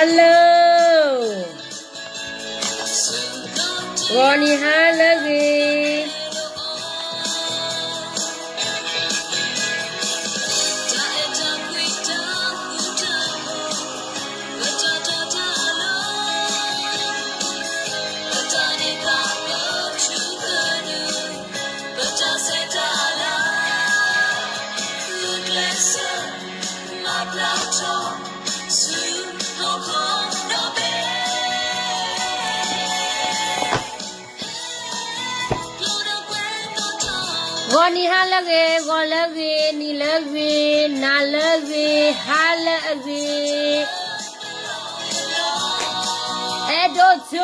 Hello, ဂီၤနံၤဟါလၢအဂ့ၤ. ဂီၤနံၤဟါလၢအဂ့ၤ, ဂီၤလၢအဂ့ၤ, နံၤလၢအဂ့ၤ, နၤလၢအဂ့ၤ, ဟါလၢအဂ့ၤ, အဲၣ်ဒိးထူ န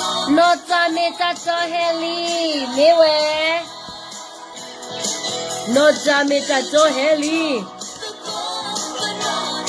ီၢ်တၢ်မ့ၢ်တၢ်တီဟဲလံ, မ့ၢ်ဝဲ, နီၢ်တၢ်မ့ၢ်တၢ်တီဟဲလံ. ဂီၤလၢအဂ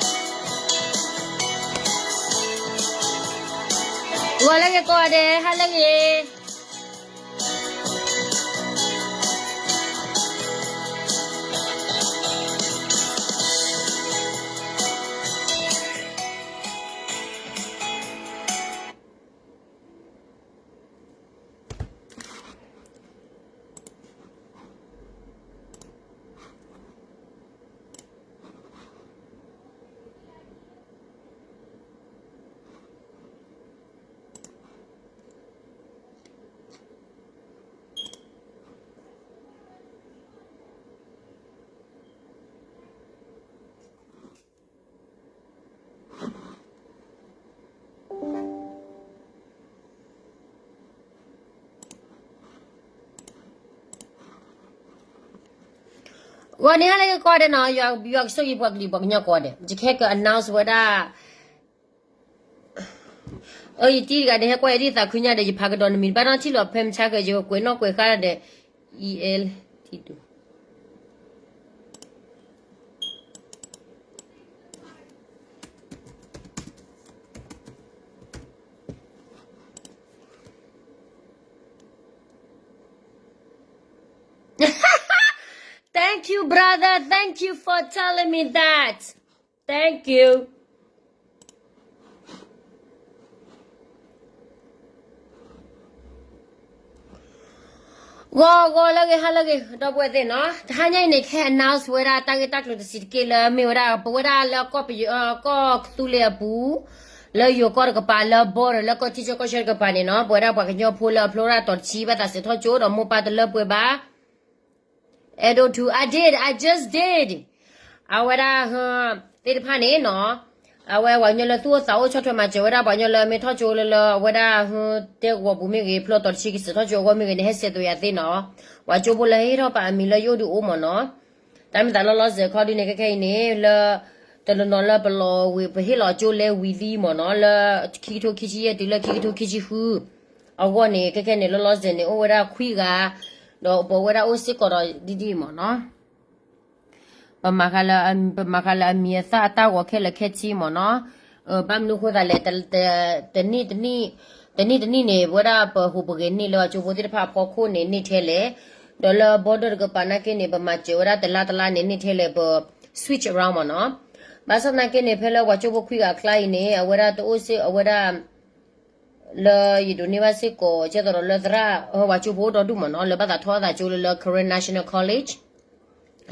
့ၤကိးဂၤဒဲး, ဟါလၢအဂ့ၤ. ဂီၤနံၤဟါလၢအဂ့ၤကိးဂၤဒဲးနီၤ, ယွၤကဆိၣ်ဂ့ၤပှၤကလုာ်ပှၤကညီကိးဂၤဒဲး, ယကဟဲက့ၤ announce ဝဲဒၣ် အၢ ယတံၤတဂၤန့ၣ် ဟဲကွၢ်ယဒ်သးခုညါဒီး ယဖးကဒီးနမံၤ ဘၣ်နီၢ်ထံၣ်လီၤဖဲမဆါက ယကကွဲးနီၣ်ကွဲးဃါဒီး E L T two. Thank you, brother. Thank you for telling me that. Thank you. ဂီၤဂီၤလၢအဂ့ၤ ဟါလၢအဂ့ၤ ဒီပုၢ်ဝဲၢ်သ့ၣ်နီၤ, တဟါညါအံၤန့ၣ် ကဟဲ announce ဝဲဒၣ်တၢ်ဂ့ၢ်တၢ်ကျိၤတဆံးတက့ၢ်လၢ မ့ၢ်ဝဲဒၣ် ပဝဲဒၣ်လၢကီၢ်ပယီၤ ကီၢ်ကသူလ့ၤအပူၤ, လၢယိၤကီၢ်တကပၤ လၢ border လၢကီၢ်ထံဆၢကီၢ်ဆၢတကပၤန့ၣ်နီၤ, ပဝဲဒၣ်ပှၤကညီဖိလၢအဖျိဒၣ်တီၤတဆံ ဘၣ်သးစဲးထီၣ်ကၠိ ဒီးမိၢ်ပၢ်တလၢပှဲၤဘၣ် အဲၣ်ဒိးထူ, I did, I just did. အဝဲဒၣ် သ့ၣ်တဖၣ်န့ၣ်နီၤ, အဝဲပှၤကညီလၢသူၣ်အိၣ်သးအိၣ်ဆီၣ်ထွဲမၤစၢၤဝဲဒၣ် ပှၤကညီလၢမ့ၢ်ထီၣ်ကၠိလၢလၢ အဝဲဒၣ် တဲဂီၤပူၤမ့ၢ်ဂ့ၤ ဖျိတီၤတဆံကစဲးထီၣ်ကၠိအဂီၢ်မ့ၢ်ဂ့ၤန့ၣ် ဟဲဆဲးသွဲးယၤသ့နီၤ, ပှၤကၠိဖိလၢဟ့ၣ်ထီၣ်ပာ်အမံၤလၢယအိၣ်ဒုးအိၣ်မ့ၢ်နီၤ, တၢ်မ့ၢ်သးလီၤလီၤဆဲးခီဒုန့ၣ် ခဲခဲအံၤန့ၣ် လၢ တနီၤနီၤလၢပလီၤဝံၤ ပဟ့ၣ်လီၤကၠိလဲဝံၤလံမ့ၢ်နီၤ, လၢခံကထိခံဆံယဲၢ်တုၤလၢခံကထိခံဆံဃု အဂီၢ်န့ၣ် ခဲခဲန့ၣ် လီၤလီၤဆဲးန့ၣ် အိၣ်ဝဲဒၣ်ခွံဂၤ, ဒီးပဝဲဒၣ်အိၣ်စ့ၢ်ကီးဒီးဒ်ဒ်အံၤမ့ၢ်နီၤ, ပမၤဃာ်လၢအမံၤအသၣ်အတၢ်ဂီၤခဲလၢာ်ခဲဆ့မ့ၢ်နီၤ, ဘၣ်မနုၤဃိသးလဲၣ်, တနံၣ်တနံၣ်, တနံၣ်တနံၣ်န့ၣ် ပဝဲဒၣ်ပဟူးပဂဲၤန့ၢ်လၢပှၤကၠိဖိသ့ၣ်တဖၣ်အဖီခိၣ်န့ၣ် န့ၢ်ထဲလဲၣ်, ဒီးလၢ border တကပၤနာ်က့န့ၣ် ပမၤစၢၤဝဲဒၣ်တလါတလါန့ၣ် န့ၢ်ထဲလဲၣ် ပ switch around မ့ၢ်နီၤ, ဘၣ်ဆၣ်သနာ်က့န့ၣ် ဖဲလၢပှၤကၠိဖိခွံဂၤအကျါအံၤန့ၣ် အဝဲဒၣ်တအိၣ်စ့ၢ် အဝဲဒၣ် လၢယဒိးန့ၢ်ဘၣ်စ့ၢ်ကီး ကဲသိးဒီးလၢသရၣ် ပှၤကၠိဖိအိၣ်ဒီဒူၣ်မ့ၢ်နီၤ လၢဘၣ်သးထီၣ်အသးကၠိလၢလၢ Karen National College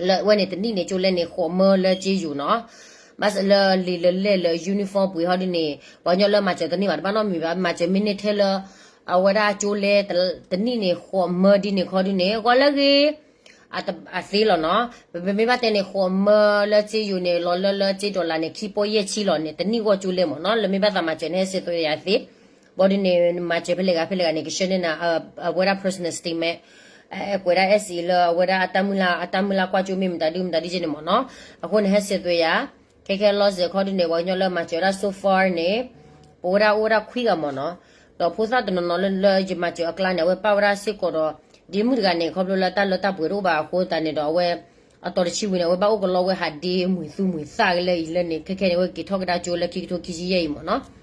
လၢအဝဲန့ၣ်တနံၣ်န့ၣ် ကၠိလဲန့ၣ် ဃိးမၢလၢကၠ့ယိၤနီၤ, ဘၣ်ဆၣ်လၢလံာ်လၢလဲၢ်လၢ uniform ပှ့ၤဟီဒ်န့ၣ် ပှၤကညီလၢမၤစၢၤတန့ၢ်ဘၣ် တဘၣ်နီတမံၤဘၣ် မၤစၢၤမ့ၢ်န့ၢ်ထဲလၢ အဝဲဒၣ်ကၠိလဲ တနံၣ်န့ၣ် ဃိးမၢဒ်န့ၣ်ခီဒ်န့ၣ် ဂီၤလၢဂ့ၤ အသ့လီၤနီၤ, ပမ့ၢ်ဘၣ်တဲန့ၣ် ဃိးမၢလၢကၠ့ယိၤန့ၣ် လီၤလၢလၢကၠ့ dollar န့ၣ် ခံပီယဲၢ်ဆံလီၤန့ၣ် တနံၣ်ဂီၢ်ကၠိလဲမ့ၢ်နီၤ လၢမ့ၢ်ဘၣ်သးမၤစၢၤန့ၣ် ဟဲစဲးသွဲးယၤသ့, ဘီဒ်န့ၣ် မၤစၢၤဖဲလဲၣ်ဂၤဖဲလဲၣ်ဂၤန့ၣ် ကဆှၢန့ၢ်နၤ အဝဲဒၣ် personal statement ကွဲးဒၣ် essay လၢအဝဲဒၣ်အတၢ်မုၢ်လၢ် အတၢ်မုၢ်လၢ်ကွၢ်ကၠိမ့ၢ်မတၤဒုမတၤဒုက့န့ၣ်မ့ၢ်နီၤ, အဃိန့ၣ် ဟဲစဲးသွဲးယၤ, ခဲခဲလီၤစဲးခီဒ်န့ၣ် ပှၤကညီလၢမၤစၢၤဝဲဒၣ် so far န့ၣ် ပဝဲဒၣ်အိၣ်ဝဲဒၣ်ခွံဂၤမ့ၢ်နီၤ, ဒီးဖိသၣ်တနီၤနီၤလၢယမၤစၢၤအကျါန့ၣ် အဝဲပာ်ဝဲဒၣ်စ့ၢ်ကီးဒီး ဒ်မုၢ်တဂၤန့ၣ် ခီဖျိလၢတၢ်လၢတၢ်ပှဲၤတအိၣ်ဘၣ်အဃိသတးန့ၣ်ဒီး အဝဲ အတီၤတဆံဝံၤန့ၣ် အဝဲဘၣ်အိၣ်ကလီဝဲဟးဒ့မုာ်သူမုာ်သၣ်ကလဲာ်အံၤလၢန့ၣ် ခဲခဲန့ၣ် အဝဲက့ၤထီၣ်ကဒါကၠိလၢခံကထိခံဆံယဲၢ်အံၤမ့ၢ်နီၤ,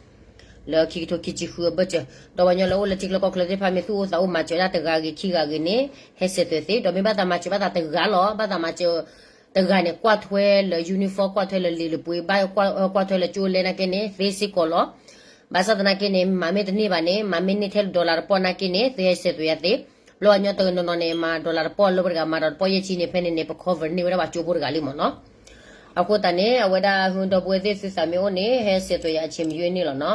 လၢခံကထိခံဆံဃုအဘၢၣ်စၢၤ, ဒီးပှၤကညီလၢအိၣ်လၢထံကျါကီၢ်ချၢသ့ၣ်တဖၣ် မ့ၢ်သူၣ်အိၣ်သးအိၣ်မၤစၢၤဝဲဒၣ်တဂၤဂ့ၤခံဂၤဂ့ၤန့ၣ် ဟဲစဲးသွဲးသ့, ဒီးမ့ၢ်ဘၣ်သးမၤစၢၤဘၣ်သးတဂၤလီၤ, ဘၣ်သးမၤစၢၤတဂၤန့ၣ် ကွၢ်ထွဲလၢ uniform ကွၢ်ထွဲလၢလံာ်လၢပှ့ၤ ဘၣ် ကွၢ်ထွဲလၢကၠိလဲနာ်က့န့ၣ် သ့စ့ၢ်ကီးလီၤ. ဘၣ်ဆၣ်သနာ်က့န့ၣ် မၤမ့ၢ်တန့ၢ်ဘၣ်န့ၣ် မၤမ့ၢ်န့ၢ်ထဲလၢ dollar တပီၢ်နာ်က့န့ၣ် သုဟဲစဲးသွဲးယၤသ့, ဘျီပှၤကညီတနီၤနီၤန့ၣ် မၤ dollar တပီၢ်လၢပှၤတဂၤ မၤဒီးတပီၢ်ယဲၢ်ဆံန့ၣ် ဖဲန့ၣ်န့ၣ် ပ cover န့ၢ်ဝဲဒၣ်ပှၤကၠိဖိတဂၤလံမ့ၢ်နီၤ. အဃိသတးန့ၣ် အဝဲဒၣ် ဒီပုၢ်ဝဲၢ်သ့ၣ်သုသးမ့ၢ်အိၣ်န့ၣ် ဟဲစဲးသွဲးယၤအဆ့မယွဲန့ၣ်လီၤနီၤ.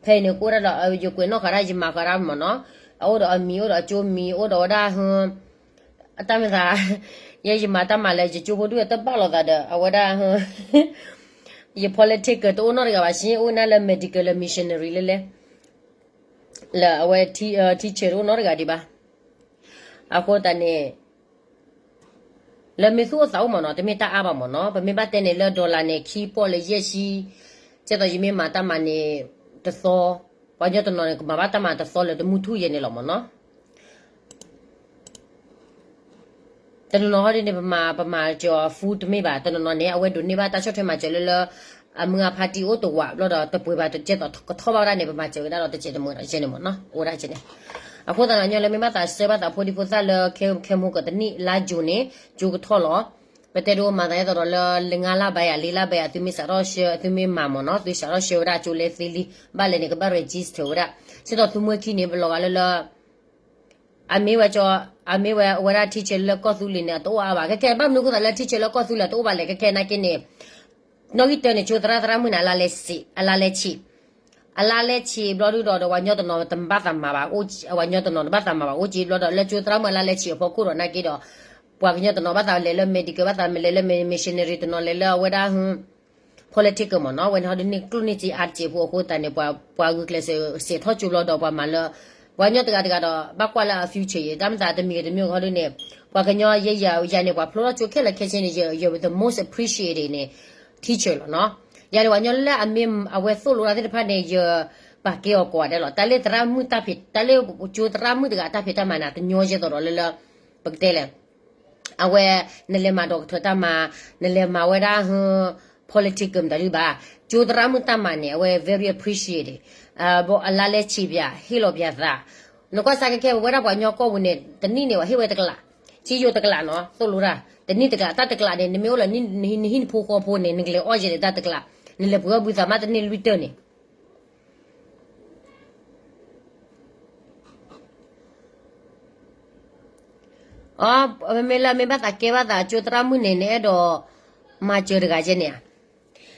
ဖဲအံၤန့ၣ် ကအိၣ်ဒၣ်ဒီး ယကွဲးနီၣ်ဃာ်ဒၣ် ယမၤဃာ်ဒၣ်မ့ၢ်နီၤ, အအိၣ်ဒီးအမံၤ အိၣ်ဒီးအကၠိမံၤ အိၣ်ဒီးဝဲဒၣ် အတၢ်မ့ၢ်သး ယဲယမၤတၢ်မၤလၢယကၠိဖိဒုၣ်အတဘၣ်လိာ်သးဒီး အဝဲဒၣ် ယ political တအိၣ်နီတဂၤဘၣ် ဆ့အိၣ်နၤလၢ medical လၢ missionary လဲလဲ လၢအဝဲ teacher တအိၣ်နီတဂၤဒံးဘၣ်. အဃိသတးန့ၣ် လၢမ့ၢ်သူၣ်အိၣ်သးအိၣ်မ့ၢ်နီၤ တမ့ၢ်တၢ်အါဘၣ်မ့ၢ်နီၤ, ပမ့ၢ်ဘၣ်တဲန့ၣ်လၢ dollar န့ၣ် ခံပီၢ်လၢယဲၢ်ဆံ, ကဲသိးယမ့ၢ်မၤတၢ်မၤန့ၣ် တသီ, ပှၤကညီတနီၤန့ၣ် ကမၤဘၣ်တၢ်မၤတသီလၢတမုၢ်ထူၣ်ယဲၢ်န့ၣ်လီၤမ့ၢ်နီၤ. တနီၤနီၤဟီဒ်န့ၣ် ပမၤ ပမၤစၢၤ full တမ့ၢ်ဘၣ်, တနီၤနီၤန့ၣ် အဝဲဒိးန့ၢ်ဘၣ်တၢ်ဆီၣ်ထွဲမၤစၢၤလၢလၢ အမုၢ်အဖါတံၢ် အိၣ်တဝးဘျီဒီး တပှဲၤဘၣ်တကဲသိးကထီၣ်ဘၣ်ဝဲဒၣ်န့ၣ် ပမၤစၢၤကဒါဒီးတကဲးတမုာ်ဒီးကဲန့ၣ်မ့ၢ်နီၤ, အိၣ်ဒၣ်ကဲန့ၣ်. အဃိသတးဒီး ညီလၢမ့ၢ်ဘၣ်သးဆှၢဘၣ်သးဖိဒံဖိသၣ်လၢ ခဲ ခဲမူကတနံၣ်လါယူၤန့ၣ် ကၠိကထီၣ်လီၤ. ပတဲဒိမၤသးဒ်သိးဒီးလၢ လၢငါးလါဘၣ်ယၤ လေးလါဘၣ်ယၤ သုမ့ၢ်စးထီၣ်ဆှၢ သုမ့ၢ်မၤမ့ၢ်နီၤ သုစးထီၣ်ဆှၢဝဲဒၣ်ကၠိလဲသ့လံ, ဘၣ်လဲၣ်န့ၣ် ကဘၣ် register ဝဲဒၣ်. ကဲသိးသုမှဲခံန့ၣ် ပလီၤဂာ်လၢလၢ အမ့ၢ်ဝဲကၠီ, အမ့ၢ်ဝဲ အဝဲဒၣ် teacher လၢကီၢ်သူလ့ၤန့ၣ် အတအိၣ်အါဘၣ်. ခဲခဲ ဘၣ်မနုၤအဃိသတးလၢ teacher လၢကီၢ်သူလ့ၤအတအိၣ်ဘၣ်လဲၣ် ခဲခဲနာ်က့န့ၣ်, နီၣ်ဂံၢ်တၢန့ၣ် ကၠိသရၣ်သရၣ်မုၣ်န့ၣ် အလါလဲဆံး, အလါလဲဆံးဘျီဒုဒီး ဒီးပှၤကညီတနီၤတဘၣ်သးမၤဘၣ်, ပှၤကညီတနီၤတဘၣ်သးမၤဘၣ် အိၣ်က့ဘျီဒီး လၢကၠိသရၣ်မုၣ်အလါလဲဆံးအဖီခိၣ်ဒီးနာ်က့ဒီး ပှၤကညီတနီၤဘၣ်သးလဲၤလၢ medical ဘၣ်သးလဲၤလၢ missionary တနီၤလဲၤလၢအဝဲဒၣ် political မ့ၢ်နီၤ, ဝဲန့ၣ်ဟီဒုန့ၣ် ကျိၣ်န့ၢ်စ့အါတစဲးဖိအဃိသတးန့ၣ် ပှၤဂုာ်ကျဲးစဲးထီၣ်ကၠိဘျီဒီးပှၤမၤလၢ ပှၤကညီတဂၤတဂၤဒီး ဘၣ်ကွၢ်လၢအ future ယံၤ တၢ်မ့ၢ်သးတမံၤဂ့ၤတမံၤဂ့ၤဟီဒုန့ၣ် ပှၤကညီယဲယၤန့ၣ် ပှၤဖျိထီၣ်ကၠိခဲလၢာ်ခဲဆ့န့ၣ် ယ ယ the most appreciate န့ၣ် teacher လီၤနီၤ. ယၤန့ၣ်ပှၤကညီလၢအမ့ၢ်အဝဲသိၣ်လိတၢ်သ့ၣ်တဖၣ်န့ၣ် ယပာ်ကဲအီၤကိးဂၤဒဲးလီၤ. တၢ်လၢသရၣ်မုၣ်တၢ်ဖံး တၢ်လၢကၠိသရၣ်မုၣ်တဂၤတၢ်ဖံးတၢ်မၤန့ၣ် တညီယဲသိးဒီးလၢလၢ ပကတဲလဲၣ် အဝဲ နလဲၤမၤဒီကထၢၣ်တၢ်မၤ, နလဲၤမၤဝဲဒၣ် political မတၤဒုဘၣ်, ကၠိသရၣ်မုၣ်တၢ်မၤန့ၣ် အဝဲ very appreciate အလါလဲဆံးပၠး ဟ့ၣ်လီၤပၠးသး, နကွၢ်စ့ၢ်ကီးခဲခဲ ပဝဲဒၣ်ပှၤကညီကီၢ်ပူၤန့ၣ် တနံၣ်န့ၣ် ပှၤဟ့ၣ်ဝဲတကလး, စ့ယိၤတကလးနီၤ သိၣ်လိတၢ်, တနံၣ်တကလး, တၢ်တကလးန့ၣ် နမ့ၢ်အိၣ်လၢနဟံၣ်နဖိဃီဖိန့ၣ် နကလဲၤအီၣ်ယဲၢ်န့ၣ်တၢ်တကလး, နလဲၤပှ့ၤအီၣ်ဘုသးမးတန့ၢ်လွံၢ်တၢၢ်န့ၣ် အ မ့မ့ၢ်လၢမ့ၢ်ဘၣ်သးကဲဘၣ်သး ကၠိသရၣ်မုၣ်န့ၣ် နအဲၣ်ဒိးမၤစၢၤတဂၤကဲန့ၣ်ဧါ.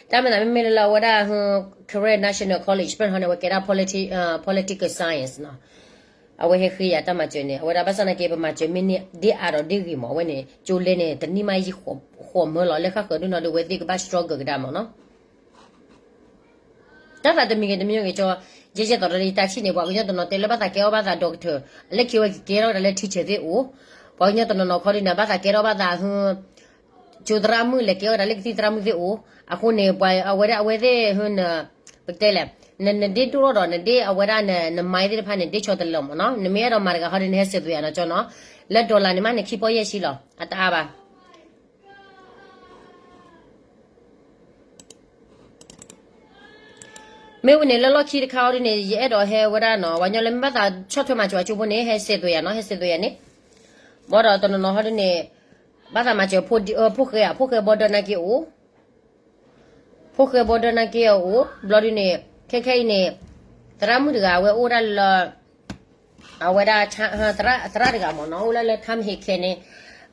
တၢ်မ့ၢ်သးမ့မ့ၢ်လၢလၢအဝဲဒၣ် Karen National College ဖဲန့ၣ်ဟီန့ၣ် အဝဲကဲဒၣ် politi- political science နီၤ. အဝဲဟဲဃ့ယၤတၢ်မၤစၢၤန့ၣ် အဝဲဒၣ်ဘၣ်ဆၣ်နာ်က့ ပမၤစၢၤမ့ၢ်န့ၢ်ဒ်အါဒီးဒ်ဂ့ၤမး အဝဲန့ၣ် ကၠိလဲန့ၣ် တနံၣ်မးယံာ်ဃိးမၢလီၤ လၢဃၣ်ဃၢၤဒုနီၤဒီး အဝဲသ့ၣ်ကဘၣ် struggle ကဒါမးနီၤ. တၢ်သးတမံၤဂ့ၤတမံၤဂ့ၤကၠီ, ယဲယဲသိးဒီးယတၢ်ထံၣ်န့ၣ် ပှၤကညီတနီၤတဲလၢဘၣ်သးကဲထီၣ်ဘၣ်သး doctor, လၢခံဝဲကကဲထီၣ်ဝဲဒၣ်လၢ teacher သ့ၣ်အိၣ်, ပှၤကညီတနီၤနီၤခီဒုန့ၣ် ဘၣ်သးကဲထီၣ်ဘၣ်သး ကၠိသရၣ်မုၣ် လဲၤကဲထီၣ်ဝဲဒၣ်လၢကသံၣ်သရၣ်မုၣ်သ့ၣ်အိၣ်, အဃိန့ၣ် ပှၤအဝဲဒၣ်အဝဲသ့ၣ် ပကတဲလဲၣ်, နဒ့ဒိၣ်ထီၣ်ဒီး နဒ့အဝဲဒၣ်န mind သ့ၣ်တဖၣ်န့ၣ် ဒ့ဆီတလဲမးနီၤ, နမ့ၢ်အဲၣ်ဒိးမၤတဂၤခီဒုန့ၣ် ဟဲစဲးသွဲးယၤနီၤကၠီနီၤ, လၢ dollar န့ၣ်မးန့ၣ် ခံပီၢ်ယဲၢ်ဆံလီၤ, အတအါဘၣ်. မ့ၢ်ဝံၤန့ၣ် လၢလီၢ်ခံတခါအီၤဒ်န့ၣ် ယအဲၣ်ဒိးဟဲဝဲဒၣ်နီၤ, ပှၤကညီလၢမ့ၢ်ဘၣ်သးဆီၣ်ထွဲမၤစၢၤအကၠိဖိန့ၣ် ဟဲစဲးသွဲးယၤနီၤ, ဟဲစဲးသွဲးယၤန့ၣ်, ဘၣ်ဒီးတနီၤနီၤဟီဒ်န့ၣ် ဘၣ်သးမၤစၢၤ ဖိၣ်ဃဲဧါ, ဖိၣ်ဃဲ border နာ်က့အိၣ်, ဖိၣ်ဃဲ border နာ်က့အအိၣ်, ဘျီဒ်န့ၣ် ခဲခဲအံၤန့ၣ် သရၣ်မုၣ်တဂၤ အဝဲအိၣ်ဒၣ်လၢ အဝဲဒၣ် သရၣ်တဂၤမ့ၢ်နီၤ အိၣ်လၢလၢ Tom Hick န့ၣ်,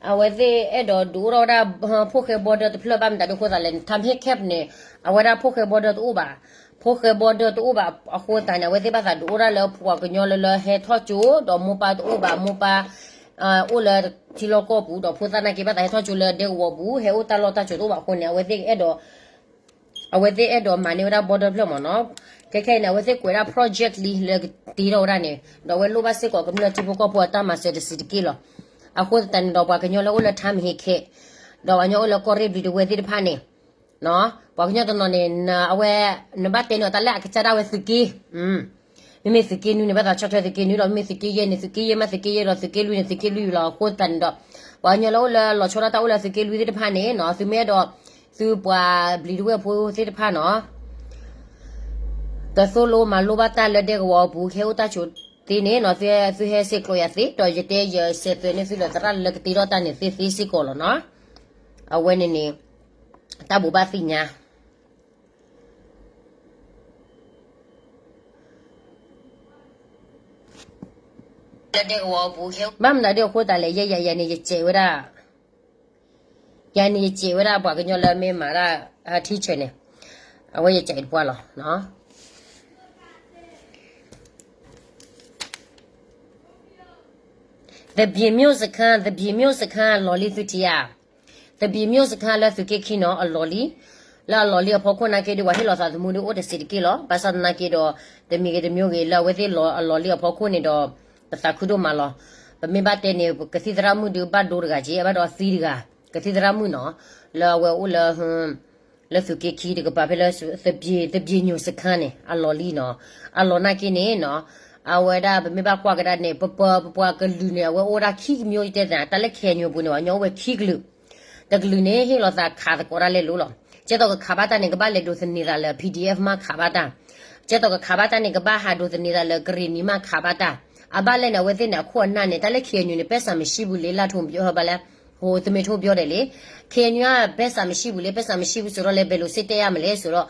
အဝဲသ့ၣ်အဲၣ်ဒိးဒုးအိၣ်ထီၣ်ဝဲဒၣ် ဖိၣ်ဃဲ border တဖျၢၣ်ဘၣ်မတၤဒုးအဃိသးလဲၣ်န့ၣ် Tom Hick န့ၣ် အဝဲဒၣ်ဖိၣ်ဃဲ border တအိၣ်ဘၣ်, ဖိၣ်ဃဲ border တအိၣ်ဘၣ်အဃိသတးန့ၣ် အဝဲသ့ၣ်ဘၣ်သးဒုးအိၣ်ဒၣ်လၢပှၤကညီလၢလၢဟဲထီၣ်ကၠိ ဒီးမိၢ်ပၢ်တအိၣ်ဘၣ်, မိၢ်ပၢ် အိၣ်လၢထံလီၢ်ကီၢ်ပူၤ ဒီးဖိသၣ်နာ်က့ဘၣ်သးဟဲထီၣ်ကၠိလၢဒဲကဝီၤပူၤ ဟဲအိၣ်တၢ်လီၢ်တၢ်စိၤတအိၣ်ဘၣ်အဃိန့ၣ် အဝဲသ့ၣ်အဲၣ်ဒိး အဝဲသ့ၣ်အဲၣ်ဒိးမၤန့ၢ်ဝဲဒၣ် border တဖျၢၣ်မ့ၢ်နီၤ, ခဲခဲအံၤန့ၣ် အဝဲသ့ၣ်ကွဲးဒၣ် project လံလၢကတ့ထီၣ်ဝဲဒၣ်န့ၣ် ဒီးအဝဲလိၣ်ဘၣ်စ့ၢ်ကီးကမျၢၢ်ထံဖိကီၢ်ဖိအတၢ်မၤစၢၤတစဲးတက့ၢ်လီၤ. အဃိသတးန့ၣ်ဒီး ပှၤကညီလၢအိၣ်လၢ Tom Hick ဒီးပှၤကညီအိၣ်လၢကီၢ်ရ့ၣ်ဘျံးတဝဲသ့ၣ်တဖၣ်န့ၣ် ပှၤကညီတနီၤန့ၣ် အဝဲ နဘၣ်တဲန့ၢ်အီၤတၢ်လၢအကစၢ်ဒၣ်ဝဲသုးက့ မ့မ့ၢ်သုးက့နွံန့ၣ် ဘၣ်သးဆီၣ်ထွဲသုးက့နွံလီၤ, မ့မ့ၢ်သုးက့ယဲၢ်န့ၣ် သုးက့ယဲၢ်မး သုးက့ယဲၢ်ဒီးသုးက့လွံၢ်န့ၣ် သုးက့လွံၢ်လီၤ. အဃိသတးန့ၣ်ဒီး ပှၤကညီလၢအိၣ်လၢလီၤဆီဒၣ်တၢ်အိၣ်လၢသုးက့လွံၢ်သ့ၣ်တဖၣ်န့ၣ်နီၤ, သုမ့ၢ်အဲၣ်ဒိး သုပှၤဘျံးတဝ့ၢ်ဖိသ့ၣ်တဖၣ်နီၤ, ကသိၣ်လိမၤလိဘၣ်တၢ်လၢဒဲကဝီၤအပူၤ ကဟဲအိၣ်တၢ်ဆိးသ့န့ၣ်နီၤ, သုဟဲစ့ၢ်ကျိးယၤသ့, ဒီးယတဲယဆဲးသွဲန့ၢ်သုလၢသရၣ်လၢကတ့ထီၣ်တၢ်န့ၣ်သ့သ့စ့ၢ်ကီးလီၤနီၤ. အဝဲန့ၣ်န့ၣ် တၢ်ဘိးဘၣ်သ့ၣ်ညါ ဘၣ်မနုၤဒ်အဃိသတးလဲၣ်, ယဲယၤယၤန့ၣ်ယစဲးဝဲဒၣ်, ယၤန့ၣ်ယစဲးဝဲဒၣ်ပှၤကညီလၢမ့ၢ်မၤတၢ် teacher န့ၣ်, အဝဲယစဲးတပှၢ်လီၤ. The Big Mule စခန်း, The Big Mule စခန်း အလီၢ်လံသုထံၣ်ဧါ. The Big Mule စခန်း လၢသုးက့ခံနီၤ အလီၢ်လံ. လၢအလီၢ်လံအဖီခိၣ်နာ်က့ဒီး ပှၤဟ့ၣ်လီၤသးသမူဒီးအိၣ်တစဲးတက့ၢ်လီၤ. ဘၣ်ဆၣ်သနာ်က့ဒီး တမံၤဂ့ၤတမံၤဂ့ၤ လၢအဝဲသ့ၣ်အလီၢ်လံအဖီခိၣ်န့ၣ်ဒီး ပသးခုဒိၣ်မးလီၤ. ပမ့ၢ်ဘၣ်တဲန့ၣ် ကသံၣ်သရၣ်မုၣ်ဒုးဘၣ်ဒိတဂၤက့, ဘၣ်ဒီးသံတဂၤ, ကသံၣ်သရၣ်မုၣ်နီၤ, လၢအဝဲအိၣ်လၢ လၢသုးက့ခံတကပၤဖဲလၢ The Big Mule စခန်းန့ၣ် အလီၢ်လံနီၤ. အလီၢ်နာ်က့န့ၣ်နီၤ, အဝဲဒၣ်ပမ့ၢ်ဘၣ်ကွၢ်ကဒါန့ၣ် ပပှၤကလုာ်န့ၣ် အဝဲအိၣ်ဒၣ်ခံကမျိုး ယတဲသး တၢ်လၢ KNU အပူၤန့ၣ် ပှၤကညီအိၣ်ဝဲခံကလုာ်. တကလုာ်န့ၣ် ဟ့ၣ်လီၤသးခးသကိးတၢ်လဲၤလိၤလီၤ. ကဲသိးကခးဘၣ်တၢ်န့ၣ် ကဘၣ်လဲၤဒိးသန့ၤသးလၢ PDF မးခးဘၣ်တၢ်. ကဲသိးကခးဘၣ်တၢ်န့ၣ် ကဘၣ်ဟးဒိးသန့ၤသးလၢကရ့ၣ်နံၤမးခးဘၣ်တၢ်. အဘၣ်လဲၣ်န့ၣ် အဝဲသ့ၣ်န့ၣ် အခိၣ်အနၢ်န့ၣ် တၢ်လၢ KNU န့ၣ် ပဲစၢမစံဘူးလ့ လၢထိၣ်ဘျီဟဲဘၣ်လၢ ဟိ သမ့ၢ်ထိၣ်ဘျီဒဲးလံ. KNU ပဲစၢမစံဘူးလ့ ပဲစၢမစံဘူးစ့ၢ်ဒီးလဲၤဘဲလိာ်စ့တဲယါမးလဲၣ်စ့ၢ်ဒီး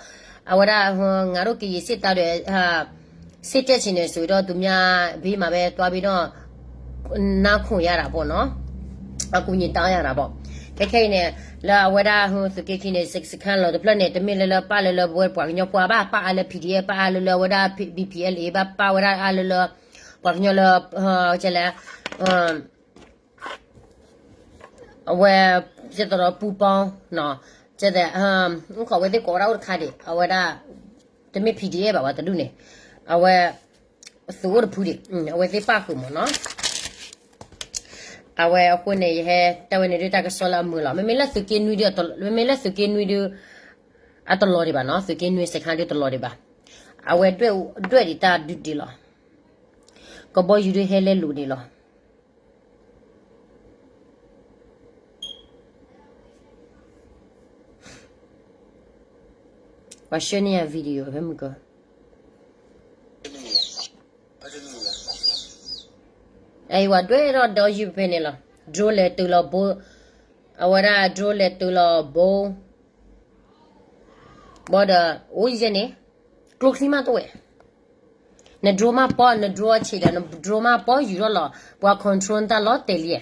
အဝဲဒၣ် ငါတို့ကရင်စစ်တပ် စ့တဲဆ့န့ၣ်စ့ၢ်ဒီး သူများ ဘ့မၤဝဲ တွါဘ့ဒီး နားခုန်ရတာပေါ့နော်, အကူအညီတောင်းရတာပေါ့. ခဲခဲအံၤန့ၣ် လၢအဝဲဒၣ် သုးက့ခံန့ၣ် စခန်းလီၤတဖျၢၣ်န့ၣ် တမ့ၢ်လၢလၢပာ်လၢလၢပဝဲပှၤကညီဖိအါဘၣ်, ပာ်အါလၢ PDF, ပာ်အါလၢလၢအဝဲဒၣ် BPLA ဘၣ်, ပာ်ဝဲဒၣ်အါလၢလၢ ပှၤကညီလၢ ကဲလဲၣ် အဝဲ ကဲသိးဒီးပူပီနီၤ, ကဲသိး အိၣ်ခိးဝဲသ့ၣ်ကိးဝဲဒၣ်အိၣ်တခါဒံး အဝဲဒၣ် တမ့ၢ် PDF ဘၣ်ဝဲတဒူၣ်န့ၣ်, အဝဲ သုးအိၣ်တဖုဒံး အဝဲသ့ၣ်ပာ်ဃုာ်မးနီၤ. အဝဲအဃိန့ၣ် ယဟဲတဲဝဲန့ၣ်ဒုးတၢ်ကစီၣ်လၢအမုာ်လီၤ. မ့မ့ၢ်လၢသုးက့နွံဒုး မ့မ့ၢ်လၢသုးက့နွံဒုး အတလီၤဒံးဘၣ်နီၤ, သုးက့နွံစခန်းဒုးတလီၤဒံးဘၣ်. အဝဲဒွဲၣ်ဒံးတၢ်ဒုးဒံးလီၤ. ကဘီယူၤဒုးဟဲလဲလိာ်န့ၣ်လီၤ. ပှၤရှဲန့ၢ်ယၤ video ဖဲမုၢ်ကီၢ် အဝဲဒွဲၣ်ထီၣ်ဒီးယူၤဖဲန့ၣ်လီၤ. drone လဲၤတုၤလီၤဘိ, အဝဲဒၣ် drone လဲၤတုၤလီၤဘိ, ဘၣ်ဒီး အိၣ်ယဲန့ၣ် ကျိချံမးတအိၣ်ဝဲ, န drone မးပီ, န drone ဆံးဒီး န drone မးပီယူၤထီၣ်လီၤ, ပှၤ control နတၢ်လီၤတဲာ်လံ.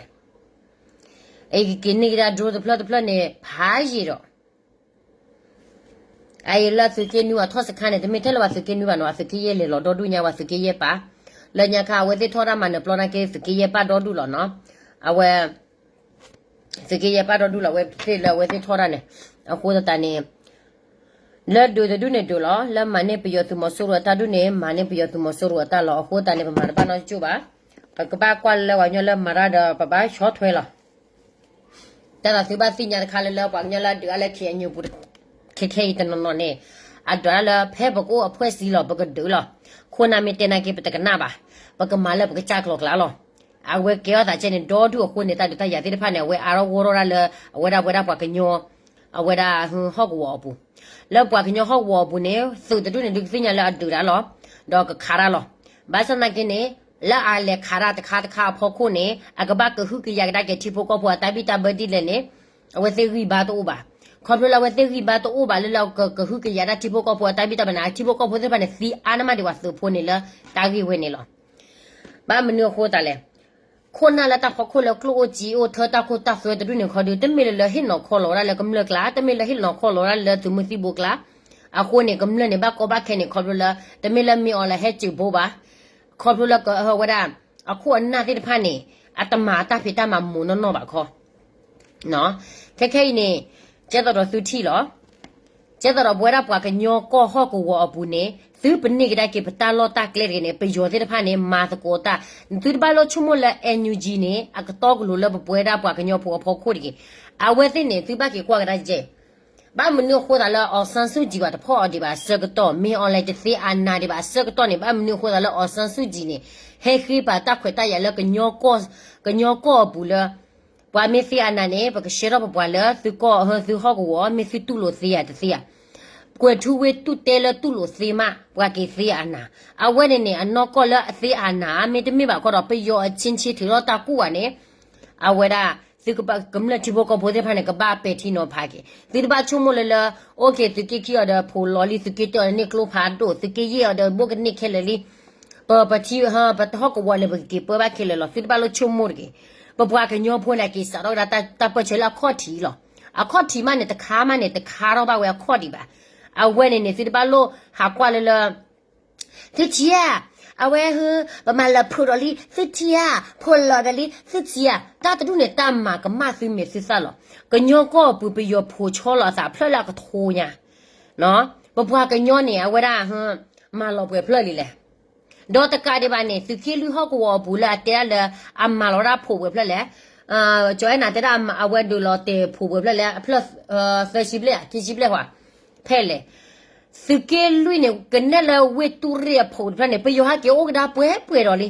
အကက့ၤန့ၢ်ကဒါ drone တဖျၢၣ်တဖျၢၣ်န့ၣ် ဖးယံာ်ဒီး အအံၤလၢသုးက့နွံအထီၣ်စခန်းန့ၣ် တမ့ၢ်ထဲလၢပှၤသုးက့နွံဘၣ်နီၤ, ပှၤသုးက့ယဲၢ်လဲၤလီၤဒီဒူၣ်ညါ ပှၤသုးက့ယဲၢ်ပာ်, လၢညါခါအဝဲသ့ၣ်ထီၣ်တၢ်မၤနၢၤပျီနာ်က့ သုးက့ယဲၢ်ပာ်ဒီဒူၣ်လီၤနီၤ. အဝဲ သုးက့ယဲၢ်ပာ်ဒီဒူၣ်လီၤ အဝဲသ့ၣ်လၢအဝဲသ့ၣ်ထီၣ်တၢ်န့ၣ်, အဃိသတးန့ၣ် လၢဒုးတဒူၣ်န့ၣ်ဒုးလီၤ, လၢမၤန့ၢ်ပယီၤသုးမီၤစိရိၤအတၢ်ဒူၣ်န့ၣ် မၤန့ၢ်ပယီၤသုးမီၤစိရိၤအတၢ်လီၤ. အဃိသတးန့ၣ် ပမၤတဘၣ်နီတကၠိၢ်ဘၣ်, ပကဘၣ်ကွၢ်လၢပှၤကညီလၢမၤတၢ်ဒီး ပဘၣ်ဆီၣ်ထွဲလီၤ. တၢ်သးသုဘၣ်သ့ၣ်ညါတခါလၢ လၢပှၤကညီလၢအဒုးအါလၢ KNU ပူၤ ခဲခဲအံၤတနီၤနီၤန့ၣ်, အဒုးအါလၢဖဲပကအိၣ်အဖှဲၣ်စံလီၤ ပကဒုးလီၤ. ခိၣ်နၢ်မ့ၢ်တဲနာ်က့ ပတကနၣ်ဘၣ်, ပကမၤလၢပကစၢ်ကျိၤကျါလီၤ. အဝဲကဲထီၣ်သးကဲန့ၣ် ဒီဒူၣ်အဃိန့ၣ် တၢ်ဒုးတၢ်ယၤသ့ၣ်တဖၣ်န့ၣ် အဝဲအါထီၣ်ဂီၢ်ထီၣ်ဒၣ်လၢ အဝဲဒၣ်ပဝဲဒၣ်ပှၤကညီ အဝဲဒၣ်ဟီၣ်ကဝီၤအပူၤ, လၢပှၤကညီဟီၣ်ကဝီၤအပူၤန့ၣ် သုးတဒူၣ်န့ၣ် ဒုးကသ့ၣ်ညါလၢအဒုးတၢ်လီၤ, ဒီးကခးတၢ်လီၤ. ဘၣ်ဆၣ်သနာ်က့န့ၣ် လၢအလဲၤခးတၢ်တခါတခါအဖီခိၣ်န့ၣ် အကဘၣ်ကဟုကယာ်ကဒါက့ၤထံဖိကီၢ်ဖိအတၢ်ဘံၣ်တၢ်ဘၢဒ်လဲၣ်န့ၣ် အဝဲသ့ၣ်ဂံၢ်ဘါတအိၣ်ဘၣ်. ခီဖျိလၢအဝဲသ့ၣ်ဂံၢ်ဘါတအိၣ်ဘၣ်လၢ လၢကဟုကယာ်ဒၣ်ထံဖိကီၢ်ဖိအတၢ်ဘံၣ်တၢ်ဘၢန့ၣ် ထံဖိကီၢ်ဖိသ့ၣ်တဖၣ်န့ၣ် သံအါန့ၢ်မးဒံးပှၤသုးဖိန့ၣ်လၢတၢ်ဂ့ၢ်ဝဲန့ၣ်လီၤ. ဘၣ်မနုၤအဃိသတးလဲၣ်, ခိၣ်နၢ်လၢတၢ်ဖီခိၣ်လၢကျိၣ်အိၣ်စ့အိၣ်ထၢတၢ်ခိၣ်တၢ်သွဲတဒူၣ်န့ၣ်ခီဒုး တမ့ၢ်လၢလၢဟ့ၣ်နီၤခီလီၤဝဲဒၣ်လၢကမျၢၢ်ကျါ, တမ့ၢ်လၢဟ့ၣ်နီၤခီလီၤဝဲဒၣ်လၢသုးမုၢ်သံၣ်ဘိကျါ. အဃိန့ၣ် ကမျၢၢ်န့ၣ် ဘၣ်ကီဘၣ်ခဲန့ၣ် ခီဖျိလၢ တမ့ၢ်လၢမ့ၢ်အီၤလၢဟဲစၢၤဘိဘၣ်, ခီဖျိလၢကဝဲဒၣ် အခိၣ်အနၢ်သ့ၣ်တဖၣ်န့ၣ် အတမၤတၢ်ဖံးတၢ်မၤမူးနီၢ်နီၢ်ဘၣ်ခီ ခဲခဲအံၤန့ၣ် ကဲသိးဒီးသုထံၣ်လီၤ. ကဲသိးဒီးပဝဲဒၣ်ပှၤကညီကီၢ်ဟီၣ်ကဝီၤအပူၤန့ၣ် သုပန့ၢ်ကဒါက့ၤပတၢ်လီၢ်တၢ်ကျဲတဂ့ၤန့ၣ် ပယီၤသ့ၣ်တဖၣ်န့ၣ် မၤသကိးတၢ်, သုတဘၣ်လိၣ်ဆိကမိၣ်လၢ NUG န့ၣ် အကတီကလိၤလၢပပဝဲဒၣ်ပှၤကညီဖိအဖီခိၣ်တဂ့ၤ. အဝဲသ့ၣ်န့ၣ် သုဘၣ်က့ၤကွၢ်ကဒါက့ၤ ဘၣ်မနုၤအဃိသတးလၢ အောင်ဆန်းစုကြည် ဘၣ်တဖီၣ်အီၤဒံးဘၣ်အဆၢကတီၢ်, မ့ၢ်အီၤလဲၣ်တသ့အနၤဒံးဘၣ်အဆၢကတီၢ်န့ၣ် ဘၣ်မနုၤအဃိသတးလၢ အောင်ဆန်းစုကြည် န့ၣ် ဟဲဃ့ပာ်တၢ်ခွဲးတၢ်ယာ်လၢ ကညီကီၢ်အပူၤလၢ ပှၤမ့ၢ်သ့အနးန့ၣ် ပကရှဲထီၣ်ပပှၤလၢသုကီၢ် သုဟီၣ်ကဝီၤ မ့ၢ်သုတူၢ်လိာ်သ့ဧါတသ့ဧါ. ကွဲးထူဝ့ၣ်တူၢ်တဲလၢတူၢ်လိာ်သ့မး ပှၤက့ၤသ့အနး. အဝဲန့ၣ်န့ၣ် အနီၢ်ကီၢ်လၢအသ့အနး မ့တမ့ၢ်ဘၣ်ခီဒီး ပယီၤအဆ့ဆ့ထုးထီၣ်တၢ်ကူၣ်ဘၣ်န့ၣ် အဝဲဒၣ် သုကဘၣ်ကမျၢၢ်ထံဖိကီၢ်ဖိသ့ၣ်တဖၣ်န့ၣ် ကဘၣ်ပဲာ်ထံနီၤဖးက့ၤ. သုတဘၣ်ဆိကမိၣ်လၢလၢ အိၣ်က့ၤ သုးက့ခံအီၤဒီးဖိးလီၤလံ သုးက့တၢအီၤဒီးန့ၢ်ကျိဖးဒိၣ် သုးက့ယဲၢ်အီၤဒီးဘိၣ်ကန့ၢ်ခဲလၢာ်လံ ပပထံ ပဟီၣ်ကဝီၤလၢပကက့ၤပၢဘၣ်ခဲလၢာ်လီၤ. သုတဘၣ်လိၣ်ဆိကမိၣ်တဂ့ၤ. ပပှၤကညီဖိန့ၣ် က့ၤစးထီၣ်ဝဲဒၣ်တၢ်ပၢၢ်ဆၢလၢအခီၣ်ထံးလီၤ. အခီၣ်ထံးမးန့ၣ် တခါမးန့ၣ် တခါထီၣ်ဘၣ်ဝဲအခီၣ်ဒံးဘၣ်. အဝဲန့ၣ်န့ၣ် သုတဘၣ်လိၣ်ဟးကွၢ်လၢလၢ သုထံၣ်ဧါ, အဝဲ ပမၤလၢဖုးဒီးလံ သုထံၣ်ဧါ, ဖိးလီၤဒီးလံ သုထံၣ်ဧါ. တၢ်တဒူၣ်န့ၣ် တၢ်မၤကမၣ်သုမဲာ်သုသၣ်လီၤ. ကညီကီၢ်ပူၤ ပယီၤဖိးဆီလီၤအသးဖျၢၣ်လၢအကထိညါ, ပပှၤကညီန့ၣ် အဝဲဒၣ် မၤလီၤပှဲၤဖျၢၣ်လံလဲၣ်. ဒီးတကးဒံးဘၣ်န့ၣ် သုးက့လွံၢ်ဟီၣ်ကဝီၤအပူၤလၢအတဲဒၣ်လၢ အမၤလီၤဒၣ်ဖိးပှဲၤဖျၢၣ်လဲၣ်, ကၠီၤအဲၣ်နၤတဲဒၣ် အဝဲဒုးလီၤတဲာ်ဖိးပှဲၤဖျၢၣ်လဲၣ် အဖျၢၣ် သၢဆံဘျဲၣ်ဧါ ခံဆံဘျဲၣ်ဧါ, ဖဲလဲၣ်. သုးက့လွံၢ်န့ၣ် ကနဲၣ်လၢဝ့ၢ်တူၢ်ရ့ၣ်အဖိးတဖျၢၣ်န့ၣ် ပယီၤဟဲက့ၤအိၣ်ကဒါပှဲၤပှဲၤဒီးလံ.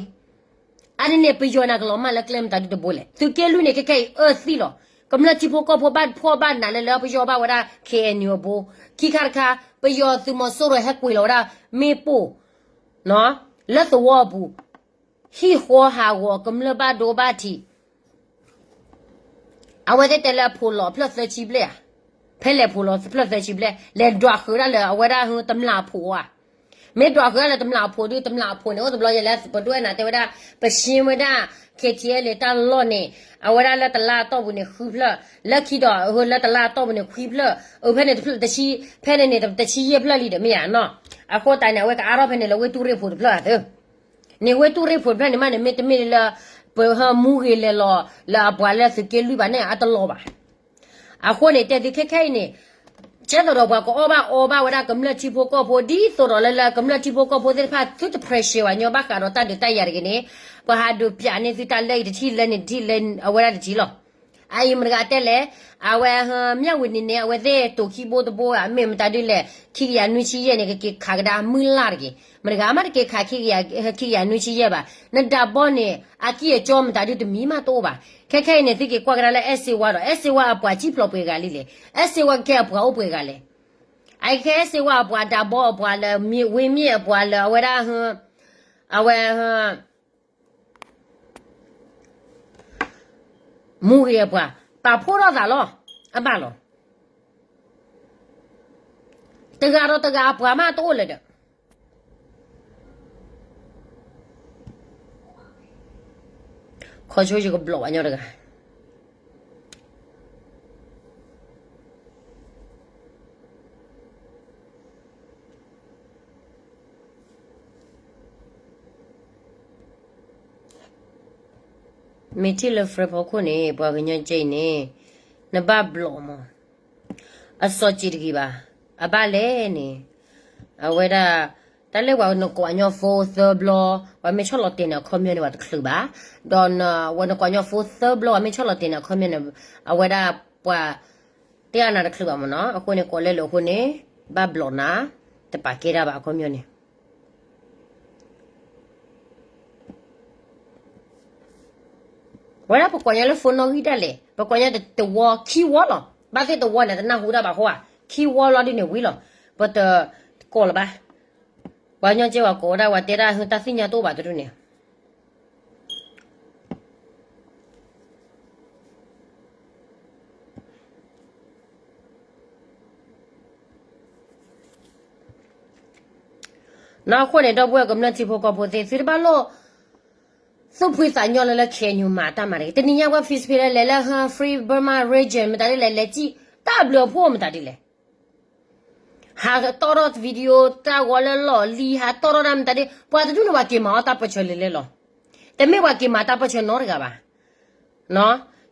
အန့ၣ်န့ၣ် ပယီၤန့ၣ်ကလီၤမၢ်လၢကျဲမတၤဒုတဘိလဲၣ်. သုးက့လွံၢ်န့ၣ် ခဲခဲအံၤအၢသံလီၤ. ကမျၢၢ်ထံဖိကီၢ်ဖိဘၣ်ဖှီၣ်ဘၣ်နးလၢလၢပယီၤဘၣ်ဝဲဒၣ် ခ့ၣ်အဲၣ်ယူၣ် အဘိ, ခံခါတခါ ပယီၤသုးမီၤစိရိၤဟဲကွံာ်လီၤဝဲဒၣ် မ့ၣ်ပိၢ် လၢသဝီအပူၤ, ဟံၣ်ဃီဟးဂီၤကမျၢၢ်ဘၣ်ဒိဘၣ်ထံး အဝဲသ့ၣ်တဲလၢအဖိးလီၤဖျၢၣ်သၢဆံဘျဲၣ်ဧါ, ဖဲလဲၣ်ဖိးလီၤဖျၢၣ်သၢဆံဘျဲၣ် လဲၤဒွးဃုာ်ဒၣ်လၢအဝဲဒၣ်တမျၢ်အဖိးဧါ. မ့ၢ်ဒွးဃုာ်ဒၣ်လၢတမျၢ်အဖိးဒုး တမျၢ်အဖိးန့ၣ် အိၣ်တဘျီယဲလၢပဒိၣ်အဲၣ်နၤတဲဝဲဒၣ် ပရှင်းဝဲဒၣ် ခ့ၣ်ထံၣ်အဲၣ်လ့ၣ် တၢ်လီၢ်န့ၣ် အဝဲဒၣ်လၢတလါအတီၢ်ပူၤန့ၣ် ဃုဖျၢၣ်, လၢခံဒီးအဟၢလၢတလါအတီၢ်ပူၤန့ၣ် ခွံဖျၢၣ်, အဖဲန့ၣ်တဖျၢၣ်တဆံ, ဖဲန့ၣ်န့ၣ် တဆံယဲၢ်ဖျၢၣ်လံဒီးမ့ၢ်ဧါနီၤ. အဃိသတးန့ၣ် အဝဲကအါထီၣ်ဖဲန့ၣ်လၢဝ့ၢ်တူၢ်ရ့ၣ်ဖိးတဖျၢၣ်ဧါသၢ န့ၣ်ဝ့ၢ်တူၢ်ရ့ၣ်ဖိးတဖျၢၣ်န့ၣ်မးန့ၣ် မ့တမ့ၢ်လၢ ပဟၢမူဂ့ၤလဲၤလီၤ လၢအပှၤလၢသုးက့လွံၢ်ဘၣ်န့ၣ် အတလီၤဘၣ်. အဃိန့ၣ် တဲသုခဲခဲအံၤန့ၣ် ကဲသိးဒီးပှၤကအီၣ်ဘၣ်အီဘၣ်ဝဲဒၣ်ကမျၢၢ်ထံဖိကီၢ်ဖိ ဒ်သိးဒီးလၢလၢကမျၢၢ်ထံဖိကီၢ်ဖိသ့ၣ်တဖၣ် သုတ pressure ဝဲညီဘၣ်ဃးဒီးတၢ်ဒုးတၢ်ယၤတဂ့ၤန့ၣ် ပှၤဟးဒုးပျးန့ၢ်သုတၢ်လၢအံၤတထံၣ်လၢန့ၣ်တထံၣ်လၢအဝဲဒၣ်တထံၣ်လီၤ. အအံၤမတၤတဂၤတဲလဲၣ်, အဝဲ မၠၣ်ဝတံၤန့ၣ် အဝဲသ့ၣ်တိာ်ခံဘိတဘိဧါ မ့ၢ်မတၤဒုလဲၣ် ခံကယၤနွံဆံယဲၢ်န့ၣ် ကက့ၤခးကဒါမုၢ်လၢ်တက့ၢ်. မတၤတဂၤမးတက့ၤခး ခံကယၤနွံဆံယဲၢ်ဘၣ်. နဒးဘီန့ၣ် အကံၢ်အကီမတၤဒုတမံၤမးတအိၣ်ဘၣ်. ခဲခဲအံၤန့ၣ် သုက့ၤကွၢ်ကဒါလၢအဲၣ်စ့ဝါဒီး အဲၣ်စ့ဝါအပှၤစံၣ်ဖျိးပှဲၤဂၤလံလဲၣ်. အဲၣ်စ့ဝါကဲအပှၤအိၣ်ပှဲၤဂၤလဲၣ်. အခဲအဲၣ်စ့ဝါအပှၤဒးဘီအပှၤလၢ ဝ့မ့ၢ်အပှၤလၢအဝဲဒၣ် အဝဲ မူဂ့ၤအပှၤ ပာ်ဖှိၣ်ထီၣ်သးလီၤ. အဘၣ်လီၤ. တဂၤဒီးတဂၤအပှၤမးတအိၣ်လၢၤဒီး ခီဆိယကဘျီၣ်ဝဲညီတဂၤ မ့ၢ်ထံၣ်လၢ free ဖီခိၣ်န့ၣ် ပှၤကညီကဲအံၤန့ၣ် နဘၣ်ဘျီၣ်မး အစီၤစံးတဂ့ၤဘၣ်. အဘၣ်လဲၣ်န့ၣ် အဝဲဒၣ် တၢ်လၢပှၤနကွၢ်ညီ phone သၢဘျီ ပှၤမ့ၢ်ဆီၣ်လီၤတဲာ်န့ၣ် အခီပညီန့ၣ် ပှၤတချုးဘၣ်. ဒီးဝဲနကွၢ်ညီ phone သၢဘျီ ပှၤမ့ၢ်ဆီၣ်လီၤတဲာ်န့ၣ် အခီပညီန့ၣ် အဝဲဒၣ်ပှၤ တဲအနၤတချုးဘၣ်မ့ၢ်နီၤ. အဃိန့ၣ် ကိးလဲလိာ်အဃိန့ၣ် ဘၣ်ဘျီၣ်နၤ တပာ်ကဲတၢ်ဘၣ် အခီပညီန့ၣ် ဝဲဒၣ်ပကွၢ်ညီလၢ phone နီၣ်ဂံၢ်ဒၣ်လဲာ် ပကွၢ်ညီတဝီခံဝီလီၤ. ဘၣ်သ့ၣ်တဝီန့ၣ် တနၢ်ဟူတၢ်ဘၣ်ဃိဧါ. ခံဝီလီၤဒ်န့ၣ်ဝံၤလီၤ. ပတကိးလၢၤဘၣ်. ပှၤညီကဲဝဲကိးဝဲဒၣ် ဝဲတဲဒၣ်ဟု တၢ်သ့ၣ်ညါတအိၣ်ဘၣ်တဒူၣ်န့ၣ် နီၢ်အဃိန့ၣ် ဒီပုၢ်ဝဲၢ်ကမျၢၢ်ထံဖိကီၢ်ဖိသ့ၣ် သုတဘၣ်လိၣ် သူၣ်ဖှံသးညီလၢလၢ KNU မၤတၢ်မၤတဂ့ၤ. တနံၤညါပှၤ Facebook လၢလဲၤလၢ Free Burma Region မတၤဒ်လဲၣ် လဲၤစံၣ် တၢ်ဘျုးအဖှိၣ်မတၤဒ်လဲၣ် ဟးတီၣ်ထီၣ် video တၢ်ဂီၤလၢလီၢ်လံၤ ဟးတီၣ်ထီၣ်တၢ်မတၤဒ် ပှၤတဒူၣ်န့ၣ် ပှၤက့ၤမၤအီၣ်တၢ်ပၢၢ်ဆၢလၢလဲလီၤ. တမ့ၢ်ပှၤက့ၤမၤတၢ်ပၢၢ်ဆၢနီတဂၤဘၣ်.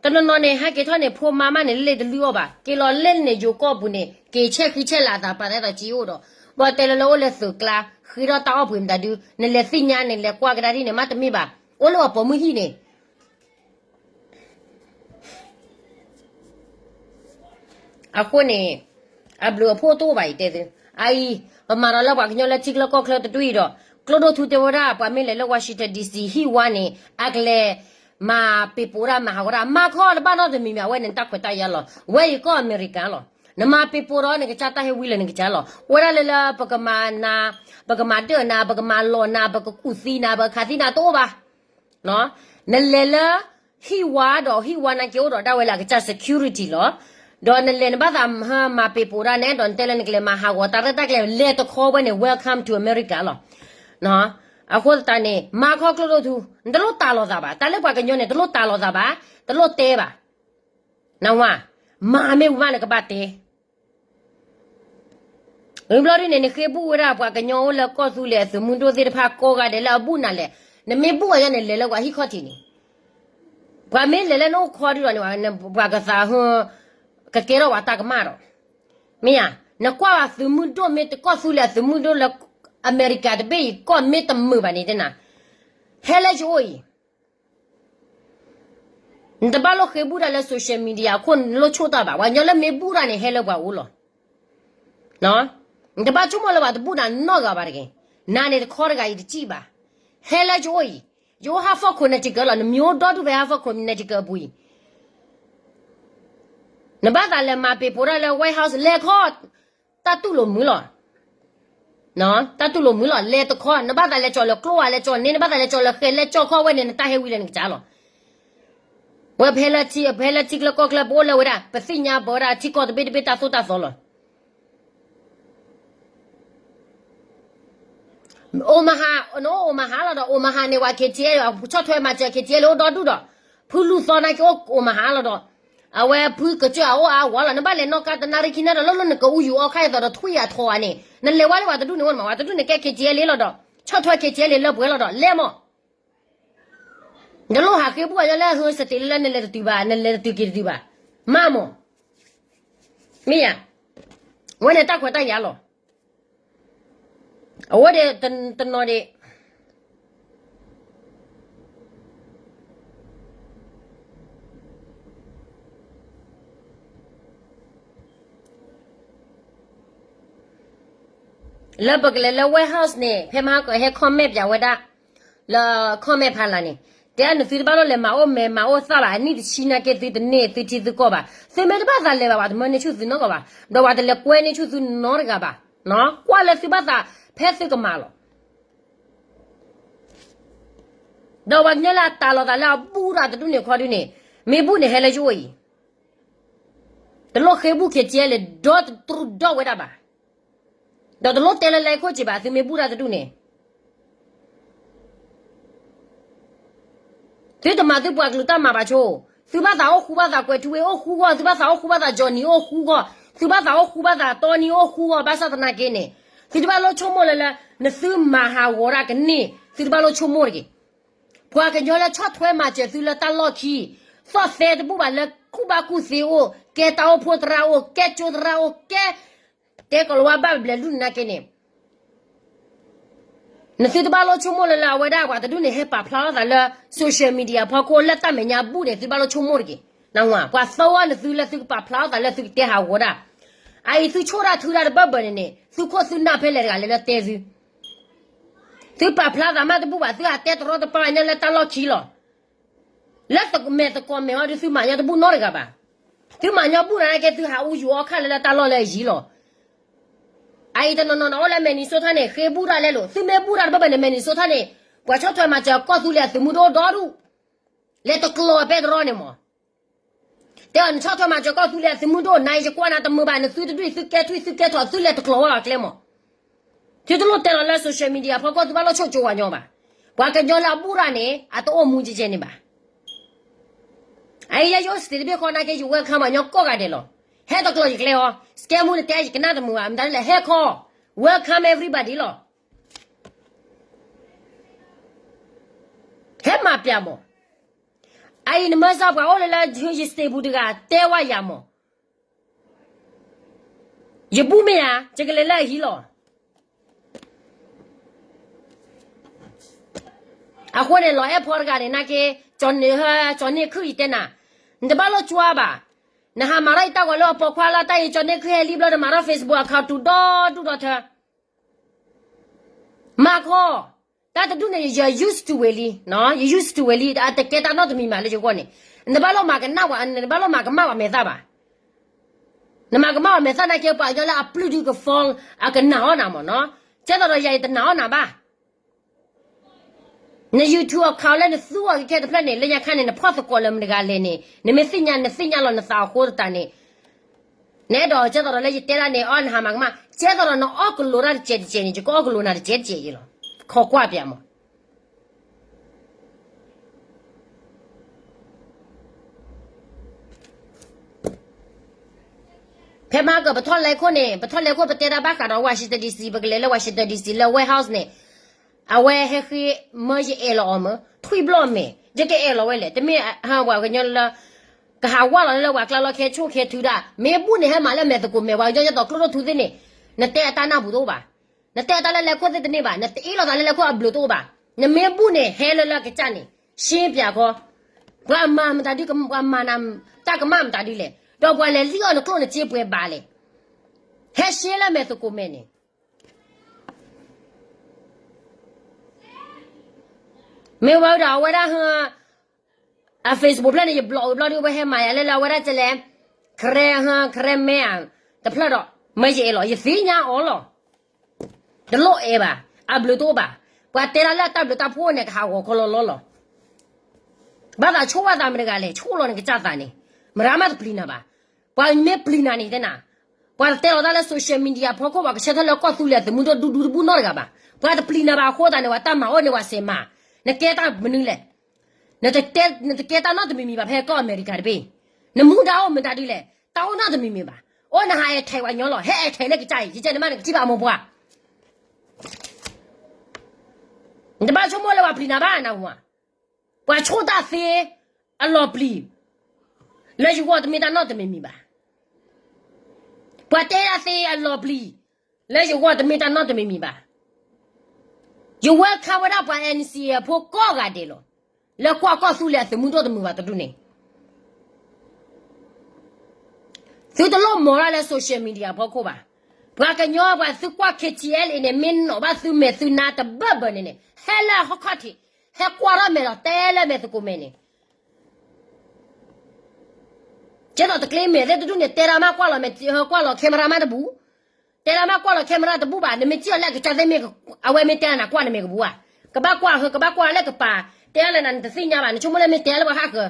တနီၤနီၤန့ၣ် ဟဲက့ၤထီၣ်န့ၣ် ဖိမါမးန့ၣ် လ့ၣ်တလုၢ်အီၣ်ဘၣ် က့ၤလီၤလၢန့ၣ် ယိၤကီၢ်ပူၤန့ၣ် က့ၤဆဲးဃံဆဲးလၤအသး ပာ်သးဒီးစ့အိၣ်ဒီး ဘၣ်တဲလၢလၢအိၣ်လၢသုးကျါ ဃ့ထီၣ်တၢ်အီၣ်ပှ့ၤမတၤဒု နလဲၤသ့ၣ်ညါန့ၣ် လဲၤကွၢ်ကဒါဒ်န့ၣ် မ့တမ့ၢ်ဘၣ် အိၣ်လၢအပိာ်မုၣ်ဟံၣ်န့ၣ် အဃိန့ၣ် အဘျုးအဖှိၣ်တအိၣ်ဘၣ်အံၤတဲသု. အအံၤ ပမၤဒီးလၢပှၤကညီလၢထံချၢကီၢ်ချၢတဒူၣ်အံၤဒီး ကျိဒိၣ်ထူတဲဝဲဒၣ် ပှၤမ့ၢ်လဲၤလၢ Washington D C ဟံၣ်ဝါန့ၣ် အကလဲၤ မၤပ့ၤပိာ်ဒၣ် မၤဟးဂီၤဒၣ် မၤခီတဘၣ်နီတမံၤမံၤ အဝဲန့ၣ်တၢ်ခွဲးတၢ်ယာ်လီၤ. ဝဲအံၤကီၢ်အမဲရကၤလီၤ. နမၤပ့ၤပိာ်ဒီးနကစၢ်တၢ်ဟဲဝံလၢနကစၢ်လီၤ. အိၣ်ဝဲဒၣ်လၢလၢ ပကမၤနၤ, ပကမၤဒၢၣ်နၤ, ပကမၤလီၤနၤ, ပကကူၣ်သံနၤ, ပကခးသံနၤ တအိၣ်ဘၣ်. နလဲၤလၢ ဟံၣ်ဝါဒီး ဟံၣ်ဝါနာ်က့အိၣ်ဒီးဒၣ်ဝဲလၢအကစၢ် security လီၤ. ဒီးနလဲၤနဘၣ်သးမၤပ့ၤပိာ်ဒၣ်နဲ ဒီးနတဲလၢနကလဲၤမၤဟးဂီၤတၢ်ရဲၣ်တၢ်ကျဲၤ လဲၤတခီဝဲန့ၣ် welcome to America လီၤ. အဃိသတးန့ၣ် မၤခီကျိဒိၣ်ထူ နတလိၣ်တၢ်လီၤသးဘၣ်. တၢ်လၢပှၤကညီန့ၣ် တလိၣ်တၢ်လီၤသးဘၣ်, တလိၣ်တဲဘၣ်. နဝၤ, မၤမ့ၢ်ဝံၤမးနကဘၣ်တဲ ဝံၤဘျီဒ်န့ၣ် နဃ့ဘူၣ်ဝဲဒၣ်ပှၤကညီအိၣ်လၢကီၢ်သူလ့ၤအသုးမုၢ်ဒိၣ်သ့ၣ်တဖၣ်ကိးဂၤဒဲးလၢအဘူၣ်နၤလဲၣ်. နမ့ၢ်ဘူၣ်အီၤညါန့ၣ် လဲၤလၢပှၤဟံၣ်ခီၣ်ထံးန့ၣ်, ပှၤမ့ၢ်လဲၤလၢနအိၣ်ခီဒုဒီးန့ၣ် ပှၤကသးဟၢ ကကဲထီၣ်ပှၤတၢ်ကမၣ်ဒီး, မ့ၢ်ဧါ, နကွၢ်ဘၣ်သုးမုၢ်ဒိၣ်မ့ၢ်တကီၢ်သူလ့ၤအသုးမုၢ်ဒိၣ်လၢအမဲရကၤတဘ့ၣ်အံၤ ကီၢ်မ့ၢ်တမုာ်ဘၣ်န့ၣ်တဲနၤ, ဟဲလၢယအိၣ်အံၤ နတဘၣ်လိၣ်ဃ့ဘူၣ်တၢ်လၢ social media အခိၣ်နလိၣ်ဆိၣ်တၢ်ဘၣ်. ပှၤကညီလၢမ့ၢ်ဘူၣ်တၢ်န့ၣ် ဟဲလၢပှၤအိၣ်လီၤ. နတဘၣ်ဆိကမိၣ်လၢပှၤတဘူၣ်နၤနီတဂၤဘၣ်တဂ့ၤ. နၤန့ၣ်တခီတဂၤအံၤတစံၣ်ဘၣ်. ဟဲလၢယအိၣ်အံၤ, ယအိၣ် Hartford Connecticut လီၤ. နမ့ၢ်အိၣ်ဒီဒူၣ်ဖဲ Hartford Connecticut အပူၤအံၤ နဘၣ်သးလဲၤမၤပ့ၤပိာ်ဒၣ်လၢ White House လဲၤခီ တၢ်တူၢ်လိာ်မုာ်လီၤ. တၢ်တူၢ်လိာ်မုာ်လီၤ. လဲၤတခီ နဘၣ်သးလဲၤကၠီၤလၢကျိဧါ လဲၤကၠီၤန့ၣ် နဘၣ်သးလဲၤကၠီၤလၢဃဲၤ လဲၤကၠီၤခီဝဲန့ၣ် နတၢ်ဟဲဝံလၢနကစၢ်လီၤ. ဝဲဖဲလၢထံ ဖဲလၢထံကျၢကီၢ်ကျၢ ပအိၣ်လၢဝဲဒၣ် ပသ့ၣ်ညါပဝဲဒၣ်ထံကီၢ်တဘ့ၣ်တဘ့ၣ်တၢ်သိၣ်တၢ်သီလီၤ. အိၣ်မဟါ, နအိၣ်အိၣ်မဟါလီၤဒီး အိၣ်မဟါန့ၣ်ဝဲ KTLA ဆီၣ်ထွဲမၤစၢၤ KTLA အိၣ်ဒီဒူၣ်ဒီး ဖုလူၢ်သီနာ်က့အိၣ်အိၣ်မဟါလီၤဒီး အဝဲဖုကစၢၢ်အအိၣ်အါဝဲလီၤ. နဘၣ်လဲၤနီၣ်ကါတနၣ်ရံၣ်ခံနၣ်ဒီး လၢလၢနကအူယူၤအီခါအသိးဒီး ထွံၣ်အထီအါန့ၣ် နလဲၤဝဲလၢပှၤတဒူၣ်န့ၣ်အိၣ်မး ပှၤတဒူၣ်န့ၣ်ကဲ KTLA လီၤဒီး ဆီၣ်ထွဲ KTLA လၢပှဲၤလီၤဒီး လဲၤမး နတလိၣ်ဟးဃ့ဘူၣ်အီၤလၢဟၢစတ့းလၢ နလဲၤတတုၤဘၣ် နလဲၤတတုၤက့ၤတတုၤဘၣ်, မးမး, မ့ၢ်ယၤ, ဝဲန့ၣ်တၢ်ခွဲးတၢ်ယာ်လီၤ. အဝဲဒၣ်တနီၤဒၣ် လၢပကလဲၤလၢ White House န့ၣ် ဖဲမဟါကဟဲ comment ပၠးဝဲဒၣ် လၢ comment ဖးလၢ်န့ၣ် တဲအါနသုတဘၣ်လိၣ်လဲၤမၤအိၣ်မဲာ်မၤအိၣ်သၣ်ဘၣ် အနံၣ်တဆံနာ်က့သုတန့ၢ်သုထံသုကီၢ်ဘၣ် သုမ့ၢ်တဘၣ်သးလဲၤဘၣ် ပှၤတမၢန့ၢ်ဆူၣ်သုနီတဂၤဘၣ် ဒီးပှၤတလဲၤကွဲန့ၢ်ဆူၣ်သုနီတဂၤဘၣ်, ကွၢ်လၢသုဘၣ်သးဖဲသုကမၤလီၤ. ဒီးပှၤကညီလၢအတၢ်လီၤသးလၢအဘူၣ်တၢ်တဒူၣ်န့ၣ်ခီဒုန့ၣ် မ့ၢ်ဘူၣ်န့ၣ်ဟဲလၢယအိၣ်အံၤ တလိၣ်ဃ့ဘူၣ် KTLA ဒီးတတြူးဒီးဝဲဒၣ်ဘၣ်, ဒီးတလိၣ်တဲလၢလဲၤခိၣ်စံးဘၣ် သုမ့ၢ်ဘူၣ်တၢ်တဒူၣ်န့ၣ် သုတမၤသုပှၤကလုာ်တၢ်မၤဘၣ်ဆိ, သုဘၣ်သးအိၣ်ဃူဘၣ်သးကွဲးထူဝ့အိၣ်ဃူဂီၢ်, သုဘၣ်သးအိၣ်ဃူဘၣ်သး Johnny အိၣ်ဃူဂီၢ်, သုဘၣ်သးအိၣ်ဃူဘၣ်သးတီနံၤအိၣ်ဃူဂီၢ်, ဘၣ်ဆၣ်သနာ်က့န့ၣ် သုတဘၣ်လိၣ်ဆိကမိၣ်လၢလၢ နသုမၤဟးဂီၤတၢ်ကန့ၢ် သုတဘၣ်လိၣ်ဆိကမိၣ်တဂ့ၤ. ပှၤကညီလၢဆီၣ်ထွဲမၤစၢၤသုလၢတၢ်လီၢ်ခံ, သီၣ်သဲတဘူၣ်ဘၣ်လၢ ကူၣ်ဘၣ်ကူၣ်သ့အိၣ်, ကဲတၢ်အိၣ်ဖှိၣ်သရၣ်အိၣ်, ကဲကၠိသရၣ်အိၣ်, ကဲ တဲကီၤလၤဝါဘၣ်ဘျဲးဒူၣ်န့ၣ်နာ်က့န့ၣ် နသုတဘၣ်လိၣ်ဆိကမိၣ်လၢလၢအဝဲဒၣ်ပှၤတဒူၣ်န့ၣ် ဟဲပာ်ဖျါထီၣ်သးလၢ social media ဖီခိၣ်လၢတၢ်မဲာ်ညါဘူၣ်န့ၣ် သုတဘၣ်လိၣ်ဆိကမိၣ်တက့ၢ်. နဝၤ ပှၤသၢဝီနသုလၢသုကပာ်ဖျါထီၣ်သးလၢသုကတဲဟးဂီၤဒၣ်, အအံၤသုဆိၣ်တၢ်ထုတၢ်တဘၢၣ်ဘၢၣ်န့ၣ်န့ၣ် သုခိၣ်သုနၢ်ဖဲလဲၣ်တဂၤလဲၣ်လၢတဲသု သုပာ်ဖျါသးမးတဘူၣ်ဘၣ် သုဟးတဲတရီတပါညါလၢတၢ်လီၢ်ခံလီၤ. လၢမဲာ်သကိးမဲာ်ဟီဒုး သုမၤညီတဘူၣ်နီတဂၤဘၣ်. သုမၤညီဘူၣ်နၤက့ သုဟးအူယူၤအီခါလၢလၢတၢ်လီၢ်လၢအယံၤလီၤ. အအံၤတနီၤနီၤနအိၣ်လၢ Minnesota န့ၣ် ဃ့ဘူၣ်တၢ်လဲလိာ်, သုမ့ၢ်ဘူၣ်တၢ်တဘၢၣ်ဘၢၣ်န့ၣ် Minnesota န့ၣ် ပှၤဆီၣ်ထွဲမၤစၢၤကီၢ်သူလ့ၤအသုးမုၢ်ဒိၣ်ဒီဒူၣ် လဲၤတကျိၤပဲတရီန့ၣ်မး တဲအီၤ နဆီၣ်ထွဲမၤစၢၤကီၢ်သူလ့ၤအသုးမုၢ်ဒိၣ် နၤအံၤယကွၢ်နၤတမုာ်ဘၣ် နသုတဒူၣ်အံၤ သုကဲထွံၣ်သုကဲထီၣ် သုလဲၤတကျိၤဝဲအကျဲမး. သုတလိၣ်တဲလီၤလၢ social media ဖီခိၣ် သုဘၣ်လိၣ်ဆိၣ်ကၠိဝဲညီဘၣ်. ပှၤကညီလၢအဘူၣ်တၢ်န့ၣ် အတအိၣ်မူကဲကဲန့ၣ်ဘၣ်. အအံၤယဲယအိၣ် state တဘ့ၣ်ဃီနာ်က့ ယ welcome ပှၤကညီကိးဂၤဒဲးလီၤ. ဟဲတကျိၤယကျဲအီၤ စကဲမူနတဲယကနၣ်တမုာ်ဘၣ် မတၤဒ်လဲၣ် ဟဲခီ welcome everybody လီၤ. ဟဲမၤပျၢ်မး. အအံၤနမၢစၢၤပှၤအိၣ်လၢလၢ ယ state ပူၤတဂၤ တဲဝဲယၤမး. ယဘူၣ်မ့ၢ်ဧါ ယကလဲၤလၢအဟံၣ်လီၤ. အဃိန့ၣ် လီၤအဲၣ်ဖီတဂၤန့ၣ် နာ်က့ ကၠီၤန့ၣ်ခုၣ်အံၤတဲနၤ, နတဘၣ်လိၣ်ကွၢ်ဘၣ်. နဟးမၤထီၣ်အံၤတၢ်ဂီၤလၢအပိာ်ခွါလၢတၢ်အံၤ ကၠီၤန့ၣ်ခုၣ်ဟဲလံဘျီ နမၤထီၣ် Facebook account တူၢ်ဒီတူၢ်ဒီထၢ မၤခီ တၢ်တဒူၣ်န့ၣ် ယ used to ဝဲလံ, ယ used to ဝဲလံ, တကဲတၢ်နီတမံၤမးလၢယဂီၢ်န့ၣ်, နတဘၣ်လီၤမၤကနၣ်ဝဲ, နတဘၣ်လီၤမၤကမၣ်ဝဲမဲာ်သၣ်ဘၣ်. နမၤကမၣ်ဝဲမဲာ်သၣ်နာ်က့ ပှၤကညီလၢအပျုၢ်ဒုကဖီ အကနာ်အီၣ်နၤမ့ၢ်နီၤ, ကဲသိးဒီးယၤယတနာ်အီၣ်နၤဘၣ်. န YouTube account လၢနသူအီၤခဲခဲတဖျၢၣ်န့ၣ် လၢညါခါန့ၣ် နဖီၣ်သကိးလၢမတဂၤလဲၣ်န့ၣ် နမ့ၢ်သ့ၣ်ညါ နသ့ၣ်ညါလီၤနသးအဃိသတးန့ၣ်, နအဲၣ်ဒိးကဲသိးဒီးလၢယတဲဒၣ်န့ၣ် အီၣ်နဟးမၤကမၣ်, ကဲသိးဒီးနအီၣ်ကလိၤတၢ်တစဲးတစဲးန့ၣ် ယကအီၣ်ကလိၤနၤတစဲးတစဲးယ့လီၤ. ခီကွၢ်ပၠးမး. ဖဲမၤကၢၢ်ပထီၣ်လဲခိၣ်န့ၣ်, ပထီၣ်လဲခိၣ်ပတဲတၢ်ဘၣ်ဃးဒီး Washington D C, ပကလဲၤလၢ Washington D C လၢ White House န့ၣ်, အဝဲဟဲဃ့မၢယအဲၣ်လီၤအီၤမး, ထွံၣ်ဘျီၣ်မဲာ်, ယကအဲၣ်လီၤဝဲလဲၣ်, တမ့ၢ်ဟးပှၤကညီလၢ ကဟးဝးလီၤလၢပှၤကျါလီၤ ခဲဆိၣ်ခဲထုဒၣ်, မ့ၢ်ဘူၣ်န့ၣ် ဟဲမၤလၢမဲာ်သကိးမဲာ် ပှၤကညီယဲသိးကျိၣ်ဒိၣ်ထူသ့ၣ်န့ၣ်, နတဲအတၢ်နၢ်ပူၤတအိၣ်ဘၣ်. နတဲအတၢ်လၢလဲခိၣ်သ့ၣ်တန့ၢ်ဘၣ်, နတအ့ၣ်လိာ်သးလၢလဲခိၣ်အဘျုးတအိၣ်ဘၣ်. နမ့ၢ်ဘူၣ်န့ၣ် ဟဲလၢလၢကစၢ်န့ၣ်, ရှင်းပြခီ, ပှၤမၤမတၤဒု, ပှၤမၤနၤတၢ်ကမၣ်မတၤဒုလဲၣ်, ဒီးပှၤလဲၤလံၣ်အီၣ်နကျိၣ်နစ့ပှဲၤဘၣ်လဲၣ်. ဟဲရှဲလၢမဲာ်သကိးမဲာ်န့ၣ် မ့ၢ်ဝဲဒီးအဝဲဒၣ်ဟ, အ Facebook ဖျၢၣ်န့ၣ် ယ block ဝံၤဘျီဒု ဝဲဟဲမၤယၤလၢလၢအဝဲဒၣ်ကလဲၤ ခရဲဟ, ခရဲမဲာ်ဧါ, တဖျၢၣ်ဒီး မၢယအဲၣ်လီၤ, ယသ့ၣ်ညါအီၤလီၤ. တလိၣ်အဲၣ်ဘၣ်, အဘျုးတအိၣ်ဘၣ်. ပှၤတဲဒၣ်လၢအတၢ်ဘျုးတၢ်ဖှိၣ်န့ၣ် ကဟးဂီၤခီလီၤလီၤလီၤ. ဘၣ်သးဆိၣ်ဘၣ်သးမတဂၤလဲၣ်, ဆိၣ်လီၤနကစၢ်သးန့ၣ်, မတၤမးတပျံၤနၤဘၣ်. ပှၤမ့ၢ်ပျံၤနၤန့ၣ်တဲနၤ, ပှၤတတဲလီၤတၢ်လၢ social media ဖီခိၣ် ပှၤကဆၢထၢၣ်လၢကီၢ်သူလ့ၤအသုးမုၢ်ဒိၣ်ဒူဒူတဘူၣ်နီတဂၤဘၣ်. ပှၤတပျံၤနၤဘၣ်အဃိသတးန့ၣ် ပှၤတၢ်မၤအိၣ်န့ၣ် ပှၤစဲးမၤ, နကဲတၢ်မနုၤလဲၣ်. နတကဲတၢ်နီတမံၤမံၤဘၣ် ဖဲကီၢ်အမဲရကၤတဘ့ၣ်, နမူဒါအိၣ်မတၤဒ်လဲၣ်, တၢ်အိၣ်နီတမံၤမံၤဘၣ်. အိၣ်နဟးအဲၣ်ထဲးပှၤကညီလီၤ, ဟဲအဲၣ်ထဲးလၢကစၢ်အံၤ, ယကဲနမါနကထံၣ်ဘၣ်အမိၢ်ပှၢ် နတဘၣ်ဆိကမိၣ်လၢပှၤပျံၤနၤဘၣ်နဝၤ, ပှၤဆိၣ်တၢ်သ့အလီၤပျံၤ လၢယဂီၢ်တမ့ၢ်တၢ်နီတမံၤမံၤဘၣ်. ပှၤတဲတၢ်သ့အလီၤပျံၤ လၢယဂီၢ်တမ့ၢ်တၢ်နီတမံၤမံၤဘၣ်. ယ welcome ဝဲဒၣ်ပှၤ N C A အဖိကိးဂၤဒဲးလီၤ. လၢကွၢ်ကီၢ်သူလ့ၤအသုးမုၢ်ဒိၣ်တမုာ်ဘၣ်တဒူၣ်န့ၣ် သုတလိၣ်မၤတၢ်လၢ social media ဖီခိၣ်ဘၣ်. ပှၤကညီပှၤသုကွၢ် K T L A န့ၣ် မ့ၢ်နီၣ်ဘၣ်သုမဲာ်သုနါတဘၢၣ်ဘၢၣ်န့ၣ်န့ၣ် ဟဲလၢဟီၣ်ခီၣ်ထံး, ဟဲကွၢ်ထီၣ်မဲာ်ဒီးတဲလၢမဲာ်သကိးမဲာ်န့ၣ် ကဲသိးတကျ့မဲာ်သ့ၣ်တဒူၣ်န့ၣ် တဲရါမးကွၢ်လီၤမဲာ်, ကွၢ်လီၤ camera မးတဘူၣ်, တဲရါမးကွၢ်လီၤ camera တဘူၣ်ဘၣ်. နမ့ၢ်စံၣ်အီၤလၢအကစၢ်သ့ၣ်မ့ၢ် အဝဲမ့ၢ်တဲနၤကွၢ်နမဲာ်ကဘူၣ်ဧါ. ကဘၣ်ကွၢ်ဟၢ ကဘၣ်ကွၢ်လၢကပၤ, တဲလၢနၤနတသ့ၣ်ညါဘၣ်, နဆိကမိၣ်လၢမ့ၢ်တဲလၢပှၤဟးဃၢၤ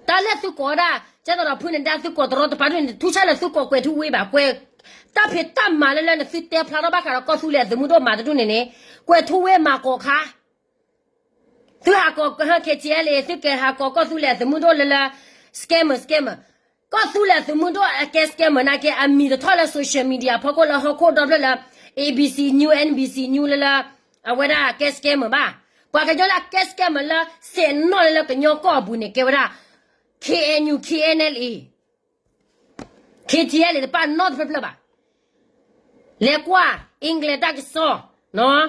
တၢ်လၢသုကိးဒၣ် ကဲသိးဒီးဖုနဒါသုကိးတရီတပါဒ်န့ၣ် ထူဆၣ်လၢသုကိးကွဲၤထူဝ့ဘၣ်, ကွဲး တၢ်ဖံးတၢ်မၤလၢလၢနသုတဲဖျါထီၣ်ဘၣ်ဃးဒီးကီၢ်သူလ့ၤအသုးမုၢ်ဒိၣ်မၤတဒူၣ်န့ၣ်န့ၣ် ကွဲၤထူဝ့မၤကိးခါ သုဟးကိး K T L A သုကဲဟးကိးကီၢ်သူလ့ၤအသုးမုၢ်ဒိၣ်လၢလၢ scammer scammer, ကီၢ်သူလ့ၤအသုးမုၢ်ဒိၣ်အကဲ scammer နာ်က့ အမံၤတထီၣ်လၢ social media ဖီခိၣ်လၢဟီၣ်ခိၣ်ဒီဖျၢၣ်လၢ A B C News, N B C News လၢလၢ အဝဲဒၣ်ကဲ scammer ဘၣ်. ပှၤကညီလၢအကဲ scammer လၢ စဲးနီၣ်လၢလၢကညီကီၢ်အပူၤန့ၣ် ကဲဝဲဒၣ် K N U, K N L A, K T L A တပာ်နီတဖျၢၣ်ဖျၢၣ်ဘၣ်. လဲၤကွၢ် England တၢ်ကစီၣ်,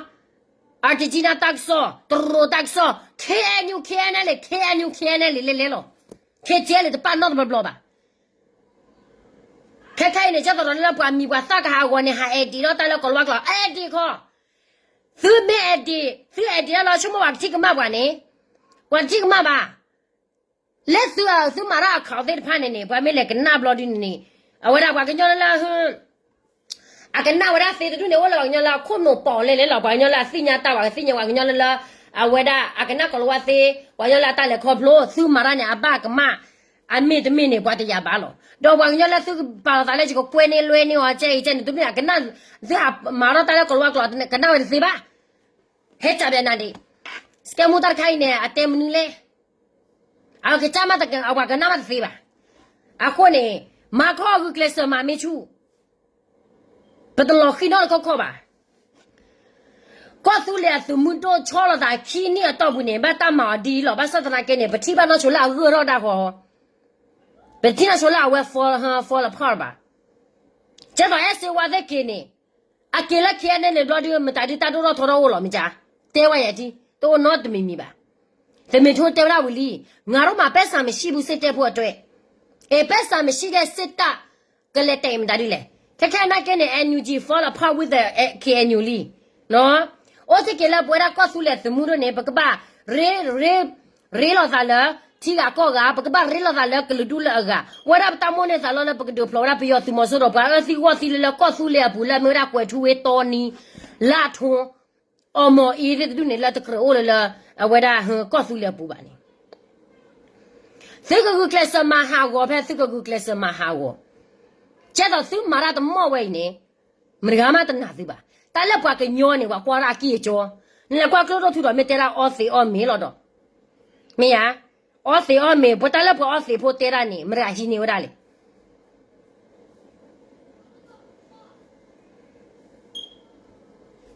Argentina တၢ်ကစီၣ်, တရူးတၢ်ကစီၣ်, K N U, K N L A, K N U, K N L A လဲၤလဲၤလီၤ. K T L A တပာ်နီတဘျီဘျီဘၣ်. ခဲခဲအံၤန့ၣ် ကဲသိးဒီးလၢပှၤမံၤပှၤသၣ်ကဟးဂီၤန့ၣ် ဟး edit ဒီးတၢ်လၢကီၤလၤဝါကျိာ် edit ခီ, သုမ့ၢ် edit, သု edit လၢလီၤဆိကမိၣ်ပှၤကထံၣ်ကမၣ်ပှၤန့ၣ်, ပှၤတထံၣ်ကမၣ်ဘၣ်. လၢသု သုမၤတၢ် account သ့ၣ်တဖၣ်န့ၣ်န့ၣ် ပှၤမ့ၢ်လဲၤကနၣ်ဘျီဒ်န့ၣ်န့ၣ်, အဝဲဒၣ်ပှၤကညီလၢလၢ အကနၣ်ဝဲဒၣ်သ့တဒူၣ်န့ၣ် အိၣ်လၢပှၤကညီလၢအခိၣ်နူာ်ပိာ်လဲၣ်လဲၣ်လီၤ. ပှၤကညီလၢအသ့ၣ်ညါတၢ်ဘၣ် ကသ့ၣ်ညါပှၤကညီလၢလၢ အဝဲဒၣ်အကနၣ်ကီၤလၤဝါသ့, ပှၤကညီလၢအတၢ်လဲၤခီဖျိ သုမၤတၢ်န့ၣ် အဘၣ်ကမၣ်, အမ့ၢ်တမ့ၢ်န့ၣ် ပှၤတယာ်ဘၣ်လီၤ. ဒီးပှၤကညီလၢသုကပာ်လီၤသးလၢယကကွဲန့ၢ်လွဲန့ၢ်အီၤ ကဲအံၤကဲန့ၣ် တမ့ၢ်အကနၣ်, သုဟးမၤထီၣ်တၢ်လၢကီၤလၤဝါကျိာ် ကနၣ်ဝဲတသ့ဘၣ်. ဟဲကၢ်ဘၣ်နၤဒံး, စကဲမူတၢ်တခါအံၤန့ၣ် အတဲမနုၤလဲၣ်. အကစၢ်မး အဝဲကနၣ်မးတသ့ဘၣ်. အဃိန့ၣ် မၤခီဂုာ်ကျဲးစၢးမၤမ့ၢ်ဆူၣ်, ပတလီၤဃံၤနီတခီခီဘၣ်. ကီၢ်သူလ့ၤအသုးမုၢ်ဒိၣ်ဆီလီၤသးခံနံၣ်အတီၢ်ပူၤန့ၣ် ဘၣ်တၢ်မၤအီၤဒ်အံၤလီၤ. ဘၣ်ဆၣ်သနာ်က့န့ၣ် ပထံၣ်ဘၣ်နီၢ်ဆိလၢအဂၢၢ်ထီၣ်ဒၣ်ဃီ, ပထံၣ်နီၢ်ဆိလၢအဝဲ fall, fall apart ဘၣ်. ကဲသိးအဲၣ်စ့ဝါသ့ၣ်က့ၤန့ၣ် အက့ၤလၢ K N L A န့ၣ်ဘျီဒုး မတၤဒုးတၢ်ဒိၣ်ထီၣ်ထီထီၣ်အိၣ်လီၤမ့ၢ်ကါ, တဲဝဲယၤထံ, တအိၣ်နီတမံၤမံၤဘၣ်. တမ့ၢ်ထိတဲဝဲဒၣ်ဝံၤလံ, ငါတို့မှာ ပိုက်ဆံမရှိဘူး စစ်တပ်ဖို့အတွက်, အဲ ပိုက်ဆံမရှိတဲ့ စစ်တပ် ကလဲၤတဲမတၤဒုးလဲၣ်. ခဲခဲနာ်က့န့ၣ် NUG fall apart with the KNU လံ. အိၣ်စ့ၢ်ကီးလၢပဝဲဒၣ်ကီၢ်သူလ့ၤသုးမုၢ်ဒိၣ်န့ၣ် ပကဘၣ်ရ့ ရ့ ရ့လိာ်သးလၢ ထံဂၤကီၢ်ဂၤ, ပကဘၣ်ရ့လိာ်သးလၢကလုာ်ဒူၣ်လၢအဂၤ, ဝဲဒၣ်ပတၢ်မိၣ်န့ၢ်သးလီလၢပကဒုးဖျိးဝဲဒၣ်ပယီၤသုးမီၤစိရိၤ ပှၤအၢသံဂီၢ်သံလၢလၢကီၢ်သူလ့ၤအပူၤလၢအမ့ၢ်ဝဲဒၣ်ကွဲၤထူဝ့ တီနံ လၢထိ အီမီၤအ့သ့ၣ်တဒူၣ်န့ၣ် လၢတကြၢးအိၣ်လၢလၢ အဝဲဒၣ်ကီၢ်သူလ့ၤအပူၤဘၣ်န့ၣ် သုကဂုာ်ကျဲးစၢးမၤဟးဂီၤဖဲသုကဂုာ်ကျဲးစၢးမၤဟးဂီၤ, ကဲသိးသုမၤတၢ်တမီၣ်ဝဲအံၤန့ၣ် မတဂၤမးတနာ်သုဘၣ်. တၢ်လၢပှၤကညီန့ၣ် ပှၤကွၢ်ဒၣ်အကံၢ်အကီ, နလဲၤကွၢ်ကျိဒိၣ်ထူဒီးမ့ၢ်တဲဒၣ်အီသံးအီမ့ၤလီၤဒီး, မ့ၢ်ဧါ, အီသံးအီမ့ၤ ပတၢ်လၢပှၤအီသံးဖိတဲဒၣ်န့ၣ် မတဂၤဟံးန့ၢ်ဝဲဒၣ်လဲၣ်.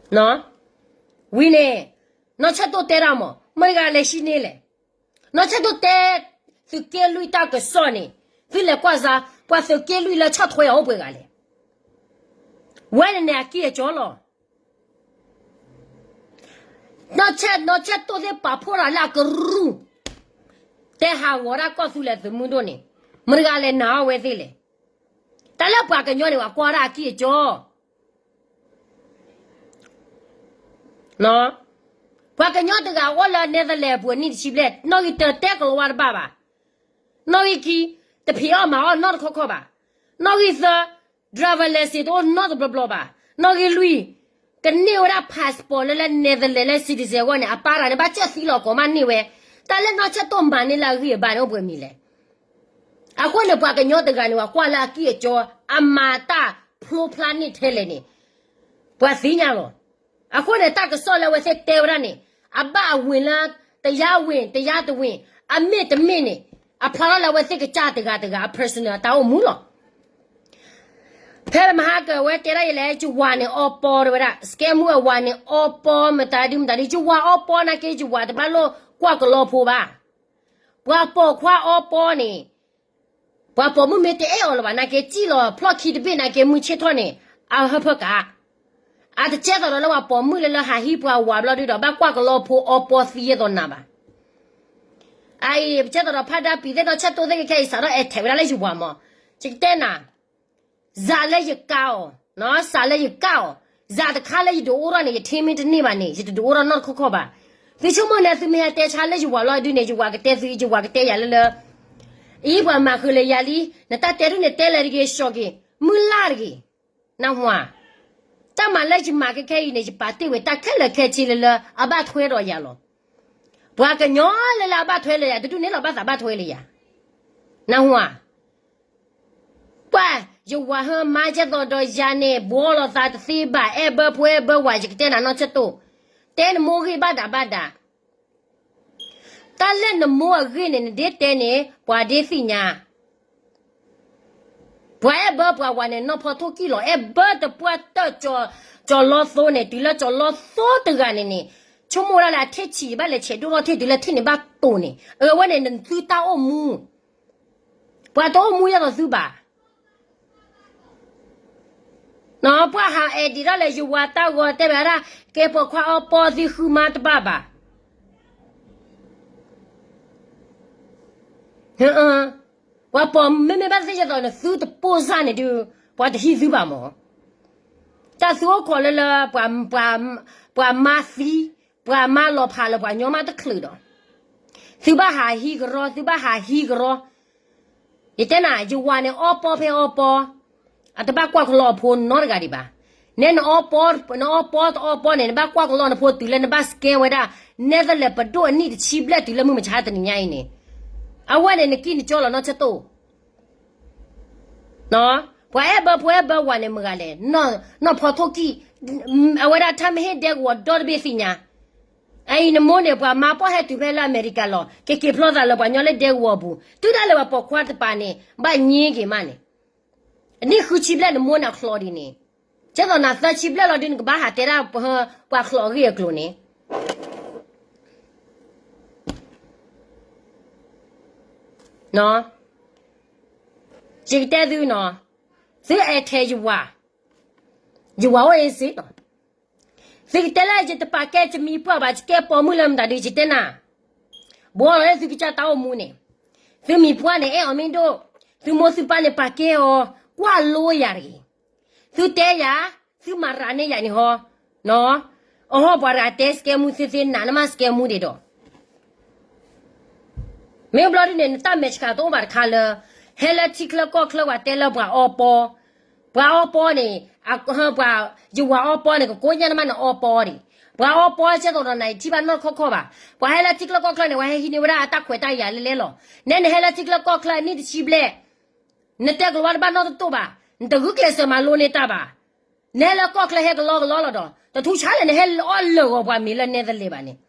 ဝံၤန့ၣ် နီၢ်ဆၢၣ်တိၣ်တဲဒၣ်မး မတဂၤလဲၤဟံးန့ၢ်လဲၣ်. နီၢ်ဆၢၣ်တိၣ်တဲ သုးက့လွံၢ်တၢ်ကစီၣ်န့ၣ် သုလဲၤကွၢ်စါ ပှၤသုးက့လွံၢ်လၢဆီၣ်ထွဲအီၤအိၣ်ပှဲၤဂၤလဲၣ်. ဝဲန့ၣ်န့ၣ်အကံၢ်အကီလီၤ. နီၢ်ဆၢၣ် နီၢ်ဆၢၣ်တိၣ်သ့ၣ်ပာ်ဖှိၣ်တၢ်လၢအကရူၢ် တဲဟးဂီၤဒၣ်ကီၢ်သူလ့ၤသုးမုၢ်ဒိၣ်န့ၣ် မတဂၤလဲၤနာ်အီၤဝဲသ့ၣ်လဲၣ်. တၢ်လၢပှၤကညီန့ၣ် ပှၤကွၢ်ဒၣ်အကံၢ်အကီ ပှၤကညီတဂၤအိၣ်လၢ Netherlands အပူၤအနံၣ်တဆံဘျဲၣ် နီၣ်ဂံၢ်တၢတဲကလီၤဝါတဘၣ်ဘၣ်. နီၣ်ဂံၢ်ခံ တဖံးအီၣ်မၤအီၣ်နီတခီခီဘၣ်. နီၣ်ဂံၢ်သၢ driver license တအိၣ်နီတဘျီဘျီဘၣ်. နီၣ်ဂံၢ်လွံၢ် ကန့ၢ်ဝဲဒၣ် passport လၢလၢ Netherlands လၢ citizen အဂီၢ်န့ၣ် အပၢ်တဂၤန့ၣ် ဘၣ်စၢၢ်သံလီၤကိးမးန့ၢ်ဝဲ. တၢ်လၢနီၢ်ဆၢၣ်တိၣ်မၤန့ၢ်လၢအဂံၢ်အဘါန့ၣ်အိၣ်ပှဲၤမံၤလဲၣ်. အဃိန့ၣ် ပှၤကညီတဂၤန့ၣ် ပှၤကွၢ်လၢအကံၢ်အကီ အမၤတၢ်ဖျိဖျါန့ၢ်ထဲလဲၣ်န့ၣ် ပှၤသ့ၣ်ညါလီၤ. အဃိန့ၣ် တၢ်ကစီၣ်လၢအဝဲသ့ၣ်တဲဝဲဒၣ်န့ၣ် အဘၣ်အဝ့ၢ်လၢ တရားဝင် တရားတဝင် အမ့ၢ်တမ့ၢ်န့ၣ် အဖျါထီၣ်လၢအဝဲသ့ၣ်ကစၢ်တဂၤတဂၤအ personal အတၢ်အိၣ်မူလီၤ. ဖဲမဟါကဝဲတဲဒၣ်ယလဲၣ် ယဝၤန့ၣ်အီပီတဲဝဲဒၣ် scam မုၣ်အဝၤန့ၣ်အီပီမတၤဒုမတၤဒု ယဝၤအီပီနာ်က့ ယဝၤတဘၣ်လိာ်ကွၢ်ကလီဖိဘၣ်. ပှၤပိာ်ခွါအီပီန့ၣ် ပှၤပိာ်မုၣ်မ့ၢ်တအဲၣ်အီၤလၢၤဘၣ်နာ်က့ စံၣ်လီၤဖျီၣ်ခံတဘ့ၣ်နာ်က့ မုၢ်ဆ့ၣ်ထီၣ်န့ၣ် အဟၢဖၢကး အတကဲသိးဒီးလၢပှၤပိာ်မုၣ်လၢလၢဟးဟံးပှၤဝၤဘျီဒုဒီး ဘၣ်ကွၢ်ကလီဖိအီပီသံယဲၢ်သိးနၤဘၣ်. အအံၤ ပကဲသိးဒီးဖးဒါပံၤသ့ၣ်နီၢ်ဆၢၣ်တိၣ်သ့ၣ်ခဲခဲအံၤ စးထီၣ်အဲၣ်ထဲးဝဲဒၣ်လၢယဝၤမး, ယကတဲနၤ စးလၢယကါအီၤ, စးလၢယကါအီၤ, စးတခါလၢယဒုးအိၣ်ထီၣ်န့ၣ် ယထံမ့ၢ်တန့ၢ်ဘၣ်န့ၣ် ယတဒုးအိၣ်ထီၣ်နီတခီခီဘၣ်. သုဆိကမိၣ်န့ၣ် သုမ့ၢ်ဟဲတဲဆါလၢယဝၤလီၤဒုန့ၣ် ယဝၤကတဲသု ယဝၤကတဲယၤလၢလၢ အံၤပှၤမၤဃုာ်လၢယၤလံ, နတၢ်တဲဒုန့ၣ် တဲလဲၤတဂ့ၤ ဆှီက့ၤ, မုၢ်လၢ်တဂ့ၤ, နၢ်ဟူဧါ. တၢ်မၤလၢယမၤခဲခဲအံၤန့ၣ် ယပာ်တ့ၢ်ဝဲတၢ်ခဲလၢာ်ခဲဆ့လၢလၢ အဘၣ်ထွဲဒီးယၤလီၤ. ပှၤကညီလၢလၢအဘၣ်ထွဲလၢယၤ တဒုန့ၣ်လီၤဘၣ်သးဘၣ်ထွဲလၢယၤ, နၢ်ဟူဧါ. ပှၤ ယဝၤဟၢမါကဲသိးဒီးယၤန့ၣ် ဘှီလိာ်သးတသ့ဘၣ် အဲၣ်ဘၢဖိအဲၣ်ဘၢဝၤ ယကတဲနၤနီၢ်ဆၢၣ်တိၣ်, တဲနမိၢ်ဂ့ၢ်ဘၣ်ဒးဘၣ်ဒး တၢ်လၢနမိၢ်အဂ့ၢ်န့ၣ် နဒ့တဲန့ၣ် ပှၤဒ့သ့ၣ်ညါ. ပှၤအဲၣ်ဘၢပှၤဝၤန့ၣ် နီၢ်ဖီထိၣ်ကံၢ်လီၤ အဲၣ်ဘၢတပှၢ်တၢၢ် ကၠီၤလီသိန့ၣ် တုၤလၢကၠီၤလီသိတဂၤန့ၣ်န့ၣ် ဆိကမိၣ်ဝဲဒၣ်လၢအထံၣ်ဆံးဘၣ်လဲၤဆဲးဒိၣ်ထီၣ်ထံၣ်တုၤလၢထံၣ်န့ၣ်ဘၣ်တိၢ်န့ၣ် အဝဲန့ၣ်နသုတၢ်အိၣ်မူ ပှၤတအိၣ်မူယဲသိးသုဘၣ် ပှၤဟးအဲၣ်ဒိးထီၣ်လၢယဝၤတၢ်ဂီၤတဲဘၣ်ဒၣ် ကဲပိာ်ခွါအီပီသံဃုမါတဘၣ်ဘၣ်. ပှၤပိာ်မုၣ်မ့မ့ၢ်ဘၣ်သ့ၣ်ယဲသိးန့ၣ် သုတပိၢ်စၢ်န့ၣ်ဒုး ပှၤတဟံးသုဘၣ်မး. တၢ်သုအိၣ်ခိးလၢလၢ ပှၤမါသံ ပှၤမါလီၤဖးလၢပှၤညီမးတချုးဒီး သုဘၣ်ဟးဟံးကရီ သုဘၣ်ဟးဟံးကရီ ယတဲနၤ ယဝၤန့ၣ်အီပီဖဲအီပီ အတဘၣ်ကွၢ်ကလီအဖိနီတဂၤဒံးဘၣ်. နဲနအီပီ နအီပီတအီပီန့ၣ် နဘၣ်ကွၢ်ကလီနဖိတုၤလၢနဘၣ် scam ဝဲဒၣ် နဲသလဲးပဒိၣ်အနံၣ်တဆံဘျဲၣ်တုၤလၢမုၢ်မဆါတနံၤညါအံၤန့ၣ် အဝဲန့ၣ်နကံၢ်နကၠီလီၤနီၢ်ဆၢၣ်တိၣ် ပှၤအဲၣ်ဘၢဖိအဲၣ်ဘၢဝၤန့ၣ်မတၤလဲၣ် နီၢ်ဖီထိၣ်ကံၢ် အဝဲဒၣ်တၢ်မ့ၢ်ဟ့ၣ်ဒဲကဝီၤဒီတဘ့ၣ်သ့ၣ်ညါ အအံၤနမိၢ်န့ၣ် ပှၤမါပီၢ်ဟဲတုၤဖဲလၢအမဲရကၤလီၤ ကက့ၤဖျီသးလၢပှၤညီလၢဒဲကဝီၤအပူၤ တုၤဒၣ်လဲာ်ပှၤပိာ်ခွါတပၤန့ၣ် ဘၣ်ညါက့ၤမးန့ၣ် နံၣ်ဃုဆံဘျဲၣ်နမိၢ်န့ၣ်အချီဒ်န့ၣ် ကဲသိးနၤသၢဆံဘျဲၣ်လီၤဒုးနကဘၣ်ဟးတဲဒၣ်ပှၤချီးအဂ့ၢ်အကျိၤန့ၣ် ယကတဲသုနီၤ, သုအဲၣ်ထဲယဝၤ, ယဝၤအိၣ်အ့စ့ၣ်လီၤ. သုကတဲလၢယတပာ်ကဲယမံၤပှၢ်ဘၣ် ယကဲပိာ်မုၣ်လၢမတၤဒုး ယတဲနၤ, ဘှီလီၤလၢသုကစၢ်တၢ်အိၣ်မူန့ၣ်, သုမံၤပှၢ်န့ၣ် အဲၣ်အီၤမ့ၢ်ဒိၣ်, သုမိၢ်သုပၢ်န့ၣ် ပာ်ကဲအီၤ, ကွၢ်လိယၤတဂ့ၤ. သုတဲယၤ, သုမၤရၤန့ၢ်ယၤန့ၣ်ဟီ, အဟီၣ်ပှၤတဂၤတဲစကဲမူသ့သ့ နၤနမ့ၢ်စကဲမူဒံးဒီး မ့ၢ်ဘျီဒ်န့ၣ် နတၢ်မဲာ်ဆှးတအိၣ်ဘၣ်တခါလၢ ဟဲလၢထံချၢကီၢ်ချၢ ပှၤတဲလၢပှၤအီပီ, ပှၤအီပီန့ၣ်, ပှၤ ယဝၤအီပီန့ၣ် ကကိးညါနမးနအီပီဒံး, ပှၤအီပီဆဲသိးဒီးနၤ ယထံၣ်ဘၣ်နီၢ်တခီခီဘၣ်, ပှၤဟဲလၢထံချၢကီၢ်ချၢန့ၣ် ပှၤဟဲဟံးန့ၢ်ဝဲဒၣ်အတၢ်ခွဲးတၢ်ယာ်လဲလဲလီၤ, နဲနဟဲလၢထံချၢကီၢ်ချၢအနံၣ်တဆံဘျဲၣ် နတဲကလၤဝါတဘၣ်နီတတိၢ်ဘၣ်, နတဂုာ်ကျဲးစၢးမၤလိန့ၢ်တၢ်ဘၣ်, နဟဲလၢကီၢ်ချၢဟဲကလီကလီလီၤဒီး တထူဆါလဲၣ် နဟဲလၢအီၣ်လၢာ်ဂီၤပှၤမ့ၤလၢနဲသလ့ၤဘၣ်န့ၣ်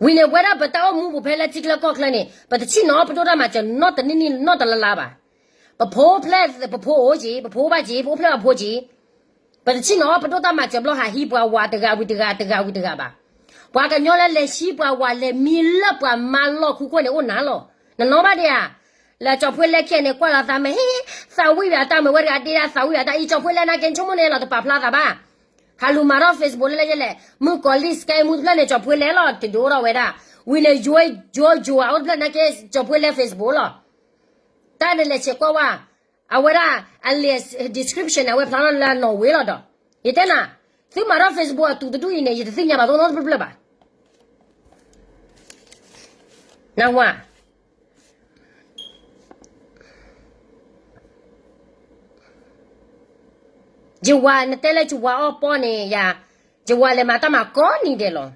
ဝံၤန့ၣ်ပဝဲဒၣ်ပတၢ်အိၣ်မူပူၤဖဲလၢထံချၢကီၢ်ချၢန့ၣ် ပတဆ့ၣ်နီၤအီၣ်ပဒိၣ်တၢ်မၤစၢၤနီတနံၣ်နံၣ်နီတလါလါဘၣ်, ပဖိဖျဲၣ်ပဖိအိၣ်က့ၤ ပဖိဘၣ်က့ၤ ပအိၣ်ဖျဲၣ်အဖိက့ၤ, ပတဆ့ၣ်နီၤအီၣ်ပဒိၣ်တၢ်မၤစၢၤဘျီဟးဟံးပှၤဝၤတဂၤဝံၤတဂၤ တဂၤဝံၤတဂၤဘၣ်, ပှၤကညီလၢလဲၤဟံးပှၤဝၤလဲၤမံလၢပှၤမါလီၢ်ခူခိၣ်န့ၣ်အိၣ်နၤလီၤ, နနီၢ်ဘၣ်ဒံးဧါ, လၢကၠီၤဖှ့လဲခဲန့ၣ် ကွၢ်လီၤသးမ့ၢ်ဟ့ၣ်, သးဝံၣ်ဝဲအတၢ်မ့ၢ်ဝဲတဂၤဒ့ဒၣ် သးဝံၣ်ဝဲအတၢ်အံၤ ကၠီၤဖှ့လဲနာ်က့ ဆိကမိၣ်န့ၣ်လီၤ တပာ်ဖျါသးဘၣ် ဟးလူၤမၤထီၣ် Facebook လၢလဲၣ်လဲၣ်, မုၣ်ကီၤလံၢ် စကဲမူတဖျၢၣ်န့ၣ် ကၠီၤဖှ့လဲလီၤ တဒုးအိၣ်ထီၣ်ဝဲဒၣ်, ဝံၤန့ၣ် ယိယိယိအအိၣ်တဖျၢၣ်နာ်က့ ကၠီၤဖှ့လဲ Facebook လီၤ, တၢ်နလဲၤဆဲးကွၢ်ဝဲ, အဝဲဒၣ် အလဲၤ description န့ၣ် အဝဲဖျါထီၣ်လၢအနီၢ်ဝ့လီၤဒီး, ယတဲနၤ, သုမၤထီၣ် Facebook အတူးတဒူၣ်အံၤန့ၣ် ယတသ့ၣ်ညါဘၣ်တအိၣ်နီတဖျၢၣ်ဘၣ်, နၢ်ဟူဧါ ယဝၤနတဲလၢယဝၤအီပီန့ၣ်ယၤ, ယဝၤလဲၤမၤတၢ်မၤကိးနံၤဒဲးလီၤ,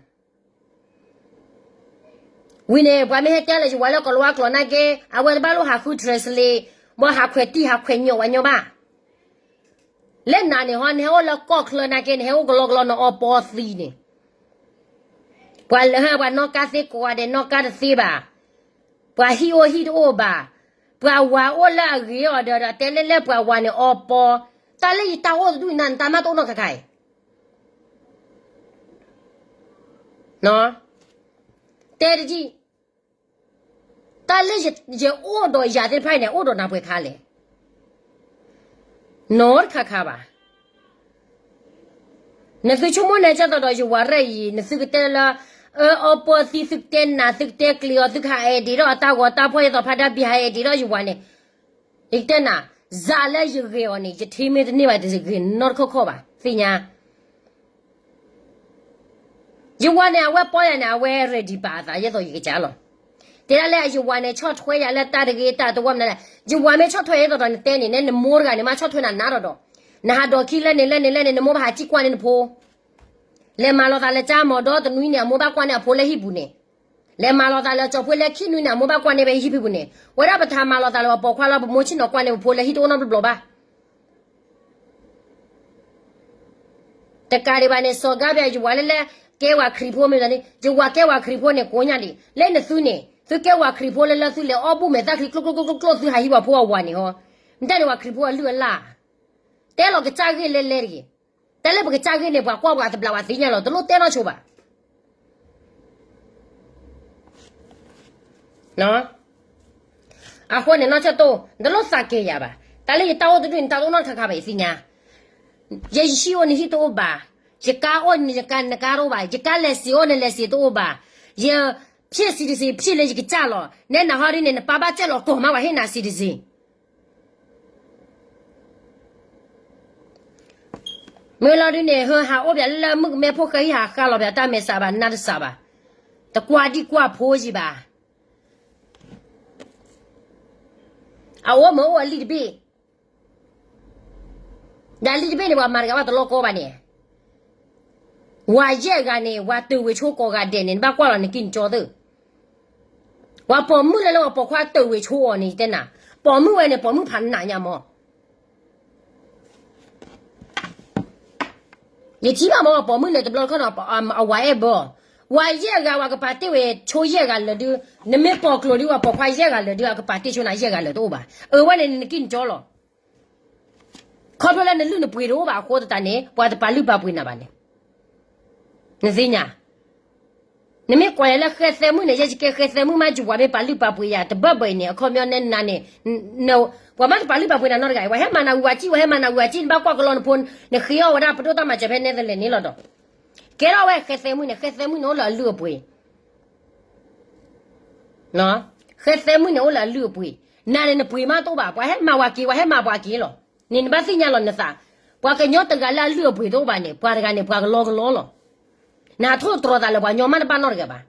ဝံၤန့ၣ် ပှၤမ့ၢ်ဟဲတဲလၢယဝၤလၢကီၤလၤဝါကျိာ်နာ်က့ အဝဲတဘၣ်လိၣ်ဟးဃု translate ဘၣ်ဟးခွဲးတံၢ်ဟးခွဲးညီၣ်ဝဲညီဘၣ်, လၢနၤန့ၣ်ဟီ နဟဲအိၣ်လၢကီၢ်ချၢနာ်က့ နဟဲအိၣ်ကလီကလီနအီပီသံန့ၣ် ပှၤလၢပှၤနီၣ်ကါသ့ကိးဂၤဒဲးနီၣ်ကါတသ့ဘၣ်, ပှၤဟံၣ်အိၣ်ဟံၣ်တအိၣ်ဘၣ်, ပှၤဝၤအိၣ်လၢအဂ့ၤအီၤဒီး တဲလၢလၢပှၤဝၤန့ၣ်အီပီ, တၢ်လၢယတၢ်အိၣ်တဒူၣ်အံၤ နတၢ်မၤတအိၣ်နီတခါခါအံၤ, တဲတဒံၣ်, တၢ်လၢယအိၣ်ဒီးယၤသ့ၣ်တဖၣ်အံၤန့ၣ် အိၣ်ဒီးနၤပှဲၤခါလဲၣ်, နီတခါခါဘၣ် နသုဆိကမိၣ်န့ၣ် ကၢ်သိးဒီးယဝၤရဲၣ်အံၤ နသုကတဲလၢ အၢ အီပီသံ သုကတဲနၤ သုကတဲကျံးအီၤ သုကဟးအဲၣ်ဒ့းထီၣ်အတၢ်ဂီၤတၢ်ဖီၣ် ယဲသိးဖါဒၣ်ဘံဟးအဲၣ်ဒ့းထီၣ်ယဝၤန့ၣ်, ယကတဲနၤ, စးလၢယဂဲၤအီၤန့ၣ် ယထံမ့ၢ်တန့ၢ်ဘၣ် တဂ့ၤနီတခီခီဘၣ် သ့ၣ်ညါ ယဝၤန့ၣ် အဝဲပီယၤန့ၣ် အဝဲ ready ပာ်အသးယဲသိးယကစၢ်လီၤ. တဲဒၣ်လၢယဝၤန့ၣ် ဆီၣ်ထွဲယၤလၢတၢ်တဂ့ၤတၢ်တဝီမနုၤလဲၣ်, ယဝၤမ့ၢ်ဆီၣ်ထွဲယဲသိးဒီးနတဲန့ၣ် နဲနမိၢ်တဂၤန့ၣ် မ့ၢ်ဆီၣ်ထွဲနၤနၤဒီးဒီး, နဟးဒိးခံလၢန့ၣ်လၢန့ၣ်လၢန့ၣ် နမိၢ်ဘၣ်ဟးစံၣ်ကွၢ်န့ၢ်နဖိ, လဲၤမၤလီၤသးလၢကၠၢမီၤဒီတနွံန့ၣ် အမိၢ်ဘၣ်ကွၢ်န့ၢ်အဖိလၢဟံၣ်ပူၤန့ၣ်, လဲၤမၤလီၤသးလၢကၠီၤပှ့ၤလၢခံနွံန့ၣ် အမိၢ်ဘၣ်ကွၢ်န့ၢ်ဝဲဟံၣ်ဖံပူၤန့ၣ်, ဝဲဒၣ်ပထါမၤလီၤသးလၢပှၤပိာ်ခွါလီၤ ပမိၢ်ဆ့ၣ်နီၤကွၢ်န့ၢ်ပဖိလၢဟံၣ်တအိၣ်နီတဘျီဘၣ် တကးဒံးဘၣ်န့ၣ် စီၤကါဘၣ် ယဝၤလၢလၢ ကဲဝၤခရံာ်ဖိမ့ၢ်န့ၣ် ယဝၤကဲဝၤခရံာ်ဖိန့ၣ် ကိးညါဒံး လၢနသုန့ၣ် သုကဲဝၤခရံာ်ဖိလၢလၢသုလဲၤအီၣ်ဘူၣ်မဲာ်သၣ်ချံကျိကျိကျိကျိ သုဟးဟံးပှၤဖိအဝၤန့ၣ်ဟီ, နတၢ်န့ၣ်ဝၤခရံာ်ဖိအလုၢ်အလၢ်, တဲလီၤကစၢ်ဂ့ၢ်လဲလဲတဂ့ၤ, တၢ်လၢပကစၢ်ဂ့ၢ်န့ၣ် ပှၤကွၢ်ပှၤတဘျးပှၤသ့ၣ်ညါလီၤ တလိၣ်တဲနီၢ်ဆိဘၣ် အဃိန့ၣ် နီၢ်ဆၢၣ်တိၢ် နတလိၣ်သးကဲၤယၤဘၣ်, တၢ်လၢယတၢ်အိၣ်တဒူၣ်န့ၣ် တၢ်တအိၣ်နီတခါခါဘၣ် ယသ့ၣ်ညါ, ယဟံၣ်အိၣ်နဟံၣ်တအိၣ်ဘၣ်, ယကါအိၣ်နကါတအိၣ်ဘၣ်, ယကါလဲၤစံးအိၣ်နလဲၤစံးတအိၣ်ဘၣ်, ယ ဖျဲၣ်စံးတစံးဖျဲၣ်လၢယကစၢ်လီၤ, နဲနဟီဒ်န့ၣ် နပၢ်ဘၣ်စဲလီၤကီၢ်မး ပှၤဟ့ၣ်နၤစံးတစံး မ့ၢ်လီၤဒ်န့ၣ် ဟၢဟးအိၣ်ပၠးလၢလၢမုၣ်ကမဲဖိဃဲဟံၣ်ဟးဃါလီၤပၠး တၢ်မဲာ်ဆှးဘၣ် နၢ်တစှးဘၣ်, တကွၢ်ဒံကွၢ်ဖိယံၤဘၣ်, အအိၣ်မ့ၢ်အိၣ်အလံၣ်တဘ့ၣ်, ဒီးလံၣ်တဘ့ၣ်န့ၣ် ပှၤမၤတဂၤဘၣ်တလီၢ်ကီဘၣ်န့ၣ်, ဝၤယဲၢ်ဂၤန့ၣ် ဝၤတၢၢ်ဝဲၤဆိကိးဂၤဒဲးန့ၣ် နဘၣ်ကွၢ်လီၤနကံၢ်နကၠီသၢ ပှၤပိာ်မုၣ်လၢလၢပှၤပိာ်ခွါတၢၢ်ဝဲၤဆိအီၤန့ၣ် ယတဲနၤ, ပိာ်မုၣ်ဝဲန့ၣ် ပိာ်မုၣ်ဖးနးညါမး, ယထံၣ်ဘၣ်မး ပိာ်မုၣ်န့ၣ်တဘျီခီနီၤ အဝၤအဲၣ်ဘၢအီၤ, ဝၤယဲၢ်ဂၤ ပှၤကပာ်တ့ၢ်ဝဲၤဆိယဲၢ်ဂၤလၢာ်ဒု, နမ့ၢ်ပိာ်ကျိၤဒု ပှၤပိာ်ခွါယဲၢ်ဂၤလၢာ်ဒု အကပာ်တ့ၢ်ဆိနၤယဲၢ်ဂၤလၢာ်တအိၣ်ဘၣ်, အဝဲန့ၣ်နကံၢ်နကၠီလီၤ ခီဖျိလၢနလုၢ်နပှ့ၤတအိၣ်ဘၣ်အဃိသတးန့ၣ် ပှၤတပာ်လုၢ်ပာ်ပှ့ၤနၤဘၣ်န့ၣ်, နသ့ၣ်ညါ, နမ့ၢ်ကွၢ်ယၤလၢဃဲသဲမုၣ်န့ၣ် ယဲယကဲဃဲသဲမုၣ်မး ယဝၤမ့ၢ်ပာ်လုၢ်ပာ်ပှ့ၤယၤ တဘၣ်ဘၣ်အံၤန့ၣ် အခီပညီနဲနၤန့ၣ်, ပှၤမ့ၢ်တပာ်လုၢ်ပာ်ပှ့ၤနၤနီတဂၤအံၤ ပှၤဟဲမၤနၤဝံၤဝၤကံၣ် ပှၤဟဲမၤနၤဝံၤဝၤကံၣ် နဘၣ်ကွၢ်ကလီနဖိ, နဃ့အီၣ်ဝဲဒၣ်ပဒိၣ်တၢ်မၤစၢၤဖဲနဲသလဲးန့ၣ်လီၤဒီး ကဲထီၣ်ဝဲဃဲသဲမုၣ်န့ၣ်, ဃဲသဲမုၣ်န့ၣ်အိၣ်လၢအလုၢ်အပှ့ၤ, ဃဲသဲမုၣ်န့ၣ်အိၣ်လၢအလုၢ်အပှ့ၤ, နၤန့ၣ်နပှ့ၤမးတအိၣ်ဘၣ်, ပှၤဟဲမၤပှၤက့ၤ, ပှၤဟဲမၤပှၤက့ၤလီၤ. န့ၣ်နဘၣ်သ့ၣ်ညါလီၤနသး, ပှၤကညီတဂၤလၢအလုၢ်အပှ့ၤတအိၣ်ဘၣ်န့ၣ် ပှၤတဂၤန့ၣ် ပှၤကလီကလီလီၤ. နဟးထိၣ်သတြီၤသးလၢပှၤကညီမးတဘၣ်နီတဂၤဘၣ်.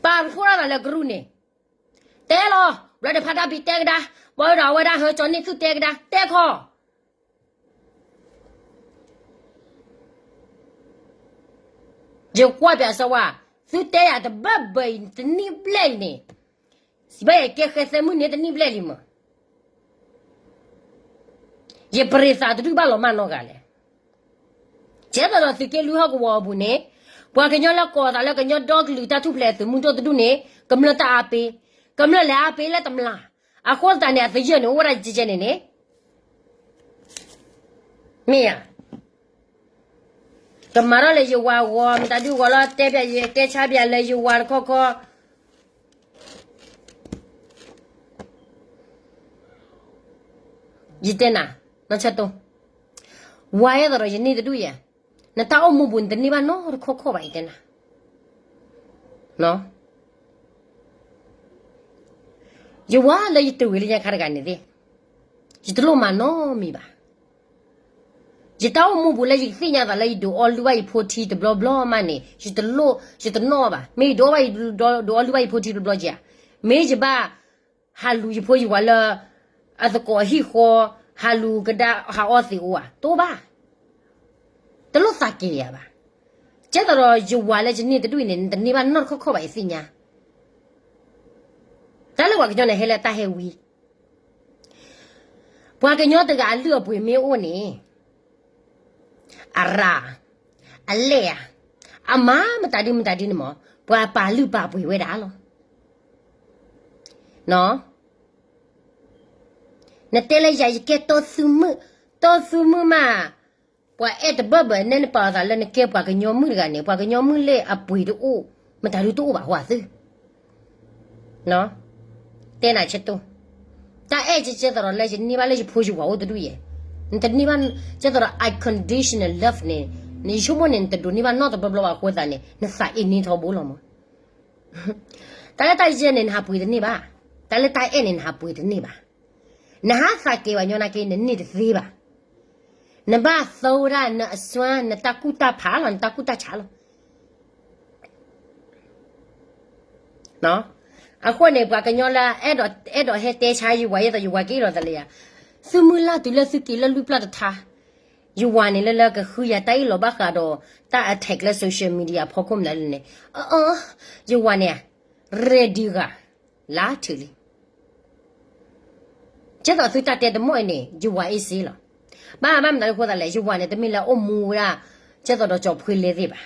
ပာ်ဖှိၣ်ထီၣ်သးလၢကရူၢ်န့ၣ်, တဲလီၤ, ဘျီဒီးဖါတၢ်ဘံတဲကဒါ, ဘၣ်ဒီးအဝဲဒၣ်ဟၢကၠီန့ၢ်သုတဲကဒါ, တဲခီ ယကွၢ်ပၠးစီဝါ, သုတဲယၤတဘၢၣ်ဘၢၣ်အံၤ တနံၣ်ဘျဲၣ်အံၤန့ၣ်, စံးဘၣ်ယဲကဲဃဲသဲမုၣ်န့ၣ်တနံၣ်ဘျဲၣ်လံမး, ယပရ့ၤသးတဒူၣ်ဘၣ်လီၤမၢ်နီတဂၤလဲၣ်. ကဲသိးဒီးသုးက့လွံၢ်ဟီၣ်ကဝီၤအပူၤန့ၣ်, ပှၤကညီလၢကိးသးလၢကညီဒီကလုာ်တၢ်ထူၣ်ဖျဲးသုးမုၢ်ဒိၣ်တဒူၣ်န့ၣ် ကမျၢၢ်တၢ်အါပ့ၤ, ကမျၢၢ်လဲၤအါပ့ၤလၢတမျၢ်, အဃိသတးန့ၣ် အသယၢၢ်န့ၣ် အိၣ်ဝဲဒၣ်ကဲကဲန့ၣ်န့ၣ်, မ့ၢ်ဧါ. ကမၤထီၣ်လၢယဝၤဂီၤ မတၤဒုဂီၤလီၤ တဲပၠးယတဲဆါပၠးလၢယဝၤတခီခီ ယတဲနၤ, နီၢ်ဆၢတိ, ဝၤအဲၣ်သိးဒီးယန့ၢ်တဒူၣ်ယဲ, နတၢ်အိၣ်မူပူၤနတန့ၢ်ဘၣ်နီတခီခီဘၣ် ယတဲနၤ, ယဝၤလၢယတုၤဝံၤလၢညါခါတဂၤန့ၣ်သ့ၣ်, ယတလိၣ်မၤနီတမံၤဘၣ်. ယတၢ်အိၣ်မူပူၤလၢယကသ့ၣ်ညါသးလၢယဒုးအီၣ်လုၢ်ဘၣ်ယဖိထံတဘျီဘျီမးန့ၣ် ယတလိၣ်, ယတနီၣ်ဘၣ်. မ့ၢ်ယဒုးအီၣ်ဘၣ်ယ, ဒုးအီၣ်လုၢ်ဘၣ်ယဖိထံတဘျီဘျီဧါ, မ့ၢ်ယဘၣ်ဟးလူၤယဖိယဝၤလၢ အသကိးအဟံၣ်ဃီ, ဟးလူၤကဒါဟးအီသံးအိၣ်ဧါ, တအိၣ်ဘၣ်. တလိၣ်သးက့ၤယၤဘၣ်. ကဲသိးဒီးယဝၤလၢယန့ၢ်တဒူၣ်အံၤန့ၣ် နတန့ၢ်ဘၣ်နီတခီခီဘၣ် ယသ့ၣ်ညါ. တၢ်လၢပှၤကညီန့ၣ် ဟဲလၢတၢ်ဟဲဝံ, ပှၤကညီတဂၤအလုၢ်အပှ့ၤမ့ၢ်အိၣ်န့ၣ် အရၤ, အလဲၢ်ဧါ, အမၤမတၤဒုမတၤဒုန့ၣ်မး ပှၤပာ်လုၢ်ပာ်ပှ့ၤဝဲဒၣ်လီၤ. နတဲလၢယၤယကဲတီသူမုၣ်, တီသူမုၣ်မး, ပှၤအဲၣ်တဘၢၣ်ဘၢၣ်နဲနပာ်လီၤသးလၢနကဲပှၤကညီမုၣ်တဂၤန့ၣ် ပှၤကညီမုၣ်လၢအပှ့ၤတအိၣ်, မတၤဒုတအိၣ်ဘၣ်ဟီသု တဲနၤဆၢတိ, တၢ်အဲၣ်ကဲကဲသိးဒီးလၢယန့ၢ်ဘၣ်လၢယဖိယဝၤအိၣ်တဒူၣ်ယဲ, နတန့ၢ်ဘၣ်, ကဲသိးဒီး unconditional love န့ၣ်, နဆိကမိၣ်န့ၣ် နတဒိးန့ၢ်ဘၣ်နီတဘျီဘျီဘၣ်အဃိသတးန့ၣ် နသးအ့န့ထီဘိလီၤမး. တၢ်လၢတၢ်ယဲန့ၣ် နဟးပှ့ၤတန့ၢ်ဘၣ်, တၢ်လၢတၢ်အဲၣ်န့ၣ် နဟးပှ့ၤတန့ၢ်ဘၣ်. နဟးသးကဲပှၤကညီနာ်က့ နန့ၢ်တသ့ဘၣ်. နဘၣ်သၢဝဲဒၣ်နအစွမ်း နတၢ်ကူၣ်တၢ်ဖးလီၤ နတၢ်ကူၣ်တၢ်ဆးလီၤ. အဃိန့ၣ် ပှၤကညီလၢ အဲၣ်ဒိးဟဲတဲဆါယဝၤ ယဲသိးယဝၤက့ၤလီၤသးလၢယၤ, သုမုၢ်လၢ်တုၤလၢသုက့ၤလၢလွံၢ်ပျၢ်တထါ, ယဝၤန့ၣ် လၢလၢကဃုယၤတၢ်အ့ၣ်လိာ်ဘၣ်ဃးဒီး တၢ် attack လၢ social media ဖီခိၣ်မနုၤလဲၣ်န့ၣ်, အၢ, ယဝၤန့ၣ် ready ဂၤ လါထုးလံ. ကဲသိးသုတၢ်တဲတမီၢ်အံၤန့ၣ် ယဝၤအ့ၣ်စ့လီၤ. ဘၣ်ဘၣ်မနုၤအဃိသတးလဲၣ် ယဝၤန့ၣ် တမ့ၢ်လၢအအိၣ်မူဝဲဒၣ် ကဲသိးဒီးကၠီၤဖှ့လဲသ့ၣ်ဘၣ်.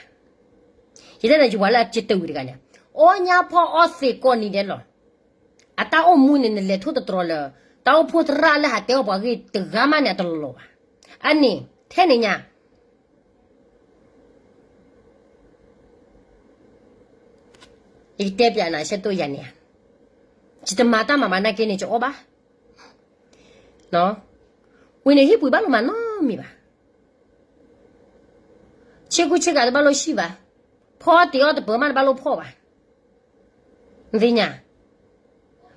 ယတဲန့ၣ် ယဝၤလၢအကတၢၢ်ဝံၤတဂၤန့ၣ် အီၣ်ညၣ်ဖီၣ်အီၣ်သ့ကိးနံၤဒဲးလီၤ. အတၢ်အိၣ်မူန့ၣ် နလဲၤထိၣ်သတြီၤလၢ တၢ်အိၣ်ဖှိၣ်သရၣ်လၢဟးတဲအီၣ်ပှၤဂ့ၢ်တဂၤမးန့ၣ် အတလီၤလီၤဘၣ်. အန့ၣ် ထဲန့ၣ်ညါ ယကတဲပျးနၤဆၢတိၢ်ယၤန့ၣ်, ယတမၤတၢ်မၤဘၣ်နာ်က့န့ၣ် ယအီၣ်ဘၣ်. ဝံၤန့ၣ်ဟံၣ်ပူၤဘၣ်လိာ်မၤနီတမံၤဘၣ်. ဆ့ကူဆ့ကၤတဘၣ်လိာ်ဆံၣ်ဘၣ်. ဖီတ့ၢ်အီၣ်တပၢၤမးတဘၣ်လိာ်ဖီၣ်ဘၣ်. နသ့ၣ်ညါ,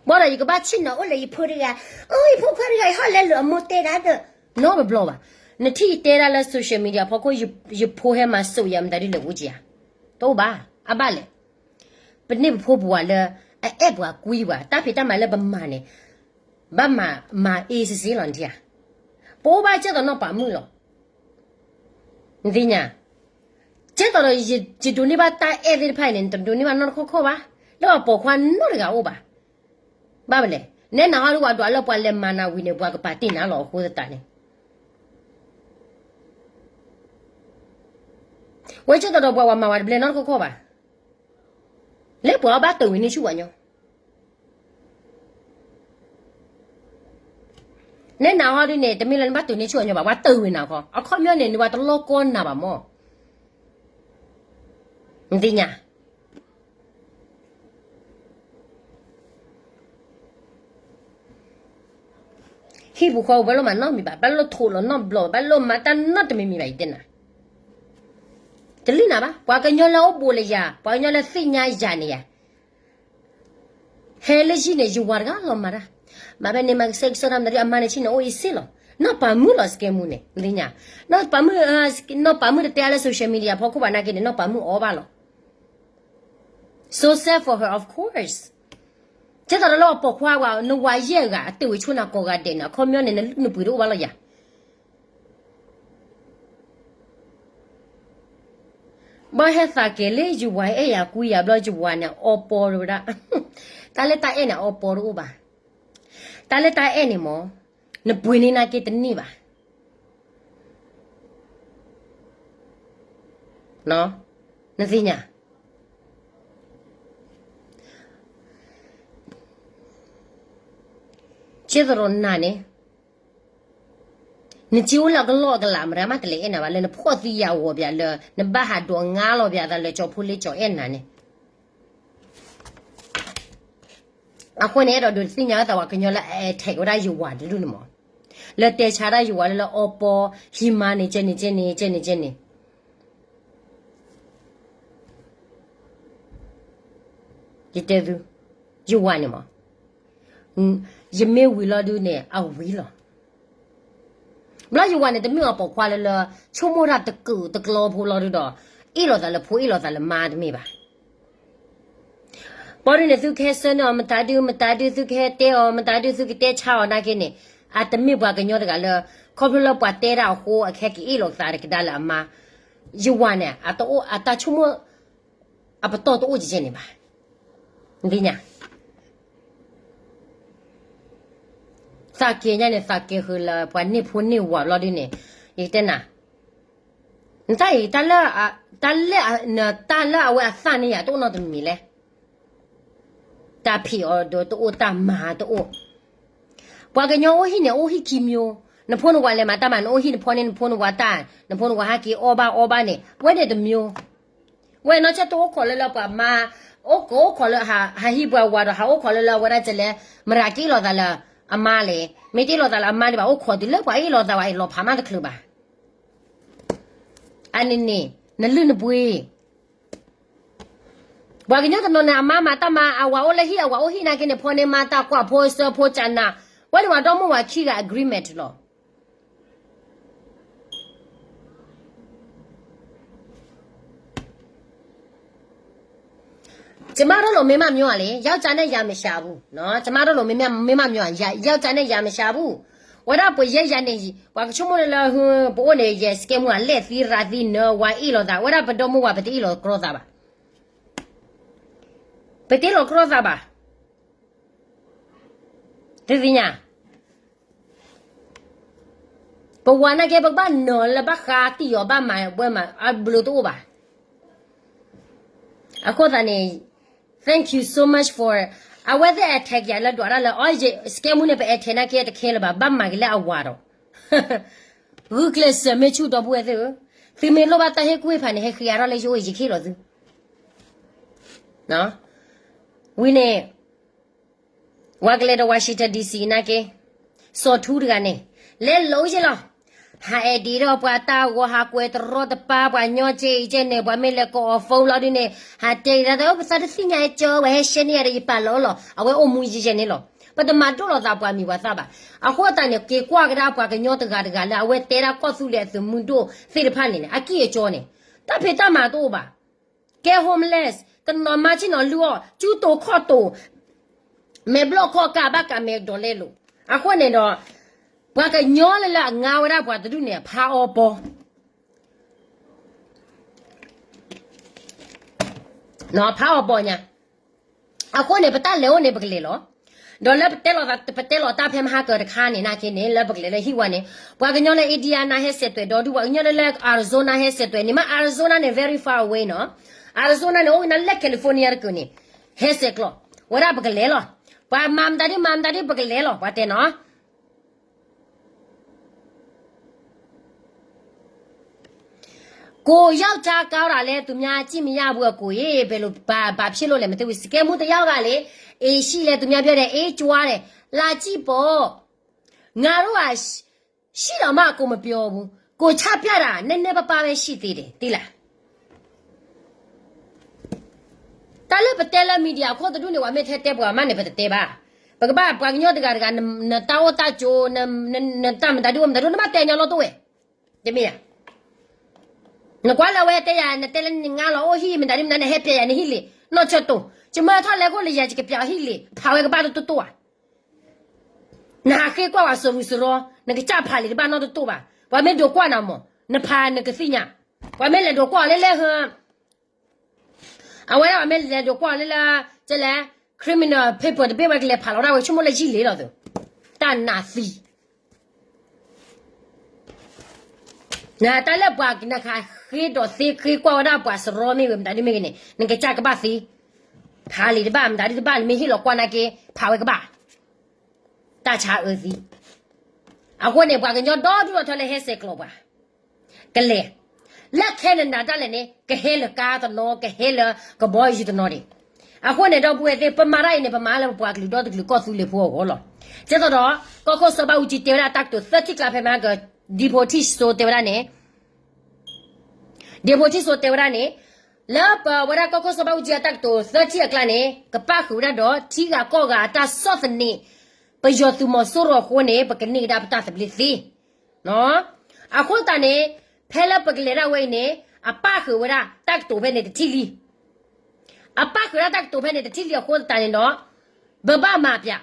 ဘၣ်ဒီးယကဘၣ်ဆ့ၣ်နီၤအိၣ်လၢယဖိတဂၤ, အိၣ်ယဖိခွါတဂၤ ယဟီၣ်လဲလိာ်အမိၢ်တဲဒၣ်ဒီး နီတဘျီဘၣ်. နထံၣ်ယတဲဒၣ်လၢ social media ဖီခိၣ် ယဖိဟဲမၤစိာ်ယၤမတၤဒ်လဲၣ်အိၣ်က့ၤဧါ. တအိၣ်ဘၣ်, အဘၣ်လဲၣ်. ပန့ၢ်ပဖိပဝၤလၢ အအဲၣ်ပှၤကွံပှၤ တၢ်ဖံးတၢ်မၤလၢပမၤန့ၣ် ဘၣ်မၤမၤအ့စ့စ့လီၤနထံၣ်ဧါ. ပအိၣ်ဘၣ်ကဲသိးနီၢ်ပာ်မုၣ်လီၤ. နသ့ၣ်ညါ, ကဲသိးဒီး ယဒိးန့ၢ်ဘၣ်တၢ်အဲၣ်သ့ၣ်တဖၣ်အံၤန့ၣ် နတဒိးန့ၢ်ဘၣ်နီတခီခီဘၣ်. လၢပှၤပိာ်ခွါနီတဂၤအိၣ်ဘၣ်. ဘၣ်မနုၤလဲၣ်, နဲနၤဟီဒုးဝဲဒွးလၢပှၤလဲၤမၤနၤဝံၤန့ၣ် ပှၤကပာ်တ့ၢ်နၤလီၤအဃိသတးန့ၣ် ဝဲကဲသိးဒီးပှၤဝဲမၤဝဲတဘျဲၣ်နီတခီခီဘၣ်. လၢပှၤအီၣ်ဘၣ်တၢ်ဝံၤန့ၣ်ဆူၣ်ဝဲညီ နဲနၤဟီဒုန့ၣ် တမ့ၢ်လၢနဘၣ်တုၤန့ၢ်ဆူၣ်အညီဘၣ်, ပှၤတၢ်ဝံၤနၤခီ, အခီပညီန့ၣ် နဝဲတလီၢ်ကီနၤဘၣ်မၢ်. နသ့ၣ်ညါ, ဟံၣ်ပူၤဃီပူၤ ဘၣ်လိၣ်မၤနီတမံၤဘၣ်, ဘၣ်လိၣ်ထိးလီၤနီတဘျီဘၣ်, ဘၣ်လိၣ်မၤတၢ်နီတမံၤမံၤဘၣ် ယတဲနၤ. တလုၢ်နၤဘၣ်. ပှၤကညီလၢအိၣ်ဘူးလၢယၤ, ပှၤကညီလၢသ့ၣ်ညါယၤန့ၣ်ယၤ, ဟဲလၢယံၤန့ၣ် ယဝၤတဂၤလီၤမၤတၢ်. မ့ၢ်ဖဲန့ၣ် မၤကစဲကစီဒီးမတၤဒု အမါန့ၣ်ဆံးန့ၣ် အိၣ်အံၤစ့ၢ်လီၤ. နီၢ်ပၤမုၣ်လီၤ စကဲမူန့ၣ် နသ့ၣ်ညါ. နီၢ်ပၤမုၣ်, နီၢ်ပၤမုၣ်တတဲအါလၢ social media ဖီခိၣ်ဘၣ်နာ်က့န့ၣ် နီၢ်ပၤမုၣ်အီၣ်ဘၣ်လီၤ. So sad for her, of course. ကဲသိးဒီးလၢအပိာ်ခွါဝဲ နဝၤယဲၢ်ဂၤ အတ့ၢ်ဝံၤဆိနၤကိးဂၤဒဲးန့ၣ် အခီပညီန့ၣ် နလုၢ်နပှ့ၤတအိၣ်ဘၣ်လီၤယၤ. ဘၣ်ဟဲသးကဲၤလၢယဝၤအဲၣ်ယၤကွံယၤဘျီ ယဝၤန့ၣ် အီပီတဝဲဒၣ်, တၢ်လၢတၢ်အဲၣ်န့ၣ် အီပီတအိၣ်ဘၣ်. တၢ်လၢတၢ်အဲၣ်န့ၣ်မ့ၢ် နပှ့ၤန့ၢ်နာ်က့တန့ၢ်ဘၣ်. နသ့ၣ်ညါ. ကဲသိးဒီးနၤန့ၣ် နစ့အိၣ်လၢအကလီၢ်အကလး မတၤမးတလဲၤအဲၣ်နၤဘၣ် လၢနဖှီၣ်သံယာ်ဂီၤပၠးလၢ နဘၣ်ဟးဒိးငါလီၤပၠးသးလၢကၠီဖိလ့ကၠီအဲၣ်နၤန့ၣ်. အဃိန့ၣ် အဲၣ်ဒိးဒုးသ့ၣ်ညါဝဲသးပှၤကညီလၢအ attack ဝဲဒၣ်ယဝၤတဒူၣ်န့ၣ်မး, လၢတဲဆါဒၣ်ယဝၤလၢလၢအီပီ ဟံးမါန့ၣ် ကဲန့ၣ် ကဲန့ၣ် ကဲန့ၣ် ကဲန့ၣ်. ယတဲသု, ယဝၤန့ၣ်မး, ယမ့ၢ်ဝံၤလီၤဒုန့ၣ် အဝံၤလီၤ. ဘျီယဝၤန့ၣ် တမ့ၢ်အပိာ်ခွါလၢလၢ ဆိကမိၣ်တၢ်တကူာ်တကျီဖိလီၤဒုဒီး အ့ၣ်လိာ်သးလၢဖိ အ့ၣ်လိာ်သးလၢမါတမ့ၢ်ဘၣ်. ဘျီဒုန့ၣ် သုကဟဲဆၢန့ၢ်အီၤ မတၤဒု မတၤဒု သုကဟဲတဲအီၤ မတၤဒု သုကတဲဆါအီၤနာ်က့န့ၣ် အတမ့ၢ်ပှၤကညီတဂၤလၢ ခီဖျိလၢပှၤတဲတၢ်အဃိ အခဲက့ၤအ့ၣ်လိာ်သးတကဒါလၢအမါ. ယဝၤန့ၣ် အတအိၣ် အတၢ်ဆိကမိၣ် အပတီၢ်တအိၣ်ကဲန့ၣ်ဘၣ်. နသ့ၣ်ညါ. သးကဲၤညါန့ၣ် သးကဲၤဃုာ်လၢပှၤန့ၢ်ဖိန့ၢ်ဝၤဘျီဒုန့ၣ် ယကတဲနၤ, နတၢ်အံၤ တၢ်လၢ တၢ်လၢအဝဲအသၣ်န့ၣ်ယၤ တအိၣ်နီတမံၤလဲၣ်. တၢ်ဖံးအီၤဒီးတအိၣ် တၢ်မၤတအိၣ်. ပှၤကညီအိၣ်ဟံၣ်န့ၣ် အိၣ်ဟံၣ်ခံမျိုး, နဖိနဝၤလဲၤမၤတၢ်မၤ နအိၣ်ဟံၣ်နဖိန့ၣ် နဖိနဝၤတၢ်, နဖိနဝၤဟဲက့ၤအီၣ်ဘၣ်အီဘၣ်န့ၣ် ဝဲန့ၣ်တမျိုး. ဝဲနီၢ်ဆၢတအိၣ်ခိးလၢလၢပှၤမါ, အိၣ်ကအိၣ်ခိးလၢ ဟးဟံၣ်ပှၤဝၤဒီး ဟးအိၣ်ခိးလၢလၢအဝဲဒၣ်ကလဲၣ်, မတၤက့ၤအ့ၣ်လိာ်သးလၢအမါလဲၣ်, မ့ၢ်တ့ၢ်လိာ်သးလၢအမါဒံးဘၣ် အိၣ်ခိးတုၤလၢပှၤအ့ၣ်လိာ်သးဝဲအံၤလီၤဖးမးတချုးဘၣ်. အန့ၣ်န့ၣ် နလုၢ်နပှ့ၤ ပှၤကညီတနီၤန့ၣ် အမါမၤတၢ်မၤ အဝၤအိၣ်လၢဟံၣ် အဝၤအိၣ်ဟံၣ်နာ်က့န့ၣ် ဖီန့ၢ်မါတၢ်ကွၢ်ဖိစၢဖိကနး, ဝဲန့ၣ်ပှၤဒီမိၢ်ဝၤခံဂၤ agreement လီၤ. ကျမတို့လို မိန်းမမျိုး လေ, ယောက်ျားနဲ့ ရန်မရှာဘူးနော်, ကျမတို့လို မိန်းမမျိုး ယောက်ျားနဲ့ ရန်မရှာဘူး. ဝဲဒၣ်ပယဲယၤန့ၣ် ပှၤကဆိကမိၣ်လၢ ပအိၣ်န့ၣ် ယစကဲမူ အလဲၣ်သံရၤသံနၢ ဝၤအ့ၣ်လိာ်သး ဝဲဒၣ်ပဒီမိၢ်ဝၤ ပတအ့ၣ်လိာ်ကြီသးဘၣ်, ပတအ့ၣ်လိာ်ကြီသးဘၣ်. တသ့ၣ်ညါ ပဝၤနာ်က့ ပကဘၣ်နၢၤလၢဘၣ်ဃးတံၢ်အီၤ ဘၣ်မၤဝဲမၤ အဘျုးတအိၣ်ဘၣ်. အဃိသတးန့ၣ် thank you so much for အဝဲသ့ၣ် attack ယၤလၢဒွးတၢ်လၢ အီ စကဲမူန့ၣ် ပ attack နာ်က့ တခဲလၢၤဘၣ်, ဘၣ်မၤက့ၤလၢအဝၤဒီး ဂုာ်ကျဲးစၢးမ့ၢ်ဆူၣ် ဒီပုၢ်ဝဲၢ်သ့ၣ်ဧၢ, သုမ့ၢ်လိၣ်ဘၣ်တၢ်ဟ့ၣ်ကူၣ်ဟ့ၣ်ဖးန့ၣ် ဟဲဃ့အါထီၣ်လၢယအိၣ် ယကဟ့ၣ်လီၤသု. ဝံၤန့ၣ် ဝၤကလဲၤဒီး Washington D C နာ်က့, စီၤထူတဂၤန့ၣ် လဲၤလိာ်ယဲလီၤ. ဟးအဲၣ်ဒိးဒီးပှၤတၢ်ဂီၤ ဟးကွဲးတရီတပါ ပှၤညီကဲအံၤကဲန့ၣ် ပှၤမ့ၢ်လဲၤကိးအီၤ phone လီၤဒုန့ၣ် ဟးတဲအံၤဒၣ် ပသးတသ့ၣ်ညါအကၠီ ဝဲဟဲရှဲန့ၢ်ယၤဒီး ယပာ်လီၤလီၤ. အဝဲအိၣ်မူယဲယဲန့ၣ်လီၤ. ပတမၤဒိၣ်လိာ်သးပှၤမံၤပှၤသၣ်ဘၣ်. အဃိသတးန့ၣ် က့ၤကွၢ်ကဒါပှၤကညီတဂၤတဂၤလၢ အဝဲတဲဒၣ်ကီၢ်သူလ့ၤအသုးမုၢ်ဒိၣ်သ့ၣ်တဖၣ်န့ၣ် အကံၢ်အကၠီန့ၣ် တၢ်ဖံးတၢ်မၤတအိၣ်ဘၣ်. ကဲ homeless တနီၤမါဆ့ၣ်နီၤလုၢ်အီၣ် ကၠူတိာ်ခီၣ်တိာ် မဲာ်ဘျီၣ်ခီၣ်ကၢ် ဘၣ်ကးမဲာ်ဒီးလဲလိာ်. အဃိန့ၣ်ဒီး ပှၤကညီလၢလၢအငါဝဲဒၣ်ပှၤတဒူၣ်န့ၣ် ဖးအီၤပီၤ, ဖးအီၤပီၤညါ. အဃိန့ၣ် ပတၢ်လဲၤအိၣ်န့ၣ် ပကလဲၤလီၤ. ဒီးလၢပတဲလီၤတၢ် ပတဲလီၤတၢ်ဖဲမဟါကတခါန့ၣ် နာ်က့န့ၣ် လၢပကလဲၤလၢဟံၣ်ဝါန့ၣ် ပှၤကညီလၢ Indiana ဟဲစဲးသွဲးဒီဒူၣ်, ပှၤကညီလၢ Arizona ဟဲစဲးသွဲးန့ၣ် မ့ၢ် Arizona န့ၣ် very far away နီၤ. Arizona န့ၣ် အိၣ်ဝဲဒၣ်လၢ California တကၢၢ်န့ၣ် ဟဲစဲးကျိးဝဲဒၣ် ပကလဲၤလီၤ. ပှၤမၤမတၤဒ်မၤမတၤဒ် ပကလဲၤလီၤ ပှၤတဲနီၤ. ကိုယ်ယောက်ျားကောင်းတာလည်း သူများကြည့်မရဘူး အကိုရေ, ဘယ်လို ဘာဖြစ်လို့လဲ မသိဘူး. စကဲမူ တစ်ယောက်ကလေ အေးရှိလဲ သူများပြောတယ်, အေးကြွားတယ်, လာကြည့်ပေါ့. ငါတို့က ရှိတောင်မှ အကိုမပြောဘူး, ကိုယ်ချပြတာ နည်းနည်းပါးပါးပဲ ရှိသေးတယ်, သိလား. တၢ်လၢပတဲလၢ media အခိၣ်တဒူၣ်န့ၣ် ပှၤမ့ၢ်ထဲတဲပှၤမးန့ၣ် ပတတဲဘၣ်. ပကဘၣ်ပှၤကညီတဂၤတဂၤ နတၢ်အိၣ်တၢ်ကၠိ နတၢ်မတၤဒု အိၣ်မတၤဒု နဘၣ်တဲညီလီၤတအိၣ်ဝဲ, တမ့ၢ်ဧါ. နကွၢ်လၢအဝဲတဲယၤ နတဲလၢနငါလီၤအိၣ်ဟံၣ်မတၤဒုမတၤ နဟဲပျဲယၤနဟံၣ်လံ, နီၢ်ဆၢတိၤ ယမၢထီၣ်လဲၤခိၣ်လၢယၤ ယကပျဲအဟံၣ်လံ ဖးဝဲကဘၣ်တတိၢ်တိၢ်ဧါ. နဟးဃ့ကွၢ်ဝဲစရူးစရီ, နကစၢ်ဖးလံာ်တဘၣ်နီတတိၢ်ဘၣ်. ပှၤမ့ၢ်ဒိးကွၢ်နၤမး နဖးနကသ့ၣ်ညါ. ပှၤမ့ၢ်လဲၤဒိးကွၢ်အီၤလၢလဲၣ်ဟၢ, အဝဲဒၣ်ပှၤမ့ၢ်လဲၤဒိးကွၢ်အီၤလၢလၢ, ကလဲၣ်, criminal paper တဘ့ၣ်ဝဲကလဲၤဖးလီၤဒၣ်ဝဲ ဆိကမိၣ်လၢယံာ်လံလီၤသု, တၢ်နးသံ နတၢ်လၢပှၤနဃ့ဒီးသ့ဃ့ကွၢ်ဝဲဒၣ်ပှၤစရီမ့ၢ်ဂ့ၤ မတၤဒုမ့ၢ်ဂ့ၤန့ၣ် နကစၢ်ကဘၣ်သ့, ဖးလံာ်တဘၣ် မတၤဒုတဘၣ် နမ့ၢ်ဟ့ၣ်လီၤကွၢ်နာ်က့ ဖးဝဲကဘၣ်, တၢ်ဆါအၢသံ. အဃိန့ၣ် ပှၤကညီဒီဒူၣ်ဒီထၢလၢဟဲဆဲးကျိးပှၤ ကလဲၤ, လၢ Canada တၢ်လဲၣ်န့ၣ် ကဟဲလၢကါတနီၤ ကဟဲလၢကဘီယူၤတနီၤဒံး. အဃိန့ၣ် ဒီပုၢ်ဝဲၢ်သ့ၣ် ပမၤတၢ်အံၤန့ၣ် ပမၤလၢပပှၤကလုာ်ဒီတကလုာ်ကီၢ်သူလ့ၤဖိအဂီၢ်လီၤ. ဒ်သိးဒီး ကီၢ်ခိၣ်စီၤဘၣ်အူကၠံတဲဝဲဒၣ်တၢ်ကတိၤသၢထံၣ်ကျါဖဲမဟါက Deputy Soe တဲဝဲဒၣ်န့ၣ် Deputy Soe တဲဝဲဒၣ်န့ၣ် လၢပဝဲဒၣ်ကီၢ်ခိၣ်စီၤဘၣ်အူကၠံအတၢ်ကတိၤသၢထံၣ်အကျါန့ၣ် ကပၣ်ဃုာ်ဝဲဒၣ်ဒီး ထံဂၤကီၢ်ဂၤအတၢ်ဆီၣ်သနံး ပယီၤသုးမီၤစိရိၤအဃိန့ၣ် ပကန့ၢ်ကဒါပတၢ်သဘျ့သ့. အဃိသတးန့ၣ် ဖဲလၢပကလဲၤဒၣ်ဝဲအံၤန့ၣ် အပၣ်ဃုာ်ဝဲဒၣ်တၢ်ကတိၤဖဲန့ၣ်တထံၣ်လံ. အပၣ်ဃုာ်ဒၣ်တၢ်ကတိၤဖဲန့ၣ်တထံၣ်လံအဃိသတးန့ၣ်ဒီး ပဘၣ်မၤပၠး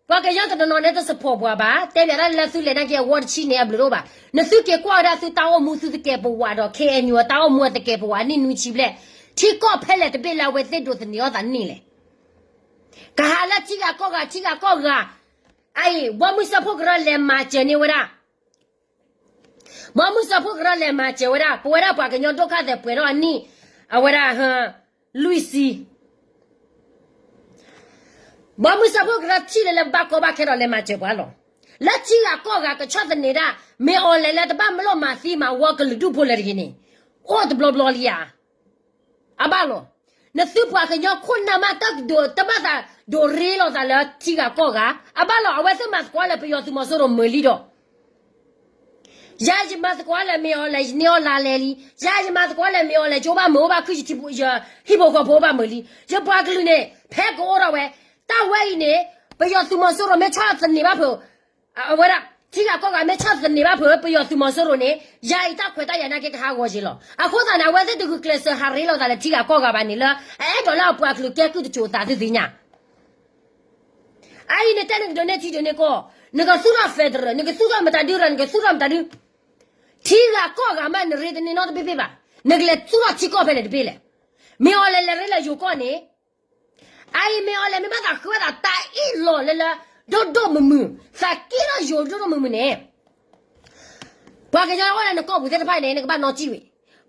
ပှၤကညီတနီၤနီၤန့ၣ် တ support ပှၤဘၣ်, တဲပၠးတၢ်လၢသုလဲၤနာ်က့အဝီတဆံန့ၣ် အဘျုးတအိၣ်ဘၣ်. နသုက့ၤကွၢ်ဝဲဒၣ်သုတၢ်အိၣ်မူသုတကဲပဝးဒီး KNU အတၢ်အိၣ်မူအတကဲပဝးနံၣ်နွံဆံဘျဲၣ်, ထံကီၢ်ဖဲလဲၣ်တဘ့ၣ်လၢအဝဲသ့ၣ်ဒိးသန့ၤအီၤသးန့ၣ်လဲၣ်. ကဟးလၢထံဂၤကီၢ်ဂၤ ထံဂၤကီၢ်ဂၤ, အအံၤ ဘီမုၢ်စၢဖှိၣ်ကရၢလဲၤမၤစၢၤန့ၢ်ဝဲဒၣ် ဘီမုၢ်စၢဖှိၣ်ကရၢလဲၤမၤစၢၤဝဲဒၣ် ပဝဲဒၣ်ပှၤကညီဒိၣ်ခါသဲးပှဲၤထီၣ်အနံၣ် အဝဲဒၣ် လွံၢ်ဆံ ဘီမုၢ်စၢဖှိၣ်ကရၢထံၣ်လၢလၢဘၣ်ကီဘၣ်ခဲဒီးလဲၤမၤစၢၤပှၤလီၤ. လၢထံဂၤကီၢ်ဂၤကဆီၣ်သနံးဒၣ် မ့ၢ်အီၤလဲၤလၢတဘၣ်မၢလီၤမၤသံမၤဝီကလုာ်ဒူၣ်ဖိလၢတဂ့ၤန့ၣ် အိၣ်တဘျီဘျီလံဧါ. အဘၣ်လီၤ. နသုပှၤကညီခိၣ်နၢ်မးတၢ်ကဒိးတဘၣ်သးဒိးရ့လိာ်သးလၢထံဂၤကီၢ်ဂၤ အဘၣ်လီၤ. အဝဲသ့ၣ်မၤသကိးလၢပယီၤသုးမီၤစိရိၤမုာ်လံဒီး ယၤယမၤသကိးလၢမ့ၢ်အီၤလဲၣ် ယန့ၢ်အီၤလါလဲလံ, ယၤယမၤသကိးလၢမ့ၢ်အီၤလဲၣ် ယအိၣ်ဘၣ်မုာ်အိၣ်ဘၣ်ခုၣ် ယထံဖိကီၢ်ဖိအိၣ်ဘၣ်မုာ်လံ. ယပှၤကလုာ်န့ၣ် ဖဲကအိၣ်ထီၣ်ဝဲ တၢ်ဝဲအံၤန့ၣ် ပယီၤသုးမီၤစိရိၤမ့ၢ်ဆီၣ်သနံးဘၣ်ဖုး အဝဲဒၣ် ထံဂၤကီၢ်ဂၤမ့ၢ်ဆီၣ်သနံးဘၣ်ဖုး ပယီၤသုးမီၤစိရိၤန့ၣ် ယၤအံၤတၢ်ခွဲးတၢ်ယာ်နာ်က့ကဟးဂီၤက့ၤလီၤ. အဃိသတးန့ၣ် အဝဲသ့ၣ်တဂုာ်ကျဲးစၢးဟးရ့လိာ်သးလၢထံဂၤကီၢ်ဂၤဘၣ်န့ၣ်လၢ အအဲၣ်ဒိးလၢအပှၤကလုာ်ကဲကုၢ်တစိၤအသးသုသ့ၣ်ညါ အအံၤနတဲနကဒိးန့ၢ်ထံဒိးန့ၢ်ကီၢ်, နကသူၣ်ထီၣ် federal, နကသူၣ်ထီၣ်မတၤဒုရၤ နကသူၣ်ထီၣ်မတၤဒု, ထံဂၤကီၢ်ဂၤမးနရ့တန့ၢ်နီတဘ့ၣ်ဘၣ်, နကလဲၤသူၣ်ထီၣ်ထံကီၢ်ဖဲန့ၣ်တဘ့ၣ်လဲၣ်. မ့ၢ်အီၤလဲၤလဲၤရ့လၢယိၤကီၢ်န့ၣ်, အအံၤမ့ၢ်အီၤလဲၤမ့ၢ်ဘၣ်သးဃုဝဲသးတၢ်အ့ၣ်လိာ်လၢလၢ ဒိၣ်ဒိၣ်မုၢ်မုၢ်, သးက့ၣ်ထီၣ်ယိၤဒိၣ်ဒိၣ်မုၢ်မုၢ်န့ၣ် ပှၤကညီလၢအိၣ်လၢနကီၢ်ပူၤသ့ၣ်တဖၣ်န့ၣ် နကဘၣ်နီၣ်စံၣ်ဝဲ,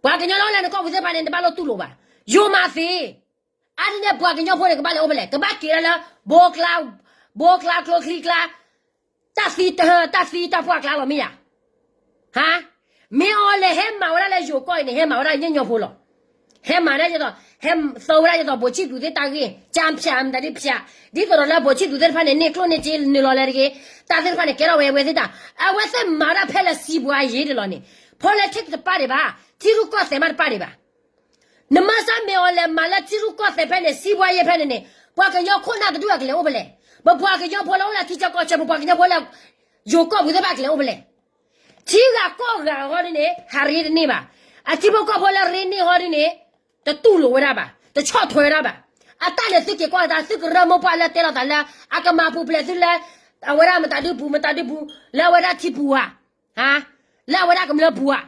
ပှၤကညီလၢအိၣ်လၢနကီၢ်ပူၤသ့ၣ်တဖၣ်န့ၣ် နတဘၣ်လိၣ်တူၢ်လိာ်ဘၣ်, ယိၤမၤသ့, အါန့ၢ်န့ၣ်ပှၤကညီဖိန့ၣ် ကဘၣ်လဲၤအိၣ်ဖဲလဲၣ်, ကဘၣ်က့ၤဒၣ်လၢ ဘိကျါ, ဘိကျါကျိချံကျါ, တၢ်သံတၢ်သံတၢ်ပှၢ်ကျါလီၤမ့ၢ်ဧါ. ဟါ, မ့ၢ်အီၤလဲၤဟဲမၤဝဲဒၣ်လၢယိၤကီၢ်အံၤန့ၣ် ဟဲမၤဝဲဒၣ်ညီညီဖိလီၤ. ဟဲမၤဒၣ်ဒ်သိး, ဟဲသိဝဲဒၣ်ဒ်သိး ဘိၣ်ဆံၣ်သူးသ့ၣ်တၢ်ဂ့ၢ်, ကၠၢဖၠးမတၤဒုဖၠး, ဒ်သိးဒီးလၢဘိၣ်ဆံၣ်သူးသ့ၣ်တဖၣ်န့ၣ် န့ၢ်ကျိၣ်န့ၢ်စ့နုာ်လီၤလဲၤတဂ့ၤ, တၢ်သ့ၣ်တဖၣ်န့ၣ် ကဲထီၣ်ဝဲအဝဲသ့ၣ်တၢ်, အဝဲသ့ၣ်မၤဝဲဒၣ်ဖဲလၢစံးဘှါယ့ၣ်ဒၣ်လီၤန့ၣ်, politics တပၣ်ဒံးဘၣ်, ထံရူၢ်ကီၢ်သဲးမးတပၣ်ဒံးဘၣ်. နမၤစၢၤမ့ၢ်အီၤလဲၤမၤလၢထံရူၢ်ကီၢ်သဲးဖဲန့ၣ် စံးဘှါယ့ၣ်ဖဲန့ၣ်န့ၣ် ပှၤကညီခိၣ်နၢ်တဒူၣ်အကလဲၤအိၣ်ဖဲလဲၣ်, ပပှၤကညီဖိလၢအိၣ်လၢထံဆၢကီၢ်ဆၢ ပပှၤကညီဖိလၢ ယိၤကီၢ်ပူၤသ့ၣ်တဖၣ်ကလဲၤအိၣ်ဖဲလဲၣ်. ထံဂၤကီၢ်ဂၤဟီဒ်န့ၣ် ဟးရ့တန့ၢ်ဘၣ်, အထံဖိကီၢ်ဖိလၢရ့န့ၢ်ဟီဒ်န့ၣ် တတူၢ်လိာ်ဝဲဒၣ်ဘၣ်, တဆီၣ်ထွဲဝဲဒၣ်ဘၣ်. အတၢ်န့ၣ်သုက့ၤကွၢ်တၢ် သုကရၢမိၢ်ပှၢ်လၢတဲလိာ်သးလၢ အကမၤပူၤဖျဲးသုလၢ အဝဲဒၣ်မတၤဒုပူၤ မတၤဒုပူၤ လၢအဝဲဒၣ်ထံပူၤဧါ, လၢအဝဲဒၣ်ကမျၢၢ်ပူၤဧါ,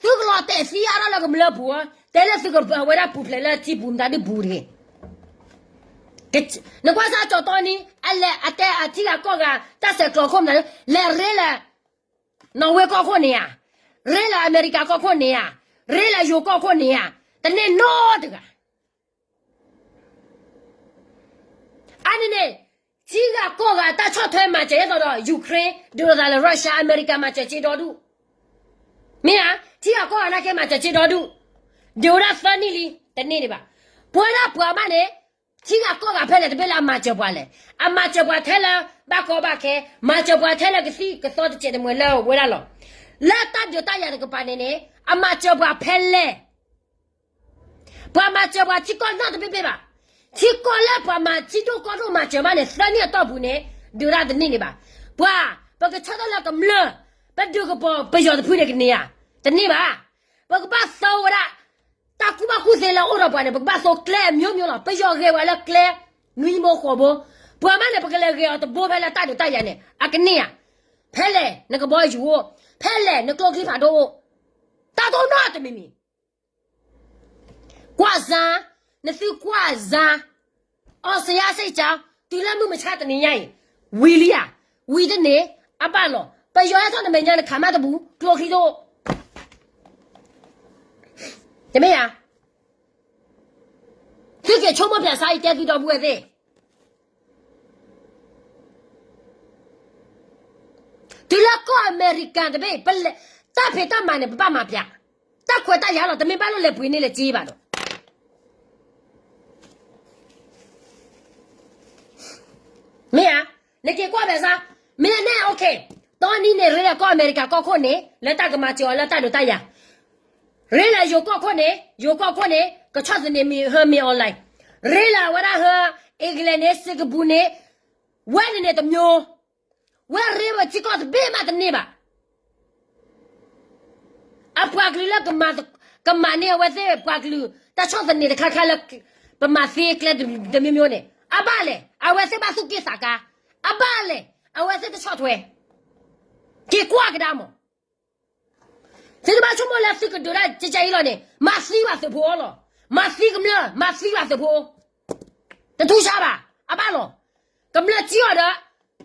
သုကလီၤတဲာ်သံအါထီၣ်လၢကမျၢၢ်ပူၤဧါ, တဲလၢသုကဝဲဒၣ်ပူၤဖျဲးလၢထံပူၤမတၤဒုပူၤတဂ့ၤ. နကွၢ်စၢ်ကၠီတီနံၤ အလဲၤအတဲအထံဂၤကီၢ်ဂၤ တၢ်ဆဲးကျိးခိၣ်မတၤဒု လဲၤရ့လၢ နီၣ်ဝ့ကီၢ်ခိၣ်န့ၣ်ဧါ, ရ့လၢအမဲရကၤကီၢ်ခိၣ်န့ၣ်ဧါ, ရ့လၢယိၤကီၢ်ခိၣ်န့ၣ်ဧါ, တန့ၢ်နီတဂၤ အါန့ၣ်န့ၣ် ထံဂၤကီၢ်ဂၤတၢ်ဆီၣ်ထွဲမၤစၢၤဒ်သိးဒီး Ukraine ဒုးလိာ်သးလၢ Russia အမဲရကၤမၤစၢၤစ့ဒီဒူၣ်, မ့ၢ်ဧါ, ထံဂၤကီၢ်ဂၤနာ်က့မၤစၢၤစ့ဒီဒူၣ်, ဒုးဝဲဒၣ်သၢနံၣ်လံ တန့ၢ်ဒံးဘၣ်. ပဝဲဒၣ်ပှၤမးန့ၣ် ထံဂၤကီၢ်ဂၤဖဲလဲၣ်တဘ့ၣ်လၢအမၤစၢၤပှၤလဲၣ်, အမၤစၢၤပှၤထဲလၢ ဘၣ်ကီဘၣ်ခဲ, မၤစၢၤပှၤထဲလၢကသံၣ်ကသီတစဲးတမှဲၤလၢဝဲဒၣ်လီၤ. လၢတၢ်ဒုးတၢ်ယၤတကပၤန့ၣ်န့ၣ် အမၤစၢၤပှၤဖဲလဲၣ် ပှၤမၤစၢၤပှၤထံကီၢ်နီတဘ့ၣ်ဘ့ၣ်ဘၣ်. ထံကီၢ်လၢပှၤမၤထံဒိၣ်ကီၢ်ဒိၣ်မၤစၢၤဘၣ်န့ၣ် သၢနံၣ်အတီၢ်ပူၤန့ၣ် ဒုးတၢ်တန့ၢ်န့ၣ်ဘၣ်. ပှၤ ပကဆၢထၢၣ်လၢကမျၢၢ် ပဒုးကပီၤပယီၤတဖုန့ၣ်ကန့ၢ်ဧါ, တန့ၢ်ဘၣ်. ပကဘၣ်သိဝဲဒၣ် တၢ်ကူၣ်ဘၣ်ကူၣ်သ့လၢအိၣ်ဒီးပှၤန့ၣ် ပကဘၣ်သိကျဲအမျိုးမျိုးလီၤ. ပယီၤဂဲၤဝဲလၢကျဲ နွံဘိဃိးဘိ, ပှၤမးန့ၣ် ပကလဲၤဂဲၤအီၤတဘိဖဲလၢတၢ်ဒုးတၢ်ယၤန့ၣ် အကန့ၢ်ဧါ. ဖဲလဲၣ် နကဘီယူၤအိၣ်, ဖဲလဲၣ် နကျိချံဖးဒိၣ်အိၣ်, တၢ်တအိၣ်နီတမံၤမံၤ ကွၢ်စါ, နသုကွၢ်စါ, အီစယါစ့ၢ်ကီး တုၤလၢမုၢ်မဆါတနံၤညါအံၤ ဝံၤလံဧါ, ဝံၤတန့ၢ် အဘၣ်လီၤ. ပယီၤဟဲထီၣ်နမဲာ်ညါနခးမးတဘူး ကျိချံတအိၣ် တမ့ၢ်ဧါ. သုက့ၤဆိကမိၣ်ဖျဲးစါအံၤ တဲသုဒီပုၢ်ဝဲၢ်သ့ၣ်, တုၤလၢကီၢ်အမဲရကၤတဘ့ၣ် ပလဲၤ တၢ်ဖံးတၢ်မၤန့ၣ် ပဘၣ်မၤပျး, တၢ်ခွဲးတၢ်ယာ်လီၤ, တမ့ၢ်ဘၣ်လိၣ်လဲၤပှ့ၤန့ၢ်လၢက့ဘၣ်ဒီး မ့ၢ်ဧါ, နက့ၤကွၢ်ဖဲစါ, မ့ၢ်န့ၣ် okay, တီနံၤန့ၣ် ရ့လၢကီၢ်အမဲရကၤကီၢ်ခိၣ်န့ၣ် လၢတၢ်ကမၤစၢၤအီၤလၢတၢ်ဒုးတၢ်ယၤ, ရ့လၢယိၤကီၢ်ခိၣ်န့ၣ် ယိၤကီၢ်ခိၣ်န့ၣ် ကဆီၣ်သနံးမ့ၢ်ဟၢမ့ၢ် online, ရ့လၢအဝဲဒၣ်ဟၢ England န့ၣ် စ့ကပူၤန့ၣ်, ဝဲန့ၣ်န့ၣ်တမျိုး, ဝဲရ့ဝဲထံကီၢ်တဘ့ၣ်မးတန့ၢ်ဘၣ်. အပှၤကလုာ်လၢ ကမၤန့ၢ်အဝဲသ့ၣ်ပှၤကလုာ် တၢ်ဆီၣ်သနံးတခါခါလၢ ပမၤသ့ကျဲတမျိုးမျိုးန့ၣ် အဘၣ်လဲၣ်, အဝဲသ့ၣ်ဘၣ်သူၣ်က့ၣ်သးကါ, အဘၣ်လဲၣ်, အဝဲသ့ၣ်တဆီၣ်ထွဲ, က့ၤကွၢ်ကဒါမး. သုတဘၣ်ဆိကမိၣ်လၢသုကဒုးတၢ်ကကဲအံၤလီၤန့ၣ် မၤသံဘၣ်သုးဖိအီၤလီၤ. မၤသံကမျၢၢ် မၤသံဘၣ်သုးဖိ, တထူၣ်ဆါဘၣ်, အဘၣ်လီၤ. ကမျၢၢ်စံၣ်အီၤဒီး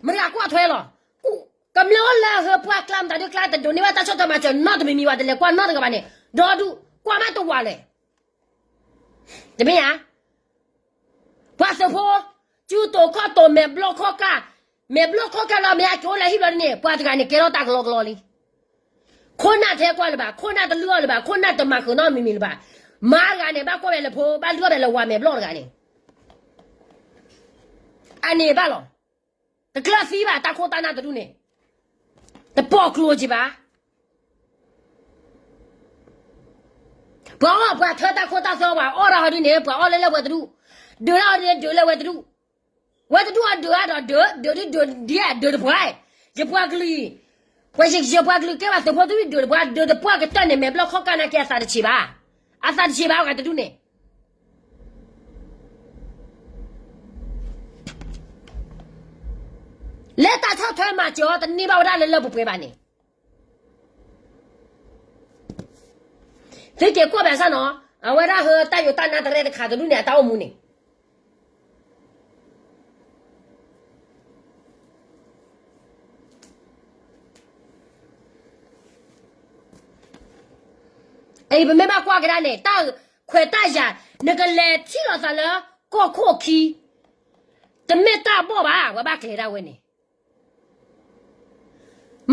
မတၤကွၢ်ထွဲလီၤ. ကမျၢၢ်အိၣ်လၢဟၢပှၢ်ကျါမတၤဒုးကျါ တဒိးန့ၢ်ဘၣ်တၢ်ဆီၣ်ထွဲမၤစၢၤနီတမံၤမံၤဘၣ် တလဲၤကွၢ်နီတဂၤဘၣ်န့ၣ် ဒီဒူၣ်ကွၢ်မးတဝးလဲၣ်. တမ့ၢ်ဧါ. ပှၤသုးဖိ စုတိာ်ခီၣ်တိာ် မဲာ်ဘျီၣ်ခီၣ်ကၢ်, မဲာ်ဘျီၣ်ခီၣ်ကၢ်လီၤ မ့ၢ်အက့ၤအိၣ်လၢဟံၣ်ဘျီန့ၣ် ပှၤတဂၤန့ၣ် ကဲထီၣ်တၢ်ကလီကလီလံ. ခိၣ်နၢ်ထဲကွၢ်လၢၤဘၣ်, ခိၣ်နၢ်တလုၢ်အီၤလၢၤဘၣ်, ခိၣ်နၢ်တမၤဃုာ်နီတမံၤမံၤလၢၤဘၣ်. မါတဂၤန့ၣ် ဘၣ်ကွၢ်ဝဲလၢဖိ, ဘၣ်လုၢ်အီၣ်ဝဲလၢဝၤမဲာ်ဘျီၣ်တဂၤန့ၣ် အန့ၣ်ဘၣ်လီၤ. တကျၢၤသံဘၣ် တၢ်ခိၣ်တၢ်နၢ်တဒူၣ်န့ၣ် တပိာ်ကျိၤက့ၤဘၣ်. ပှၤအီၣ်ပှၤထၢတၢ်ခိၣ်တၢ်သၢ ပှၤအီၣ်တၢ်ဟီဒ်န့ၣ် ပှၤအီၣ်လၢလၢပှဲၤတဒူၣ်, ဒုးတၢ်ဟီဒ်န့ၣ် ဒုးလၢဝဲတဒူၣ်, ဝဲတဒူၣ်အဒုးအါဒီးဒုး, ဒုးဒုးဒုးဒ်အဒုးတပှၢ်, ယပှၤကလုာ်, ပှၤယပှၤကလုာ်ကဲဘၣ်သုးဖိတဒူၣ်ဒုးတပှၢ်, ဒုးတပှၢ်ကတၢၢ်န့ၣ် မဲာ်ဘျီၣ်ခီၣ်ကၢ်နာ်က့ အသးတဆံးဘၣ်, အသးတဆံးဘၣ် အဂၤတဒူၣ်န့ၣ် လၢတၢ်ဆီၣ်ထွဲမၤစၢၤအီၤ တန့ၢ်ဘၣ်ဝဲဒၣ်လၢလၢပှဲၤပှဲၤဘၣ်န့ၣ်, သုက့ၤကွၢ်ဘၣ်ဆၣ်နီၤ, အဝဲဒၣ်ဟၢတၢ်ယိးတၢ်နါတရဲတခါတဒူၣ်န့ၣ် အတၢ်အိၣ်မူန့ၣ် အံၤ ပမ့ၢ်ဘၣ်ကွၢ်ကဒါန့ၣ် တၢ်ခွဲးတၢ်ယာ် နကလဲၤထံၣ်လိာ်သးလၢကီၢ်ခိၣ်ခံ တမ့ၢ်တၢ်ဘီၣ်ဘၣ်, ပှၤဘၣ်ကျဲၤဒၣ်ဝဲန့ၣ်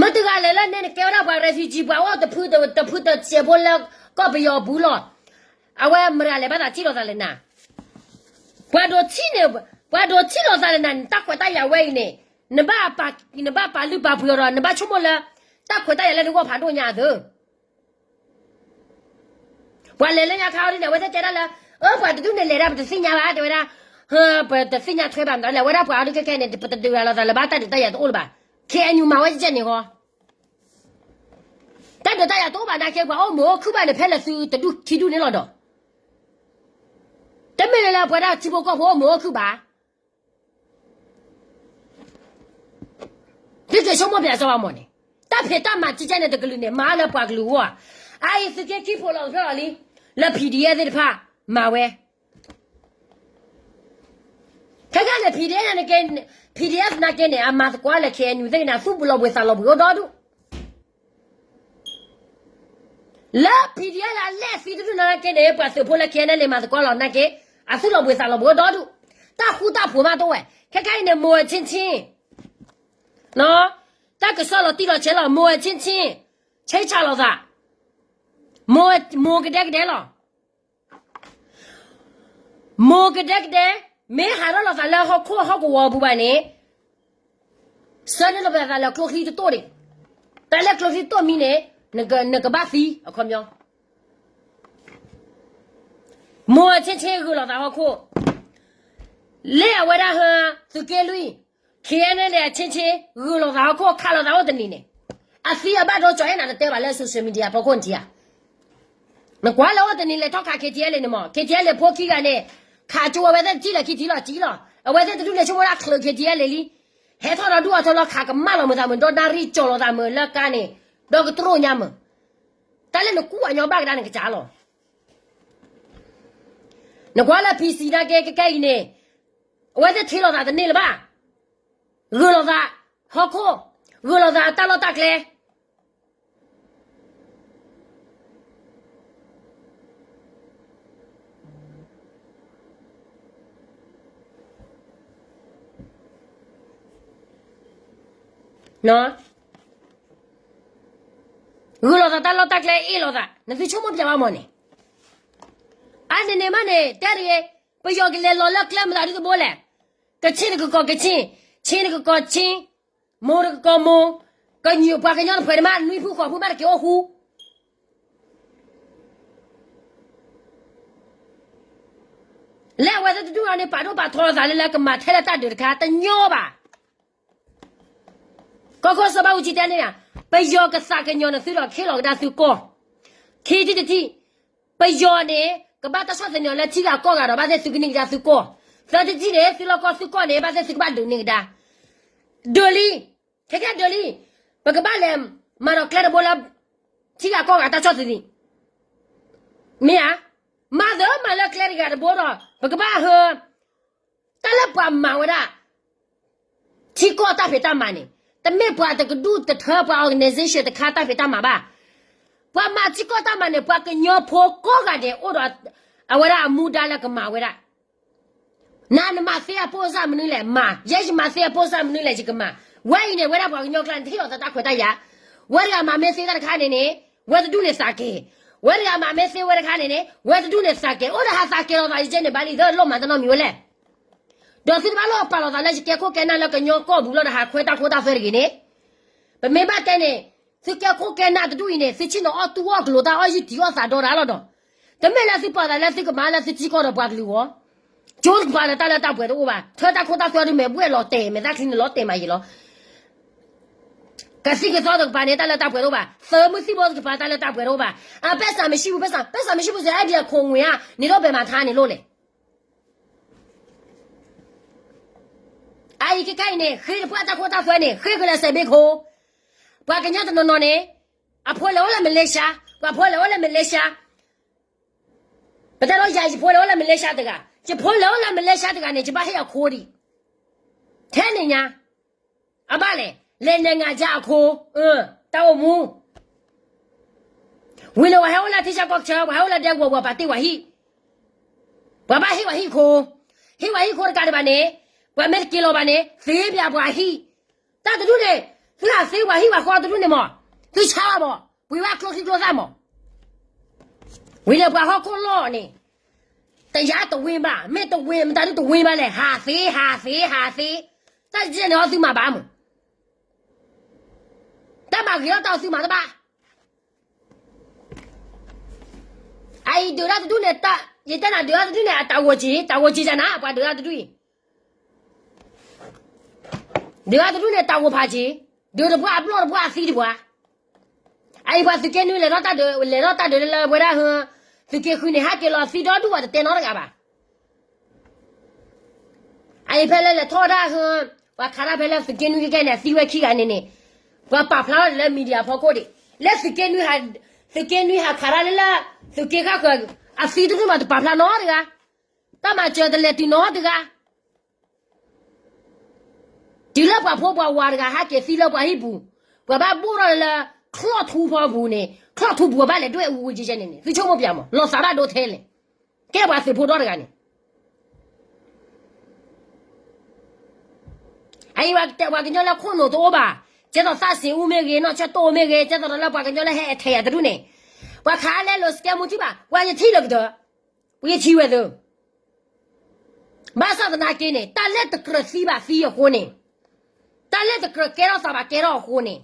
မ့ၢ်တဂၤလဲၤလၢန့ၣ် နကဲဝဲဒၣ်ပှၤ refugee ပှၤအိၣ်တဖုတဖုတစဲးဖိလၢကီၢ်ပယီၤပူၤလီၤ. အဝဲမတၤလဲၤဘၣ်သးထံၣ်လိာ်သးလၢနၤ, ပှၤဒိးထံၣ်န့ၣ်, ပှၤဒိးထံၣ်လိာ်သးလၢနၤန့ၣ် တၢ်ခွဲးတၢ်ယာ်ဝဲအံၤန့ၣ် နဘၣ်ပာ်လုၢ်ပာ်ပှ့ၤအီၤဒီး နဘၣ်ဆိကမိၣ်လၢ တၢ်ခွဲးတၢ်ယာ်လၢနဂီၢ်ဖးဒိၣ်ညါအသိး ပှၤလဲၤလၢညါခါအီၤဒ်န့ၣ် အဝဲသ့ၣ်တဲဒၣ်လၢ အၢ ပှၤတဒူၣ်န့ၣ်လဲၤဒၣ် ပတသ့ၣ်ညါဘၣ် တဲဝဲဒၣ်, ပတသ့ၣ်ညါထွဲဘၣ်မတၤလဲၣ် အဝဲဒၣ်ပှၤအီၤဒ်ခဲခဲန့ၣ် ပတဒုးရၤလိာ်သးလၢၤဘၣ် တၢ်ဒုးတၢ်ယၤတအိၣ်လၢၤဘၣ်. KNU မၤဝဲကဲန့ၣ်ဃီ တၢ်ဒုးတၢ်ယၤတအိၣ်ဘၣ်နာ်က့ ပှၤအိၣ်မုာ်အိၣ်ခုၣ်ဘၣ်န့ၣ် ဖဲလဲၣ်သုတဒူၣ်ခံဒူၣ်န့ၣ်လီၤဒီး တမ့ၢ်လၢပှၤဒၣ်ထံဖိကီၢ်ဖိအိၣ်မုာ်အိၣ်ခုၣ်ဘၣ်. သုက့ၤဆိကမိၣ်ဖျဲးစၢၤဘၣ်မၢ်န့ၣ်, တၢ်ဖံးတၢ်မၤကဲကဲန့ၣ် တကလုာ်န့ၣ် မၤလၢပှၤကလုာ်အဂီၢ်ဧါ. အအံၤသုးက့ခံဖိလီၤတဖျၢၣ်လီၤလံ, လၢ PDF သ့ၣ်တဖၣ်မၤဝဲ ခဲကနံၣ်န့ၣ် PDF နာ်က့, PDF နာ်က့န့ၣ် အမၤသကိးလၢ KNU သ့ၣ်န့ၣ် အသူၣ်လီၤဘှံးသးလီၤဘှံးအိၣ်ဒီဒူၣ် လၢ PDF လၢအလဲၢ်သံတဒူၣ်နာ်က့န့ၣ် ပှၤသုးဖိလၢ KNLA မၤသကိးလီၤနာ်က့, အသူၣ်လီၤဘှံးသးလီၤဘှံးအိၣ်ဒီဒူၣ်, တၢ်ဃူတၢ်ဖိးမးတအိၣ်ဝဲ. ခဲကနံၣ်န့ၣ် မိၤဝဲဆ့ဆ့, တၢ်ကစီၣ်လီၤတံၢ်လီၤဆဲးလီၤ, မိၤဝဲဆ့ဆ့, ဆ့ဆ့လိာ်သး, မိၤကဒဲကဒဲလီၤ. မိၤကဒဲကဒဲ, မ့ၢ်ဟးထီၣ်လိာ်သးလၢဟီၣ်ခိၣ်ဟီၣ်ကဝီၤပူၤဘၣ်န့ၣ်, ဆှၢန့ၢ်လိာ်ပသးလၢကျိချံတတိၢ်န့ၣ်, တၢ်လၢကျိချံတတိၢ်မံန့ၣ်, နကဘၣ်သံအခီပညီ. မိၤဝဲဆ့ဆ့ဂုာ်လိာ်သးဟီၣ်ခိၣ်, လၢအဝဲဒၣ်ဟၢ သုးက့လွံၢ် ခ့ၣ်အဲၣ်နဲၣ်ဒဲး ဆ့ဆ့ ဂုာ်လိာ်သးဟီၣ်ခိၣ် ခးလိာ်သးအိၣ်တနံၤန့ၣ်, အသံအဘၣ်ဒိကၠီၤအဲၣ်နၤတတဲဘၣ်လၢ social media ဖီခိၣ်နထံၣ်ဧါ. နကွၢ်လၢအိၣ်တနံၤလဲၤထီၣ်ခး ခ့ၣ်ထံၣ်အဲၣ်လ့ၣ်န့ၣ်မး, ခ့ၣ်ထံၣ်အဲၣ်လ့ၣ်ဖိခံဂၤန့ၣ် ခးကၠိဝဲဝဲသ့ၣ်တထံၣ်လၢခံထံၣ်လီၤကံလီၤ. အဝဲသ့ၣ်တဒူၣ်န့ၣ်ဆိကမိၣ်ဒၣ်ချုး ခ့ၣ်ထံၣ်အဲၣ်လ့ၣ်လံ. ဟဲထီၣ်ဒီးဒူၣ်အထၢလီၤ ခးကမၣ်လီၤမုာ်သးမုာ် ဒီနၣ်ရံၣ်ကၠီၤလီၤသးမုာ်လၢကါန့ၣ်, ဒီကတြိၣ်ညါမုာ်. တၢ်လၢနကူၣ်အညီဘၣ်ကဒါနကစၢ်လီၤ. နကွၢ်လၢ PC နာ်က့ ခဲကဲအံၤန့ၣ်, အဝဲသ့ၣ်ထံၣ်လိာ်သးတန့ၢ်လၢၤဘၣ်. ဂုာ်လိာ်သးဟီၣ်ခိၣ်, ဂုာ်လိာ်သးတၢ်လီၢ်တၢ်ကျဲ ဂုာ်လိာ်သးတၢ်လီၢ်တၢ်ကျဲ အ့ၣ်လိာ်သး နသုဆိကမိၣ်ပၠးဘၣ်မးန့ၣ်, အါန့ၣ်န့ၣ်မးန့ၣ် တဲတဂ့ၤ, ပယီၤကလဲၤလီၤလၢကျဲမတၤဒ်တဘိလဲၣ်. ကဆ့ၣ်တကကိးကဆ့ၣ်, ဆ့ၣ်တကကိးဆ့ၣ်, မိၢ်တကကိးမိၢ်, ကညီပှၤကညီတဖုန့ၣ်မး နွံဖုဃိးဖုမးတက့ၤအိၣ်ဃူ လၢအဝဲသ့ၣ်တဒူၣ်အံၤန့ၣ် ပာ်ဒိၣ်ပာ်ထီလိာ်သးလၢလၢကမၤထဲလၢတၢ်ဒုးတခါ တညီဘၣ်. ကီၢ်ခိၣ်စီၤဘးအူကၠံတဲန့ၣ်, ပယီၤကသးကညီၤနသုဒီးခ့ၣ်လီၤကဒါသုကီၢ်, ခံထံၣ်တထံၣ်, ပယီၤန့ၣ် ကဘၣ်တၢ်ဆီၣ်သနံးအီၤလၢထံဂၤကီၢ်ဂၤဒီး ဘၣ်သ့ၣ်သုကန့ၢ်ကဒါသုကီၢ်, သၢထံၣ်တထံၣ်န့ၣ် သုလီၢ်ကီၢ်သုကီၢ်န့ၣ် ဘၣ်သ့ၣ်သုကဘၣ်ဒုးန့ၢ်ကဒါ, ဒုးလံ, ခဲကဲဒုးလံ, ပကဘၣ်လဲၤမၤဒီးကျဲတဘိလၢ ထံဂၤကီၢ်ဂၤတၢ်ဆီၣ်သနံး မ့ၢ်ဧါ, မၤသ့မၤလၢကျဲတဂၤတဘိဒီး ပကဘၣ်ဟၢ တၢ်လၢပှၤမၤဝဲဒၣ် ထံကီၢ်တၢ်ဖံးတၢ်မၤန့ၣ်, တမ့ၢ်ပှၤတကဒူၣ်တထၢ ပှၤ organization တခါတၢ်ဖံးတၢ်မၤဘၣ်. ပှၤမၤထံကီၢ်တၢ်မၤန့ၣ် ပှၤကညီဖိကိးဂၤဒဲး အိၣ်ဒီးအဝဲဒၣ်အမူဒါလၢကမၤဝဲဒၣ် နၤနမၤသ့အပိၢ်စၢ်မနုၤလဲၣ် မၤ, ယဲယမၤသ့အပိၢ်စၢ်မနုၤလဲၣ် ယကမၤ. ဝဲအံၤန့ၣ် ဝဲဒၣ်ပှၤကညီကျါန့ၣ် တဟ့ၣ်လီၤသးတၢ်ခွဲးတၢ်ယာ်. ဝဲတဂၤမၤမ့ၢ်သ့တၢ်တခါန့ၣ်န့ၣ် ဝဲတဒူၣ်န့ၣ်သးက့ၤ, ဝဲတဂၤမၤမ့ၢ်သ့ဝဲတခါန့ၣ်န့ၣ် ဝဲတဒူၣ်န့ၣ်သးက့ၤ. အိၣ်ဒီးဟးသးက့ၤလီၤသးယကဲန့ၣ် ဘၣ်လံ သၢလိၣ်မၤတနီတမံၤဝဲလဲၣ်. ဒီးသုတဘၣ်လိၣ်ပာ်လီၤသးလၢယကဲခိၣ်ကဲနၢ်လၢကညီကီၢ်ပူၤလီၤဒီးဟးခွဲတၢ်ခိတၢ်သွဲတဂ့ၤန့ၣ်, ပမ့ၢ်ဘၣ်တဲန့ၣ်, သုကဲခိၣ်ကဲနၢ်တဒူၣ်အံၤန့ၣ် သုဆ့ၣ်နီၤအီၣ်တူၢ်အီၣ်ကလိၤတၢ်အီၣ်ယုၢ်တံၢ်အီၣ်သးဒီတၢ်လီၤဒီး, တမ့ၢ်လၢသုပာ်သးလၢသုကမၤလၢသုထံကီၢ်ဒီးပှၤကလုာ်အဂီၢ်, ကၠိတကပၤလၢတၢ်လၢတၢ်ပှဲၤတအိၣ်ဘၣ်, ထၢတၢ်ခိတၢ်သွဲဒုးမဲာ်ဘှဲၣ်လီၤတဲာ် မဲာ်သၣ်ချံန့ၣ်လီၤတဲာ်မးယံာ်လီၤ. ကသံၣ်ကသီတကပၤန့ၣ် တၢ်လၢတၢ်ပှဲၤတအိၣ်ဘၣ်, သးမုၢ်သံၣ်ဘိတကပၤတၢ်လၢတၢ်ပှဲၤတအိၣ်ဘၣ်. အ ပက်ဆံ မရှိဘူး, ပက်ဆံ မရှိဘူးဆိုရင် အဲဒီအခွန်ငွေက နင်တို့ဘယ်မှာထားနေလို့လဲ. အအံၤခဲကဲအံၤန့ၣ် ဃ့တပှၢ်တၢ်ခိတၢ်သွဲန့ၣ် ဃ့ကလၢစဲးဘ့ၣ်ခိၣ်, ပှၤကညီတနီၤနီၤန့ၣ် အဖိလဲၤအိၣ်လၢမလ့ၡါ, ပှၤဖိလဲၤအိၣ်လၢမလ့ၡါ, ပတဲဒ်ယၤ ယဖိလဲၤအိၣ်လၢမလ့ၡါတဂၤ, ယဖိလဲၤအိၣ်လၢမလ့ၡါတဂၤန့ၣ် ယဘၣ်ဟ့ၣ်အခိဒံး, ထဲန့ၣ်ညါ, အဘၣ်လဲၣ်, လဲၤနဲၣ်ငါယၤအခိ, တၢ်အိၣ်မူ ဝံၤလၢပှၤဟဲအိၣ်လၢထံဆၢကီၢ်ဆၢ ပှၤဟဲအိၣ်လၢဒဲကဝီၤပှၤပာ်တ့ၢ်ပှၤဟံၣ်, ပှၤဘၣ်ဟ့ၣ်ပှၤဟံၣ်ခိ, ဟ့ၣ်ပှၤဟံၣ်ခိတကးဒံးဘၣ်န့ၣ်, ပှၤမ့ၢ်တက့ၤလီၤဘၣ်န့ၣ် သ့ပှၤပှၤဟံၣ်, တၢ်တဒူၣ်န့ၣ်, သုဟးသ့ပှၤဟံၣ်ပှၤဃီတဒူၣ်န့ၣ်မး, သုဆါဘၣ်မး, ပှ့ၤဘၣ်ကျိချံကျိသၣ်မး, ဝံၤလၢပှၤဟီၣ်ခိၣ်လီၢ်န့ၣ်, တယါတဝ့ဘၣ်, မ့ၢ်တဝ့ မတၤဒုတဝ့ဘၣ်လဲၣ်, ဟးသ့ ဟးသ့ ဟးသ့, တၢ်ယဲၢ်န့ၣ်အီၤသုမၤဘၣ်မး, တၢ်မၤဂ့ၤထီၣ်တၢ်အီၤသုမၤတဘၣ် အအံၤဒုးတၢ်တဒူၣ်န့ၣ်, ယတဲနၤဒုးတၢ်တဒူၣ်န့ၣ် အတၢ်ဂီၤက့ၤ, တၢ်ဂီၤက့ၤယၤနၤ ပှၤဒုးတၢ်တဒူၣ်အံၤ, ဒုးတၢ်တဒူၣ်န့ၣ် တၢ်ဂီၤဖးက့ၤ, ဒုးတပှၢ်အပျီၢ်တပှၢ်အသံတပှၢ်, အအံၤပှၤသုးက့နွံလဲၤထီၣ်တၢ်ဒုး, လဲၤထီၣ်တၢ်ဒုးလၢလၢဝဲဒၣ်ဟၢ, သုးက့ဃုန့ၣ် ဟးက့ၤလီၤသံဒီဒူၣ်ဝဲတတဲနီတဂၤဘၣ် အအံၤဖဲလၢလဲၤထီၣ်ဒၣ်ဟၢ, ပှၤခးတၢ်ဖဲလၢသုးက့နွံကဲကဲန့ၣ် အသံဝဲခံဂၤန့ၣ်န့ၣ်, ပှၤပာ်ဖျါထီၣ်လၢ media ဖီခိၣ်ဒံး, လၢသုးက့နွံ, သုးက့နွံဟးခးတၢ်လၢလၢ, သုးက့ဃၣ်ဃၢၤ, အသံတဒူၣ်မးတပာ်ဖျါနီတဂၤ, တၢ်မၤစၢၤတလဲၤတုၤနီတဂၤ တုၤလၢပှၤဖိပှၤဝၤတဂၤဟးက့ၤသံလၢပှၤဟံၣ်ပူၤ, ပှၤဘၣ်ဘိၣ်ထီၣ်လၢချီၣ်ထူဖီပူၤန့ၣ်, ချီၣ်ထူပူၤဘၣ်လဲၤဒွဲၣ်အူဝဲကဲကဲန့ၣ်န့ၣ်, သုဆိကမိၣ်ပၠးမး, လီၤသးဘၣ်ဒိထဲလဲၣ်, ကဲပှၤသုးဖိဒီတဂၤန့ၣ် အအံၤပှၤကညီလၢခိၣ်နူာ်တအိၣ်ဘၣ်, ကဲသိးသးစ့အူမ့ၢ်ဂ့ၤ, နီၢ်ဆၢတိၢ်မ့ၢ်ဂ့ၤ, ကဲသိးဒီးလၢပှၤကညီလၢဟဲအထဲအတဒူၣ်န့ၣ်, ပှၤခးလဲလိာ်စကဲမူထံၣ်ဘၣ်, ပှၤယထံၣ်လၢကတၢၢ်, ပှၤယထံၣ်ဝဲသၢ ဘၣ်ဆၣ်သနာ်က့န့ၣ် တၢ်လၢတကြၢးသံဘၣ်သံအဃိန့ၣ်, တၢ်လၢတကြၢးကဲထီၣ်သးဘၣ်ကဲထီၣ်အဃိန့ၣ်,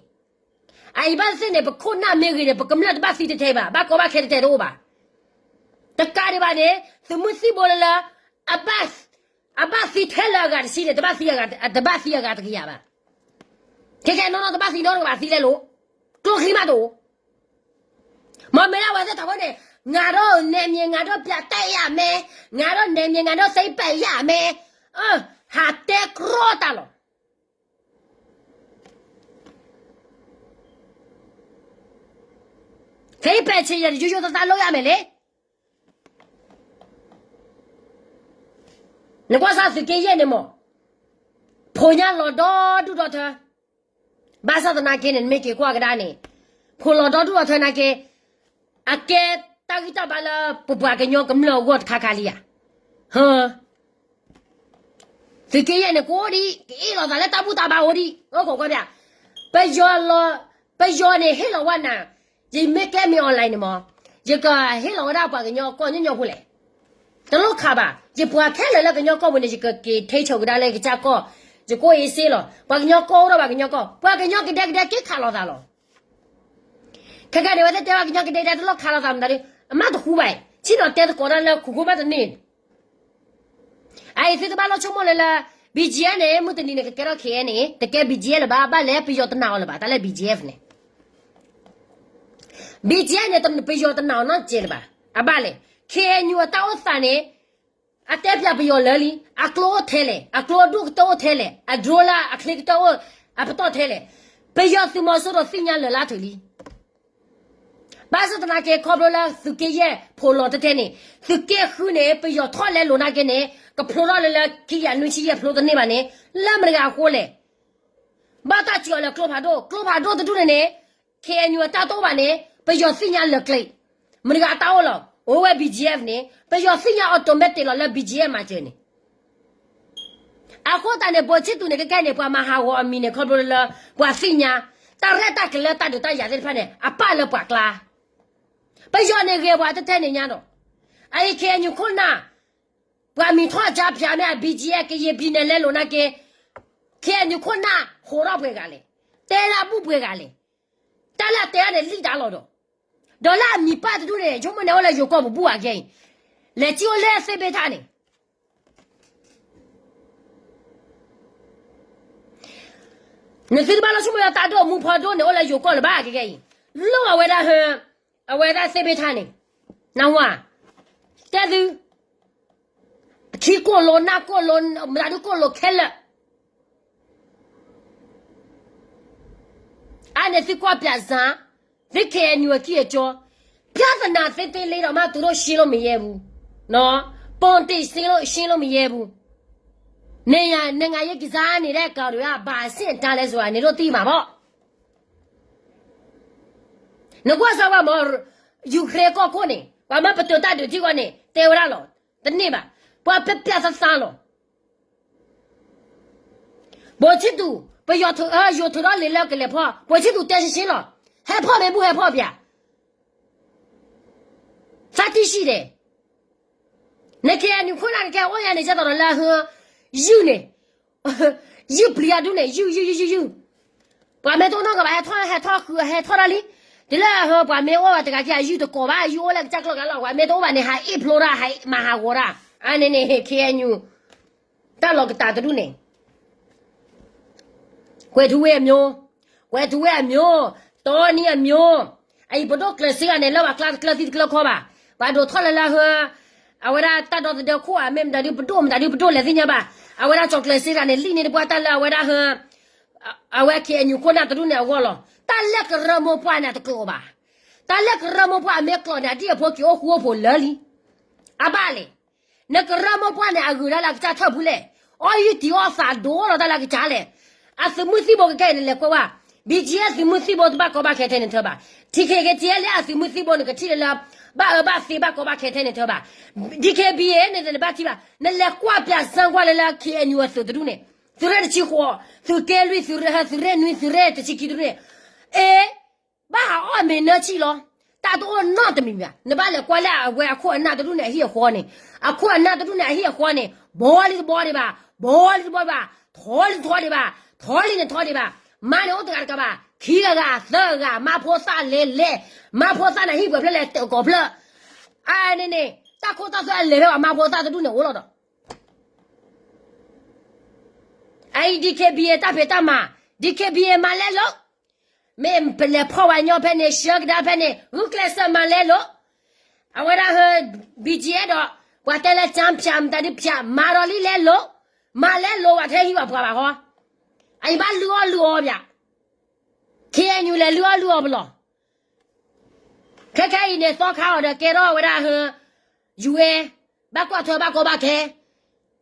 အအံၤဘၣ်သ့ၣ်န့ၣ် ပခိၣ်နၢ်မ့ၢ်ဂ့ၤန့ၣ် ပကမျၢၢ်တဘၣ်သံတထဲဘၣ်, ဘၣ်ကီဘၣ်ခဲတထဲတအိၣ်ဘၣ်. တကးဒံးဘၣ်န့ၣ် သုးမုၢ်သံၣ်ဘိလၢလၢ အဘၣ်, အဘၣ်သံထဲလၢအဂၤတဆံန့ၣ် တဘၣ်သံအဂၤတကယၤဘၣ်. ခဲကဲနီၢ်နီၢ်တဘၣ်သံနီတဂၤဘၣ်သံလဲလိာ်, ကျိချံမးတအိၣ်. မ့မ့ၢ်လၢအဝဲသ့ၣ်ထီၣ်ဝဲန့ၣ် ငါဒီးနဲမ့ၢ် ငါဒီးပျးတဲယၤမဲ, ငါဒီးနဲမ့ၢ် ငါဒီးသ့ပယ်ယၤမဲ, ဟးတဲကြီတၢ်လီၤ. သ့ပယ်ဆံးယဲၢ်တယိယိသတးလိယၤမဲာ်လံ. နကွၢ်စၢ်သုးက့ယဲၢ်န့ၣ်မး, ဖိညၣ်လီၤဒီဒူၣ်ဒီထၢ, ဘၣ်ဆၣ်သနာ်က့န့ၣ် နမ့ၢ်က့ၤကွၢ်ကဒါန့ၣ်, ဖိလီၤဒီဒူၣ်ဒီထၢနာ်က့, အကဲတၢ်ဂံၢ်တၢ်ဘါလၢပပှၤကညီကမျၢၢ်အဂီၢ်တခါခါလံဧါ. သုးက့ယဲၢ်န့ၣ် ကအိၣ်ဒံး ကအ့ၣ်လိာ်သးလၢတၢ်ဘူၣ်တၢ်ဘါအိၣ်ဒံး, အိၣ်ခိးကွၢ်, ပယီၤလီၤ, ပယီၤန့ၣ်ဟ့ၣ်လီၤဝဲနၤ, ယမ့ၢ်ကဲမ့ၢ် online န့ၣ်မး, ယကဟ့ၣ်လီၤဝဲဒၣ်ပှၤကညီကီၢ်ညီညီဖိလဲၣ်. တလိၣ်ခးဘၣ်, ယပှၤခဲလၢာ်လၢကညီကီၢ်ပူၤန့ၣ် ယကက့ၤထံဆိးကဒါလၢယကစၢ်ကီၢ်, ယကအိၣ်အ့စ့လီၤ. ပှၤကညီကီၢ်အိၣ်ဒီးပှၤကညီကီၢ်, ပှၤကညီကဒဲကဒဲက့ၤခးလိာ်သးလီၤ. ခဲကဲန့ၣ် အဝဲသ့ၣ်တဲဘၣ်ကညီကဒဲကဒဲတလိၣ်ခးလိာ်သးမတၤဒု, အမ့ၢ်တဃူဘၣ်, ဆ့ၣ်နီၤတဲသကိးတၢ်လၢခိခိၣ်ဘၣ်တန့ၢ်. အအံၤသုတဘၣ်လီၤဆိကမိၣ်လၢလၢ ဘံကၠံအၣ်န့ၣ် မုၢ်တနံၤန့ၣ် ကကဲထီၣ် ခ့အဲၣ်အၣ်အ့ၣ်န့ၣ် တကဲဘံကၠံအၣ်လၢၤဘၣ်, ဘၣ်လဲၣ်ပယီၤတနာ်အီၤလၢၤဘၣ်, တၢ်လၢဘံကၠံအၣ်န့ၣ် ဘံကၠံအၣ်န့ၣ် ပယီၤတနာ်အီၤနီတစဲးလၢၤဘၣ်. အဘၣ်လဲၣ်, ခ့အဲၣ်ယူၣ်အတၢ်အိၣ်သးန့ၣ် အတဲပၠးပယီၤလၢာ်လံ, အကျိအိၣ်ထဲလဲၣ်, အကျိအဒိၣ်ကတၢၢ်အိၣ်ထဲလဲၣ်, အdroneလၢအချ့ကတၢၢ်အိၣ်အပတီၢ်ထဲလဲၣ်, ပယီၤသုးမီၤစိရိၤသ့ၣ်ညါလၢာ်လၢထူၣ်လံ. ဘၣ်ဆၣ်သနာ်က့ခီဖျိလၢသုးက့ယဲၢ်ဖိးလီၤတထဲန့ၣ်, သုးက့ဃုန့ၣ် ပယီၤထီၣ်လဲလိာ်နာ်က့န့ၣ် ကဖျိထီၣ်လၢလၢခံကယၤနွံဆံယဲၢ်ဖျိတန့ၢ်ဘၣ်န့ၣ်, လၢမတၤတဂၤအဃိလဲၣ်. ဘၣ်တၢ်စံးအီၤလၢကျိဖးဒိၣ်, ကျိဖးဒိၣ်တဒူၣ်န့ၣ်န့ၣ်, ခ့အဲၣ်ယူၣ်အတၢ်တအိၣ်ဘၣ်န့ၣ် ပယီၤသ့ၣ်ညါလၢာ်ကျဲ, မတၤတဂၤအတၢ်အိၣ်လီၤ, အိၣ်ဝဲ ဘံကၠံအၣ်န့ၣ် ပယီၤသ့ၣ်ညါ automatic လီၤလၢ ဘံကၠံအၣ် မၤစၢၤန့ၣ် အဃိသတးန့ၣ် ဗိုလ်ချစ်သူန့ၣ် ခဲကဲန့ၣ် ပှၤမၤဟးဂီၤအမံၤန့ၣ် ခီဖျိလၢ ပှၤသ့ၣ်ညါ တၢ်ရဲၣ်တၢ်ကျဲၤလၢတၢ်ဒုးတၢ်ယၤသ့ၣ်တဖၣ်န့ၣ် အပာ်လၢပှၤကျါ, ပယီၤန့ၣ်ဂဲၤပှၤတထဲန့ၣ်ညါဒီး, အအံၤ ခ့အဲၣ်ယူၣ်ခိၣ်နၢ် ပှၤမံၤထီၣ်ကၠါဖၠးမ့ၢ် ဘံကၠံအၣ် ကယဲၢ်ဘံန့ၣ်လဲလိာ်နာ်က့, ခ့အဲၣ်ယူၣ်ခိၣ်နၢ် ဟးထီၣ်ပှဲၤဂၤလဲၣ်, တဲဒၣ်ဘူၣ်ပှဲၤဂၤလဲၣ်, တၢ်လၢအတဲဒၣ်န့ၣ်လံၣ်တၢ်လီၤဒီး, ဒီးလၢအမံၤပၢ်တဒူၣ်န့ၣ် ဆိကမိၣ်န့ၣ်အိၣ်လၢယိၤကီၢ်ပူၤဘူၣ်အဂ့ၢ်အံၤ, လဲၤစံၣ်အိၣ်လၢသ့ၣ်ဘ့ၣ်ထၣ်န့ၣ် နသုတဘၣ်လီၤဆိကမိၣ်လၢတၢ်ဒိၣ်မူဖီဒိၣ်န့ၣ် အိၣ်လၢယိၤကီၢ်လၢၤဘၣ်ကကဲအံၤ, လိၣ်အဝဲဒၣ်ဟၢ, အဝဲဒၣ်သ့ၣ်ဘ့ၣ်ထၣ်န့ၣ်, နၢ်ဟူဧါ, တဲသု, ခံကိၣ်လိၤနၢ်ကိၣ်လိၤ မတၤဒုကိၣ်လိၤခဲလၢာ် အါန့ၣ်သုကွၢ်ပၠးစၢ်, သု ခ့အဲၣ်ယူၣ် အကံၢ်အကီ, ပြဿနာသေးသေးလေးတောင်မှ သူတို့ရှင်းလို့မရဲဘူး, နော်, ပုံတင်ရှင်းလို့ရှင်းလို့မရဲဘူး, နိုင်ငံရေးကစားနေတဲ့ကောင်တွေက ဘာအဆင့်အတန်းလဲဆိုတာ နင်တို့သိမှာပေါ့. နကွၢ်စၢ်ဝဲမ့ၢ် ယူၤခရ့ၣ်ကီၢ်ခိၣ်န့ၣ် ပှၤမ့ၢ်ပတုာ်တၢ်ဒုးထံၣ်ဝဲန့ၣ် တဲဝဲဒၣ်လီၤ, တန့ၢ်ဘၣ်, ပှၤပျးပျးသးသးလီၤ. ဗိုလ်ချစ်သူ, ပယီၤထုး, ယိၤထုးထီၣ်လံာ်လဲၢ်ကလဲၤဖီၣ်, ဗိုလ်ချစ်သူ တဲရှင်းရှင်းလီၤ, ဟဲဖီၣ်မ့ၢ်ဘူၣ်ဟဲဖီၣ်ပၠး, သတ္တိရှိတယ်. န ခ့အဲၣ်ယူၣ် ခိၣ်နၢ်ကကဲအိၣ်ယၤန့ၣ် ကဲသိးဒီးလၢဟၢ, ယုၢ်န့ၣ်, ယုၢ်ပျံၤအဒူၣ်န့ၣ် ယုၢ်ယုၢ်ယုၢ်ယုၢ်ယုၢ်, ပှၤမ့ၢ်တအိၣ်နီတဂၤဘၣ် ဟဲထီၣ်ဟဲထီၣ်ဃုာ်ဟဲထီၣ်တၢ်လံ, တုၤလၢဟၢပှၤမ့ၢ်အိၣ်ဘၣ်တဂၤခံ အယုၢ်တကိးဘၣ် ယုၢ်အိၣ်လၢကစၢ်ကျီၢ်ဂၤလီၤ ပှၤမ့ၢ်တအိၣ်ဘၣ်န့ၣ် ဟးအ့ၣ်ဖျိတၢ် ဟးမၤဟးဂီၤတၢ်, အါန့ၣ်န့ၣ် ခ့အဲၣ်ယူၣ် တၢ်လီၤကတၢ်တဒူၣ်န့ၣ် ကွဲၤထူဝ့ၣ်အမျိုး, ကွဲၤထူဝ့ၣ်အမျိုး, တီနံအမျိုး, အအံၤပဒိၣ်ကျဲးစၢးဂၤန့ၣ် လၢပှၤကျါတကျၢၤသံတကျၢၤခီဘၣ်, ပှၤဒိးထီၣ်လၢလၢဟၢ, အဝဲဒၣ်တၢ်ဒီသဒၢခိၣ်ဧါ မ့ၢ်မတၤဒုပဒိၣ် မတၤဒုပဒိၣ်လဲၤသ့ၣ်ညါဘၣ်, အဝဲဒၣ်ကၠီၤကျဲးစၢးဂၤန့ၣ် လံၣ်န့ၢ်တပှၢ်တၢ်လၢအဝဲဒၣ်ဟၢ, အဝဲ ခ့အဲၣ်ယူၣ် ခိၣ်နၢ်တဒူၣ်န့ၣ်အဂီၢ်လီၤ. တၢ်လၢကရၢမိၢ်ပှၢ်န့ၣ် အတကျိၤဘၣ်, တၢ်လၢကရၢမိၢ်ပှၢ်အမ့ၢ်ကျိၤန့ၣ် အဒံၣ်အဖိက့ၤအိၣ်ဃူအိၣ်ဖိးလၢာ်လံ, အဘၣ်လဲၣ် နကရၢမိၢ်ပှၢ်န့ၣ် အဂုၤဒၣ်လၢအကစၢ်ထၢၣ်ဖူလဲၣ်, အီၣ်ယုၢ်တံၤအီၣ်သးဒိၣ်လီၤတၢ်လၢအကစၢ်လဲၣ်, အသုးမုၢ်သံၣ်ဘိကကဲအံၤန့ၣ် လဲၤကွဲးဝဲ, ဘံၣ်ကၠံအသုးမုၢ်သံၣ်ဘိတဘၣ်ကီဘၣ်ခဲထဲန့ၣ်ထၢဘၣ်, ထံခံက့ၤက့ၤလၢအသုးမုၢ်သံၣ်ဘိန့ၣ် ကထံၣ်လၢလၢ, ဘၣ်အၢဘၣ်သီဘၣ်ကီဘၣ်ခဲထဲန့ၣ်ထၢဘၣ်, ဒံၣ်ခ့ဘံၣ်အ့ၣ်န့ၣ် နဘၣ်ထံၣ်ဘၣ်, နလဲၤကွၢ်ပၠးစၢကွၢ်လၢလၢ ခ့အဲၣ်ယူၣ် အသုးတဒူၣ်န့ၣ်, သုးရ့ၣ်တဆံဃိး, သုးက့လွံၢ်, သုးရ့ၣ်, သုးရ့ၣ်နွံ, သုးရ့ၣ်တဆံခံတဒူၣ်န့ၣ်, အ့ ဘၣ်ဟးအီၣ်မ့ၤနၢဆံၣ်လီၤ, တၢ်တအိၣ်နီတမံၤဘၣ်, နဘၣ်လဲၤကွၢ်လၢအဝဲအခိၣ်အနၢ်တဒူၣ်န့ၣ် အဟံၣ်အဃီန့ၣ်, အခိၣ်အနၢ်တဒူၣ်န့ၣ် အဟံၣ်အဃီန့ၣ်, ဘီလံတဘီဒံးဘၣ်, ဘီလံတဘီဒံးဘၣ်, ထီလံတထီဒံးဘၣ်, ထီလံန့ၣ်ထီဒံးဘၣ်, မါန့ၣ်အိၣ်တဂၤတကးဘၣ်, ခံဂၤဂၤသၢဂၤ, မါဖိသၣ်လဲၤလဲၤ, မါဖိသၣ်န့ၣ်ဟံၣ်ပှဲၤဖျၢၣ်လဲၤတကိးဖျၢၣ်, အါန့ၣ်န့ၣ်, တၢ်ခိတၢ်သွဲအလဲၤဖဲဘၣ် မါဖိသၣ်တဒူၣ်န့ၣ်အိၣ်လီၤဒီး အအံၤ DKBA တၢ်ဖံးတၢ်မၤ, DKBA မၤလဲလိာ်, မ့ၢ်ပလဲၤဖီၣ်ဝဲညီဖဲန့ၣ် ဆှၢကဒါဖဲန့ၣ် ဂုာ်ကျဲးစၢးမၤလဲလိာ်, အဝဲဒၣ်ဟၢ BGF ဒီး ပှၤတဲလၢ ကျားဖြန့် မတၤဒုးဖြန့် မၤဒီးလံလဲလိာ်, မၤလဲလိာ် ပှၤထဲဟံးဘၣ်ပှၤဘၣ်ဟီ, အအံၤဘၣ်လုၢ်အီၣ်လုၢ်အီပၠး, KNU လဲၤလုၢ်အီၣ်လုၢ်အီပလီၢ် ခဲခဲအံၤန့ၣ် သီခါအီၤဒီးကဲထီၣ်ဝဲဒၣ်ဟၢ UN, ဘၣ်ကွၢ်ထွဲဘၣ်ကီဘၣ်ခဲ,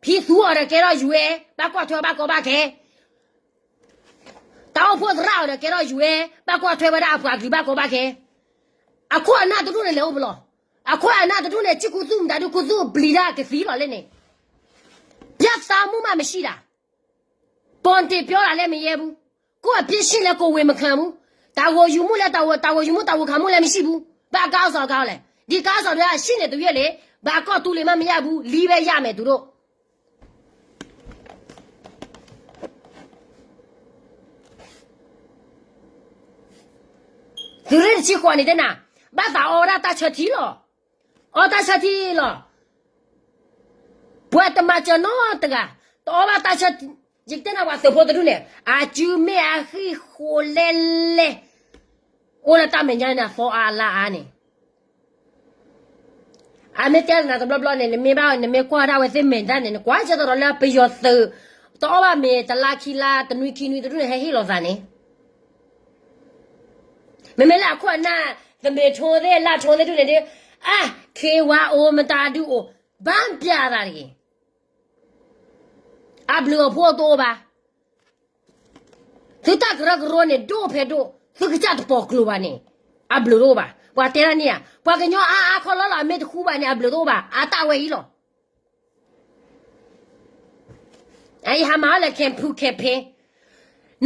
ဖံသူအီၤဒီးကဲထီၣ် UN, ဘၣ်ကွၢ်ထွဲဘၣ်ကီဘၣ်ခဲ, တၢ်အိၣ်ဖှိၣ်သရၣ်အီၤဒီးကဲထီၣ် UN, ဘၣ်ကွၢ်ထွဲဝဲဒၣ်အပှၤကလုာ်ဘၣ်ကီဘၣ်ခဲ, အခိၣ်အနၢ်တဒူၣ်န့ၣ်လဲၤအိၣ်ပလီၢ်, အခိၣ်အနၢ်တဒူၣ်န့ၣ် ကံၢ်ခူသူၣ်မတၤဒုးခူသူၣ်ပျံၤတၢ်ကသံလီၤလဲၣ်န့ၣ်, ပြဿနာမှမမရှိတာ, ပီၣ်တ့ၢ်ပျီတၢ်လဲၣ်မ့ၢ်ယဲဘူး, ကိုယ့်အပြစ်ရှိလဲၣ် ကိုယ်ဝန်မခံဘူး, တာဝန်ယူမှုလဲၣ် တာဝန်, တာဝန်ယူမှု တာဝန်ခံမှုလဲၣ် မရှိဘူး, ဘၣ်ကါစီၤကါလဲၣ်, ဒီကါစီၤဒၣ် ရှိနေသရွေ့လံ, ဘာကောက်တူးလံမှမရဘူး, လံပဲရမယ် သူတို့. သုးရ့ၣ်တဆံဃိးန့ၣ်တဲနၤ, ဘၣ်သးအီဝဲဒၣ်တၢ်ဆၢထံလီၤ. အီတၢ်ဆၢထံလီၤ. ပှၤတမၤစၢၤနီတဂၤ, တအီဘၣ်တၢ်ဆၢ, ယကတဲနၤပှၤသုးဖိတဒူၣ်န့ၣ် အစုမ့ၢ်အဟံၣ်ဃိလဲၣ်လဲၣ်, အိၣ်လၢတၢ်မဲာ်ညါန့ၣ် အသီအါလါအါန့ၣ် အမ့ၢ်တဲနၤတဘျီဘျီန့ၣ် နမ့ၢ်ဘၣ် နမ့ၢ်ကွၢ်ဒၣ်ဝဲသ့ၣ်မဲာ်ညါန့ၣ် နကွၢ်ကဲသိးဒီးလၢပယီၤသုး တအီၣ်ဘၣ်မ့ၤတလါခံလါ တနွံခံနွံတဒူၣ်န့ၣ် ဟဲဟ့ၣ်လီၤသးန့ၣ်, မ့မ့ၢ်လၢအခိၣ်အနၢ် သမဲထိသ့ၣ် လၢထိသ့ၣ်ဒူၣ်န့ၣ်ဒုး, အါ, ခ့ဝါအိၣ်မတၤဒုးအိၣ်, ဘၣ်ပျဲအသးတဂ့ၤ. အဘျုးအဖှိၣ်တအိၣ်ဘၣ်. သုတၢ်ကရၢကရိန့ၣ် ဒိၣ်ဖဲဒိၣ်, သုကစၢ်တပိာ်ကျိၤဘၣ်န့ၣ် အဘျုးတအိၣ်ဘၣ်. ပှၤတဲဒၣ်န့ၣ်ဧါ, ပှၤကညီအါအါခီလီလီၤ အမ့ၢ်တဃူဘၣ်န့ၣ် အဘျုးတအိၣ်ဘၣ်, အတၢ်ဝဲအံၤလီၤ. အအံၤဟးမၤအီၣ်လၢ campaign, campaign,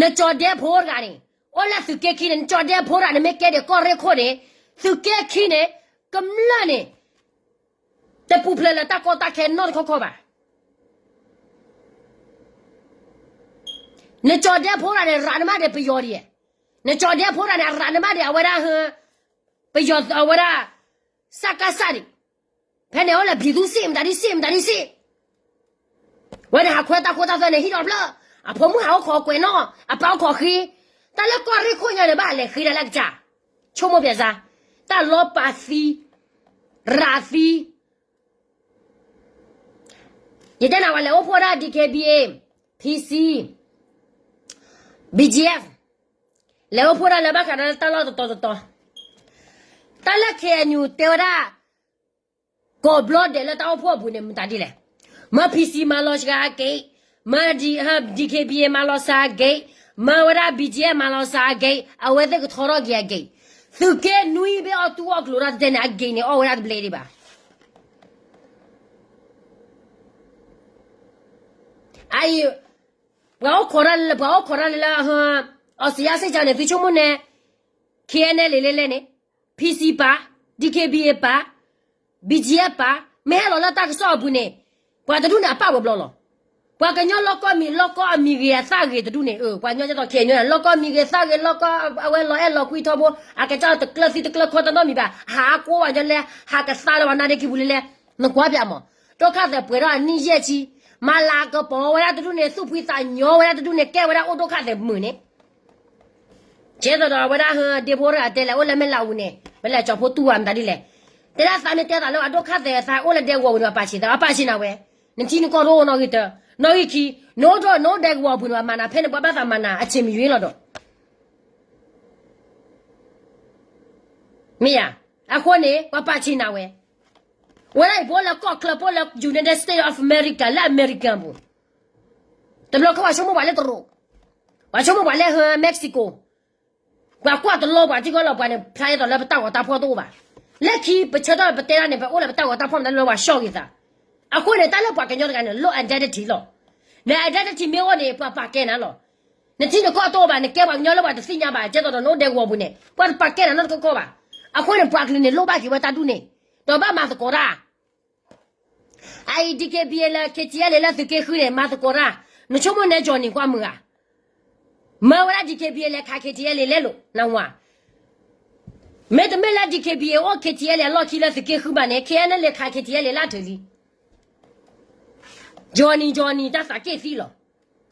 နကၠီၤဒဲဖိတဂၤန့ၣ် အိၣ်လၢသုးက့ခံန့ၣ် နကၠီၤဒဲဖိတဂၤန့ၣ် မ့ၢ်ကဲဒံးကီၢ်ရ့ၣ်ခိၣ်န့ၣ် သုးက့ခံန့ၣ် ကမျၢၢ်န့ၣ် တပူၤဖျဲးလၢတၢ်ကီတၢ်ခဲနီတခီခီဘၣ်. နကၠီၤဒဲဖိတဂၤန့ၣ် ရးနမါဒံးပယီၤဒံး, နကၠီၤဒဲဖိတဂၤန့ၣ် အရးနမါဒံး အဝဲဒၣ်ဟၢ ပယီၤအဝဲဒၣ် စကစ ဒံး, ဖဲန့ၣ်အိၣ်လၢ ပြည်သူ့စစ် မတၤဒုးစစ် မတၤဒုးစစ်, ဝဲန့ၣ်ဟးခွဲတၢ်ခိတၢ်သွဲန့ၣ် ဟံၣ်ဒီးဖျၢၣ်, အဖိမုၣ်ဟးအိၣ်ခိးကွဲးနီၣ်, အပၢ်အိၣ်ခိးဃ့, တၢ်လၢကီၢ်ရ့ၣ်ခိၣ်ညါန့ၣ် ဘၣ်လဲၤဃ့ဒၣ်လၢကစၢ်, ဆိကမိၣ်ပျဲစါ, တၢ်လီၤပာ်သံ, ရးသံ ယတဲနၤဝဲလဲၤအိၣ်ဖှိၣ်ဒၣ် DKBA, PC, BGF, လဲၤအိၣ်ဖှိၣ်ဒၣ်လၢဘၣ်ဃးဒီးတၢ်လီၢ်တတီၤတတီၤ, တၢ်လၢ KNU တဲဝဲဒၣ် ကိးဘျီဒဲးလၢတၢ်အိၣ်ဖှိၣ်အပူၤန့ၣ် မတၤဒ်လဲၣ်, မၢ PC မၤလီၤစှၤအဂ့ၢ်, မၢ DKBA မၤလီၤစှၤအဂ့ၢ်, မၢဝဲဒၣ် BGF မၤလီၤစှၤအဂ့ၢ်, အဝဲသ့ၣ်ကထီထီၣ်က့ၤအဂ့ၢ်, သုးက့နွံဘ့ၣ်အီၣ်တူၢ်အီၣ်ကျိၤတၢ်တတဲန့ၣ် အဂ့ၢ်န့ၣ်အီၣ်ဝဲဒၣ်တဘျဲဒံးဘၣ်. အအံၤ, ပှၤအိၣ်ခိးတၢ်လၢ ပှၤအိၣ်ခိးတၢ်လၢလၢ အီစထြ့လယါစ့ၢ်ကီးန့ၣ် သုဆိကမိၣ်န့ၣ် KNLA လဲၤလဲၣ်န့ၣ်, PC ပာ်, DKBA ပာ်, BGF ပာ်, မ့ၢ်ဟဲလီၤလၢတၢ်ကစီၣ်အပူၤန့ၣ်, ပှၤတဒူၣ်န့ၣ်အပာ်ဝဲဘျီလီၤ. ပှၤကညီလီၢ်ကီၢ်မံၤလီၢ်ကီၢ်အမံၤဂ့ၤအသၣ်ဂ့ၤတဒူၣ်န့ၣ်, ပှၤကညီကဲသိး KNU လီၢ်ကီၢ်မံၤဂ့ၤသၣ်ဂ့ၤ လီၢ်ကီၢ်အဝဲလီၤအဲၣ်လီၤကွံထီဘိ, အကစၢ်တကျၢၤသံတကျၢၤခီတနီတမံၤဘၣ်, ဟးကိးပှၤကညီလဲၣ်, ဟးကသါလၢပှၤနါဒ့ခံပူၤလဲၣ်လဲၣ်, နကွၢ်ပျးမး, ဒုက္ခသည်ပှဲၤထီၣ်အနံၣ်ယဲၢ်ဆံ, မၤလၤကပီၤဝဲဒၣ်တဒူၣ်န့ၣ် သူၣ်ဖှံသးညီဝဲဒၣ်တဒူၣ်န့ၣ် ကဲဝဲဒၣ်အိၣ်ဒုက္ခသည်မုာ်န့ၣ် ကဲသိးဒီးအဝဲဒၣ်ဟၢ ဒ့ဖိတဂၤတဲလဲၣ် အိၣ်လၢမဲၢ်လးအူန့ၣ် ပလဲၤကၠီၤဖိတူၢ်ဝဲမတၤဒ်လဲၣ်, တဲဒၣ်သးမ့ၢ်တဲသးလၢအဒုက္ခသည်သးအိၣ်လၢဒဲကဝီၤပူၤန့ၣ် ပှၤပာ်ဆံးသး ပှၤပာ်ဆံးနၤဝဲ, နထံနကီၢ်တအိၣ်နီၣ်ဂံၢ်တၢ, နီၣ်ဂံၢ်ခံ, နအိၣ်ဒိၣ် နအိၣ်ဒဲကဝီၤပူၤန့ၣ် ပှၤမၤနၤ ဖဲန့ၣ်ပှၤဘၣ်သးမၤနၤ အဆံးမံယွ့လီၤဒီး မ့ၢ်ဧါ, အဃိန့ၣ် ပှၤပာ်ဆံးနၤဝဲ, ဝဲဒၣ်အံၤပအိၣ်လၢကီၢ်ချၢ ပအိၣ်လၢ United States of America လၢအမဲရကၤပူၤ, တဘျီခီပှၤဆိကမိၣ်ပှၤလၢတရူး, ပှၤဆိကမိၣ်ပှၤလၢဟၢ Mexico, ပှၤကွၢ်တလီၤပှၤထံကီၢ်လီၤပှၤန့ၣ် ဖျါဒ်သိးလၢပတၢ်ဂီၤတၢ်ဖီၣ်တအိၣ်ဘၣ်, လၢခံပဆၢထၢၣ်ပတဲဒၣ်န့ၣ် ပအိၣ်လၢပတၢ်ဂီၤတၢ်ဖီၣ်မတၤလၢပှၤဆှီၣ်ဂ့ၤသး, အဃိန့ၣ် တၢ်လၢပှၤကညီတဂၤန့ၣ် လိၣ် identity လီၤ, န identity မ့ၢ်အိၣ်န့ၣ် ပှၤပာ်ကဲနၤလီၤ. နထံနကီၢ်တအိၣ်ဘၣ် နကဲပှၤကညီလၢပှၤတသ့ၣ်ညါဘၣ် ကဲသိးဒီးနအိၣ်ဒဲကဝီၤပူၤန့ၣ် ပှၤတပာ်ကဲနၤနီတခီခီဘၣ်. အဃိန့ၣ် ပှၤကလုာ်န့ၣ် လိၣ်ဘၣ်က့ၤဝဲတၢ်ဒူၣ်န့ၣ်, ဒီးဘၣ်မၤသကိးတၢ်. အအံၤ DKBA လၢ KTLA လၢသုးက့ဃုန့ၣ် မၤသကိးတၢ်, နဆိကမိၣ်နဲ Johnny ကွၢ်မုာ်ဧါ. မၢဝဲဒၣ် DKBA လဲၤခး KTLA လဲၤလိာ် နဝၤ, မ့တမ့ၢ်လၢ DKBA အိၣ် KTLA အလီၢ်ခံလၢသုးက့ဃုဘၣ်န့ၣ် KNLA လဲၤခး KTLA လၢအထုးလံ. Johnny Johnny တၢ်သးက့ၣ်သံလီၤ.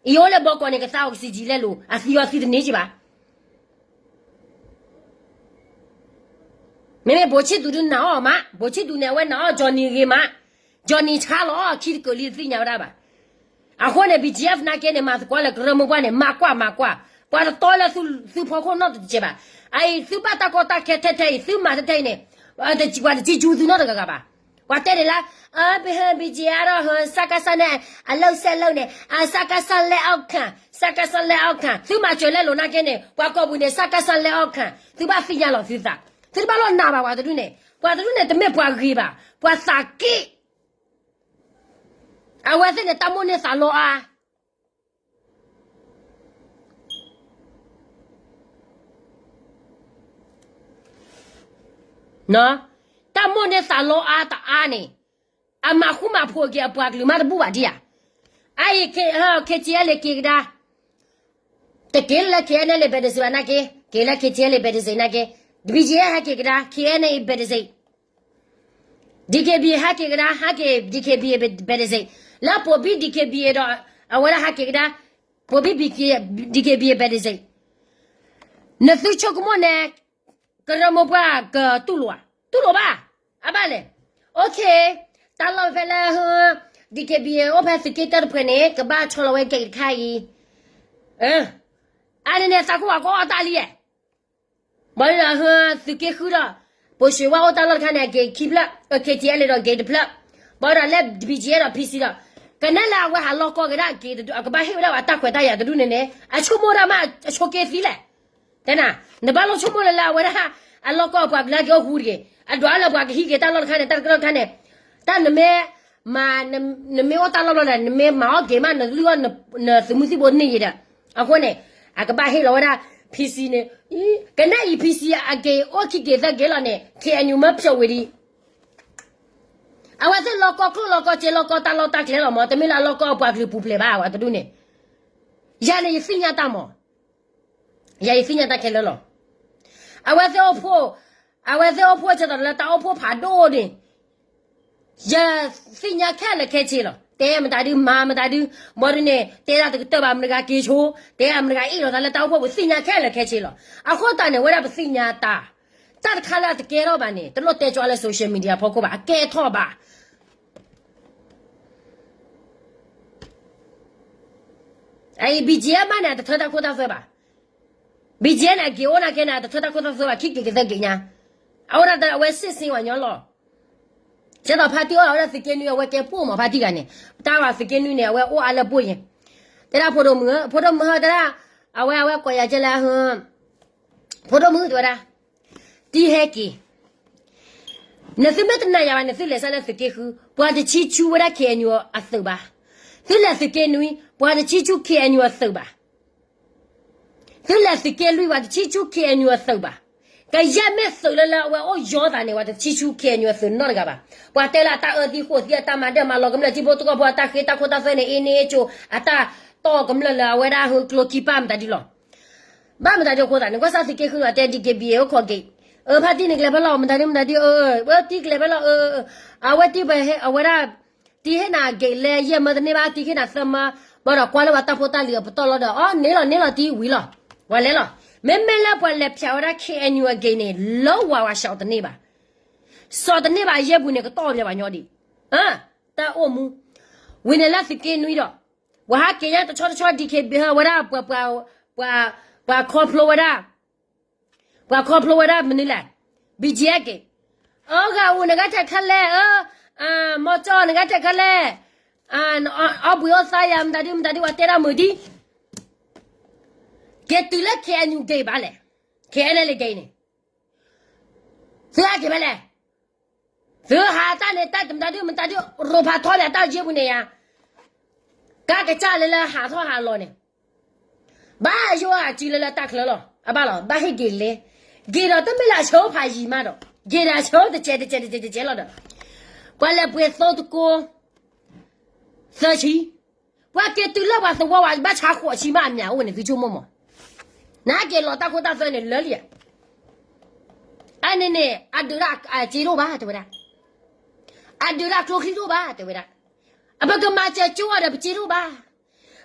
အံၤအိၣ်လၢဘီကီၢ်န့ၣ် ကသါအီၤကစံၣ်ကၠံလဲလိာ် အသံအီၤသံတန့ၢ်ကၠံဘၣ်. မ့မ့ၢ်ဘိၣ်ဆံၣ်သူၣ်ဒုးနာ်အီၤမး, ဘိၣ်ဆံၣ်သူၣ်န့ၣ် အဝဲနာ်အီၤ Johnny ဂ့ၤမး, Johnny ဆါလီၤအီၤခံတကၢၢ်လံ တသ့ၣ်ညါဝဲဒၣ်ဘၣ်. အဃိန့ၣ် BGF နာ်က့န့ၣ် မၤသကိးလၢကရၢမိၢ်ပှၢ်န့ၣ် မၤကွၢ်မၤကွၢ်, ပှၤတတီလၢသုဖီခိၣ်နီတစဲးဘၣ်. အအံၤသုဘၣ်တၢ်ကီတၢ်ခဲထဲထဲအံၤ သုမၤထဲထဲအံၤန့ၣ် ပှၤတစံးကၠူသုနီတဂၤဂၤဘၣ်. ပှၤတဲန့ၣ်လၢ BGF ဒီး စကစ န့ၣ် အလၢၢ်စဲးလၢၢ်န့ၣ် စကစ လက်အောက်ခံ, စကစ လက်အောက်ခံ, သုမၤစၢၤလဲလိာ်နာ်က့န့ၣ် ပှၤကိးပူၤန့ၣ် စကစ လက်အောက်ခံ, သုဘၣ်သ့ၣ်ညါလီၤသုသး, သုတဘၣ်လီၤနာ်ဘၣ်ပှၤတဒူၣ်န့ၣ်, ပှၤတဒူၣ်န့ၣ် တမ့ၢ်ပှၤဂ့ၤဘၣ်, ပှၤသးက့ၣ်, အဝဲသ့ၣ်န့ၣ် တၢ်မိၣ်န့ၢ်သးလီအါ တၢ်မိၣ်န့ၢ်သးလီအါတအါန့ၣ်, အမၤဃူမၤဖိးက့ၤအပှၤကလုာ်မးတဘူၣ်ဘၣ်ဒံးဧါ. အအံၤ KTLA က့ၤကဒါ, တက့ၤလၢ KNLA ဘဲးတစ့းဘၣ်နာ်က့, က့ၤလၢ KTLA ဘဲးတစ့းနာ်က့, BGF ဟဲက့ၤကဒါ KNLA ဘဲးတစ့း, DKBA ဟဲက့ၤကဒါ ဟဲက့ၤ DKBA ဘဲးတစ့း, လၢပိာ်ဘံ DKBA ဒီး အဝဲဒၣ်ဟဲက့ၤကဒါ, ပိာ်ဘံ DKBA ဘဲးတစ့း, နသုဆိကမိၣ်န့ၣ် ကရၢမိၢ်ပှၢ်ကတူၢ်လိာ်ဧါ, တူၢ်လိာ်ဘၣ်, အဘၣ်လဲၣ်, OK, တၢ်လီၢ်ဖဲလၢ DKBA အိၣ်ဖဲသုးက့တၢၢ်တဖှဲးန့ၣ် ကဘၣ်ဆီလီၤဝဲ gate တခါအံၤ, အန့ၣ်န့ၣ် သးခိၣ်ဝဲကအီၣ်တၢ်လံဧါ, ဘၣ်ဒီး သုးက့ဃုဒီး ပိာ်ၡ့ဝါအိၣ်တၢ်လီၢ်တခါန့ၣ် အက့ၤခံဖျၢၣ်, KTLA ဒီးက့ၤတဖျၢၣ်, ဘၣ်ဒီးလၢ BGF ဒီး PC ဒီး ကနဲလၢအဝဲဟးလီၢ်ကီၢ်ကဒါက့ၤ အကဘၣ်ဟ့ၣ်ဝဲဒၣ်ဝဲတၢ်ခွဲးတၢ်ယာ်တဒူၣ်န့ၣ်န့ၣ် အဆိကမိၣ်ဒၣ်မး အဆိက့သံလဲၣ် တဲနၤ, နဘၣ်လိၣ်ဆိကမိၣ်လၢလၢအဝဲဒၣ် အလီၢ်ကီၢ်အပှၤကလုာ်က့ၤအိၣ်ဃူတဂ့ၤ, အဒွးလၢပှၤကဟံးက့ၤတၢ်လီၢ်တခါန့ၣ် တၢ်တကလီၢ်တခါန့ၣ်, တၢ်နမ့ၢ်မၤ, နမ့ၢ်အိၣ်တၢ်လီၢ်ဘျီဒီး နမ့ၢ်မၤအီၣ်က့ၤမး နလုၢ်အီၣ် နသုးမုၢ်သံၣ်ဘိန့ၢ်ယံၤဒီး, အဃိန့ၣ် အကဘၣ်ဟ့ၣ်လီၤဝဲဒၣ် PC န့ၣ်, ကနဲအံၤ PC အက့ၤအိၣ်ခံက့ၤသၢက့ၤလီၤန့ၣ် KNU မၢဖျိးဝံၤဒံး အဝဲသ့ၣ်လီၢ်ကီၢ်ကျိၣ်လီၢ်ကီၢ်စ့လီၢ်ကီၢ်တၢ်လီၢ်တၢ်ကျဲလီၤမး, တမ့ၢ်လၢအလီၢ်ကီၢ်အပှၤကလုာ်ပူၤဖျဲးဘၣ် ဝဲတဒူၣ်န့ၣ်, ယၤန့ၣ်ယသ့ၣ်ညါတၢ်မး, ယၤယသ့ၣ်ညါတၢ်ခဲလၢာ်လီၤ. အဝဲသ့ၣ်အိၣ်ဖှိၣ်, အဝဲသ့ၣ်အိၣ်ဖှိၣ်ဆၢထီၣ်လၢတၢ်အိၣ်ဖှိၣ်ဖးဒိၣ်န့ၣ်, ယသ့ၣ်ညါခဲလၢာ်ခဲဆ့လီၤ. တဲမတၤဒု မၤမတၤဒု, ဘၣ်ဒုန့ၣ် တဲဒၣ်တကတၢၢ်ဘၣ်မတဂၤက့ၤဆိ, တဲအမတဂၤအ့ၣ်လိာ်သးလၢတၢ်အိၣ်ဖှိၣ်ပူၤသ့ၣ်ညါခဲလၢာ်ခဲဆ့လီၤ. အဃိသတးန့ၣ် ဝဲဒၣ်ပသ့ၣ်ညါတၢ်, တၢ်တခါလၢအတကဲထီၣ်ဘၣ်န့ၣ် တလိၣ်တဲကၠီလၢ social media ဖီခိၣ်ဘၣ်, အကဲထီၣ်ဘၣ်. အအံၤ BGF မးန့ၣ် အတထၢတၢ်ခိတၢ်သွဲဘၣ်. BGF န့ၣ် အက့ၤအိၣ်နာ်က့န့ၣ် အတထၢတၢ်ခိတၢ်သွဲဘၣ် ခံက့ၤကသၢက့ၤညါ, အဝဲဒၣ်အဝဲစ့ၣ်စ့ၣ်ဝဲညီလီၤ. ကဲသိးဖါတံၢ်အီၣ် အဝဲဒၣ်သုးက့နွံ အဝဲကဲပိၢ်မး ဖါတံၢ်ဂၤန့ၣ်, တၢ်ဝဲသုးက့နွံန့ၣ် အဝဲအိၣ်အါလၢပိၢ်ယဲၢ်, တဲဒၣ်ဖိဒိၣ်မုၣ်ဧၢ, ဖိဒိၣ်မုၣ်ဧၢ တဲဒၣ်, အဝဲအဝဲကိးယၤကဲလၢ ဖိဒိၣ်မုၣ် တဲဝဲဒၣ်, တံၤဟဲက့ၤ, နသုမ့ၢ်တနာ်ယၤဘၣ်န့ၣ် သုလဲၤဆါလၢသုးက့ဃု ပှၤတဆံဆူဝဲဒၣ် KNU အသုးဘၣ်, သုလဲၤသုးက့နွံ ပှၤတဆံဆူ KNU အသုးဘၣ်, သုလဲၤသုးက့လွံၢ် ပှၤတဆံဆူ KNU အသုးဘၣ်. ကယဲၢ်မ့ၢ်သုးလၢလၢအဝဲအိၣ်ယီၤသးန့ၣ် ပှၤတဆံဆူ KNU အသုးနီတဂၤဘၣ်. ပှၤတဲလၢအတၢ်အၢသံဃိးသံ အတၢ်မၤဒၢမၤလီၤကမျၢၢ်ထံဖိသကိးဖိ အတၢ်ဃ့တၢ်ခိတၢ်သွဲန့ၣ် အ့န့ၣ်အ့ကၠိ အတၢ်တီၢ်ကမျၢၢ်လၢအဝဲဒၣ်ဟၢကျိခံပၢ်မတၤဒုလီၤ. ဘၣ်မတၤဒုအဃိသတးန့ၣ် ကွၢ်စၢ်သုးက့ဃုအတဲ DKBA အိၣ်ခိးက့ၤ, အၢ ဖါတံၢ်န့ၣ်ကလဲၤဖဲလဲၣ် မတၤဒုမတၤဒု အၢ အၢ ဝဲတံၤကလဲၤဖဲလဲၣ် အၢ အဝဲတံၤပဟဲ အဝဲဒၣ် တံၤဟ့ၣ်နၤက့ၤလဲၤယဲၢ်မၢတန့ၢ်ဘၣ် တံၤဟ့ၣ်နၤသၢမၢ, ဘၣ်ဒီးကွၢ်လၢပှၤတၢ်ဖိတၢ်လံၤအပတီၢ်လီၤဒီး အီ န့ၢ်လီၤန့ၢ်လီၤတံၤဝံၤလီၤ, ပှၤလဲၤလီၤ. မ့မ့ၢ်လၢပှၤလဲၤဖၠးဝဲဒၣ် KNU အက့ၤန့ၣ် လၢဝၤဝၤစှီၤတန့ၢ်ဘၣ်, စှီၤတန့ၢ်ဘၣ် ယဲၢ်ပူၤန့ၣ် ကတီၢ်ပျဲဘၣ်ညီဒံး, တၢ်အိၣ်မူ, ဝံၤန့ၣ်လၢသုးက့နွံဒီး ပှၤဟးက့ၤညါတဆီတဆီ DKBA ဝဲဒၣ် ပှၤခီဖျိဝဲဒၣ် ပှၤခီဖျိဝဲဒၣ်မနုၤလဲၣ်, BGF က့ၤ, အၢ ဂၤအူ နဂၤထဲခဲလဲၣ် အၢ, မီၢ်ကၠီ နဂၤထဲခဲလဲၣ်, အီၣ်ဘှံးအီၣ်သါယၤ မတၤဒုမတၤဒု ပှၤတဲဒၣ်မုာ်ဒံး, က့ၤတုၤလၢ KNU က့ၤဘၣ်လဲၣ်, KNLA က့ၤန့ၣ် သုဟဲက့ၤဖဲလဲၣ်, သုဟးတၢ်န့ၣ် တၢ်မတၤဒုမတၤဒု ရိဖးထီၣ်ဒီးတၢ်ယ့ၢ်ပူၤန့ၣ်ယါ, ကါကစၢ်လၢလၢဟးထီၣ်ဟးလီၤန့ၣ် ဘၣ်ယိၣ်အစုလၢလၢတၢ်ချၢလီၤ အဘၣ်လီၤ ဘၣ်ဟ့ၣ်က့ၤလဲၤ, က့ၤဒီးတမ့ၢ်လၢအဆၢဖးယံၤမးဒီး က့ၤဒီးအဆၢတစဲးတစဲးတစဲးတစဲးလီၤဒီး ပှၤလဲၤပှ့ၤသိတကိး သၢဆံ, ပှၤက့ၤတုၤလၢပှၤသဝီဝဲ ဘၣ်ဆါဃိးဆံမးအမံၤအိၣ်န့ၣ် သုဆိကမိၣ်မး, နက့ၤလီၤတၢ်ခိတၢ်သွဲန့ၣ်လၢလံဧါ, အန့ၣ်န့ၣ် အဒုးဒၣ်အစ့ဒိၣ်ဘၣ် တဲဝဲဒၣ်, အဒုးဒၣ်ကျိချံဒိၣ်ဘၣ် တဲဝဲဒၣ်, အပကမၤစၢၤကၠိအီၤဒီးပစ့ဒိၣ်ဘၣ်,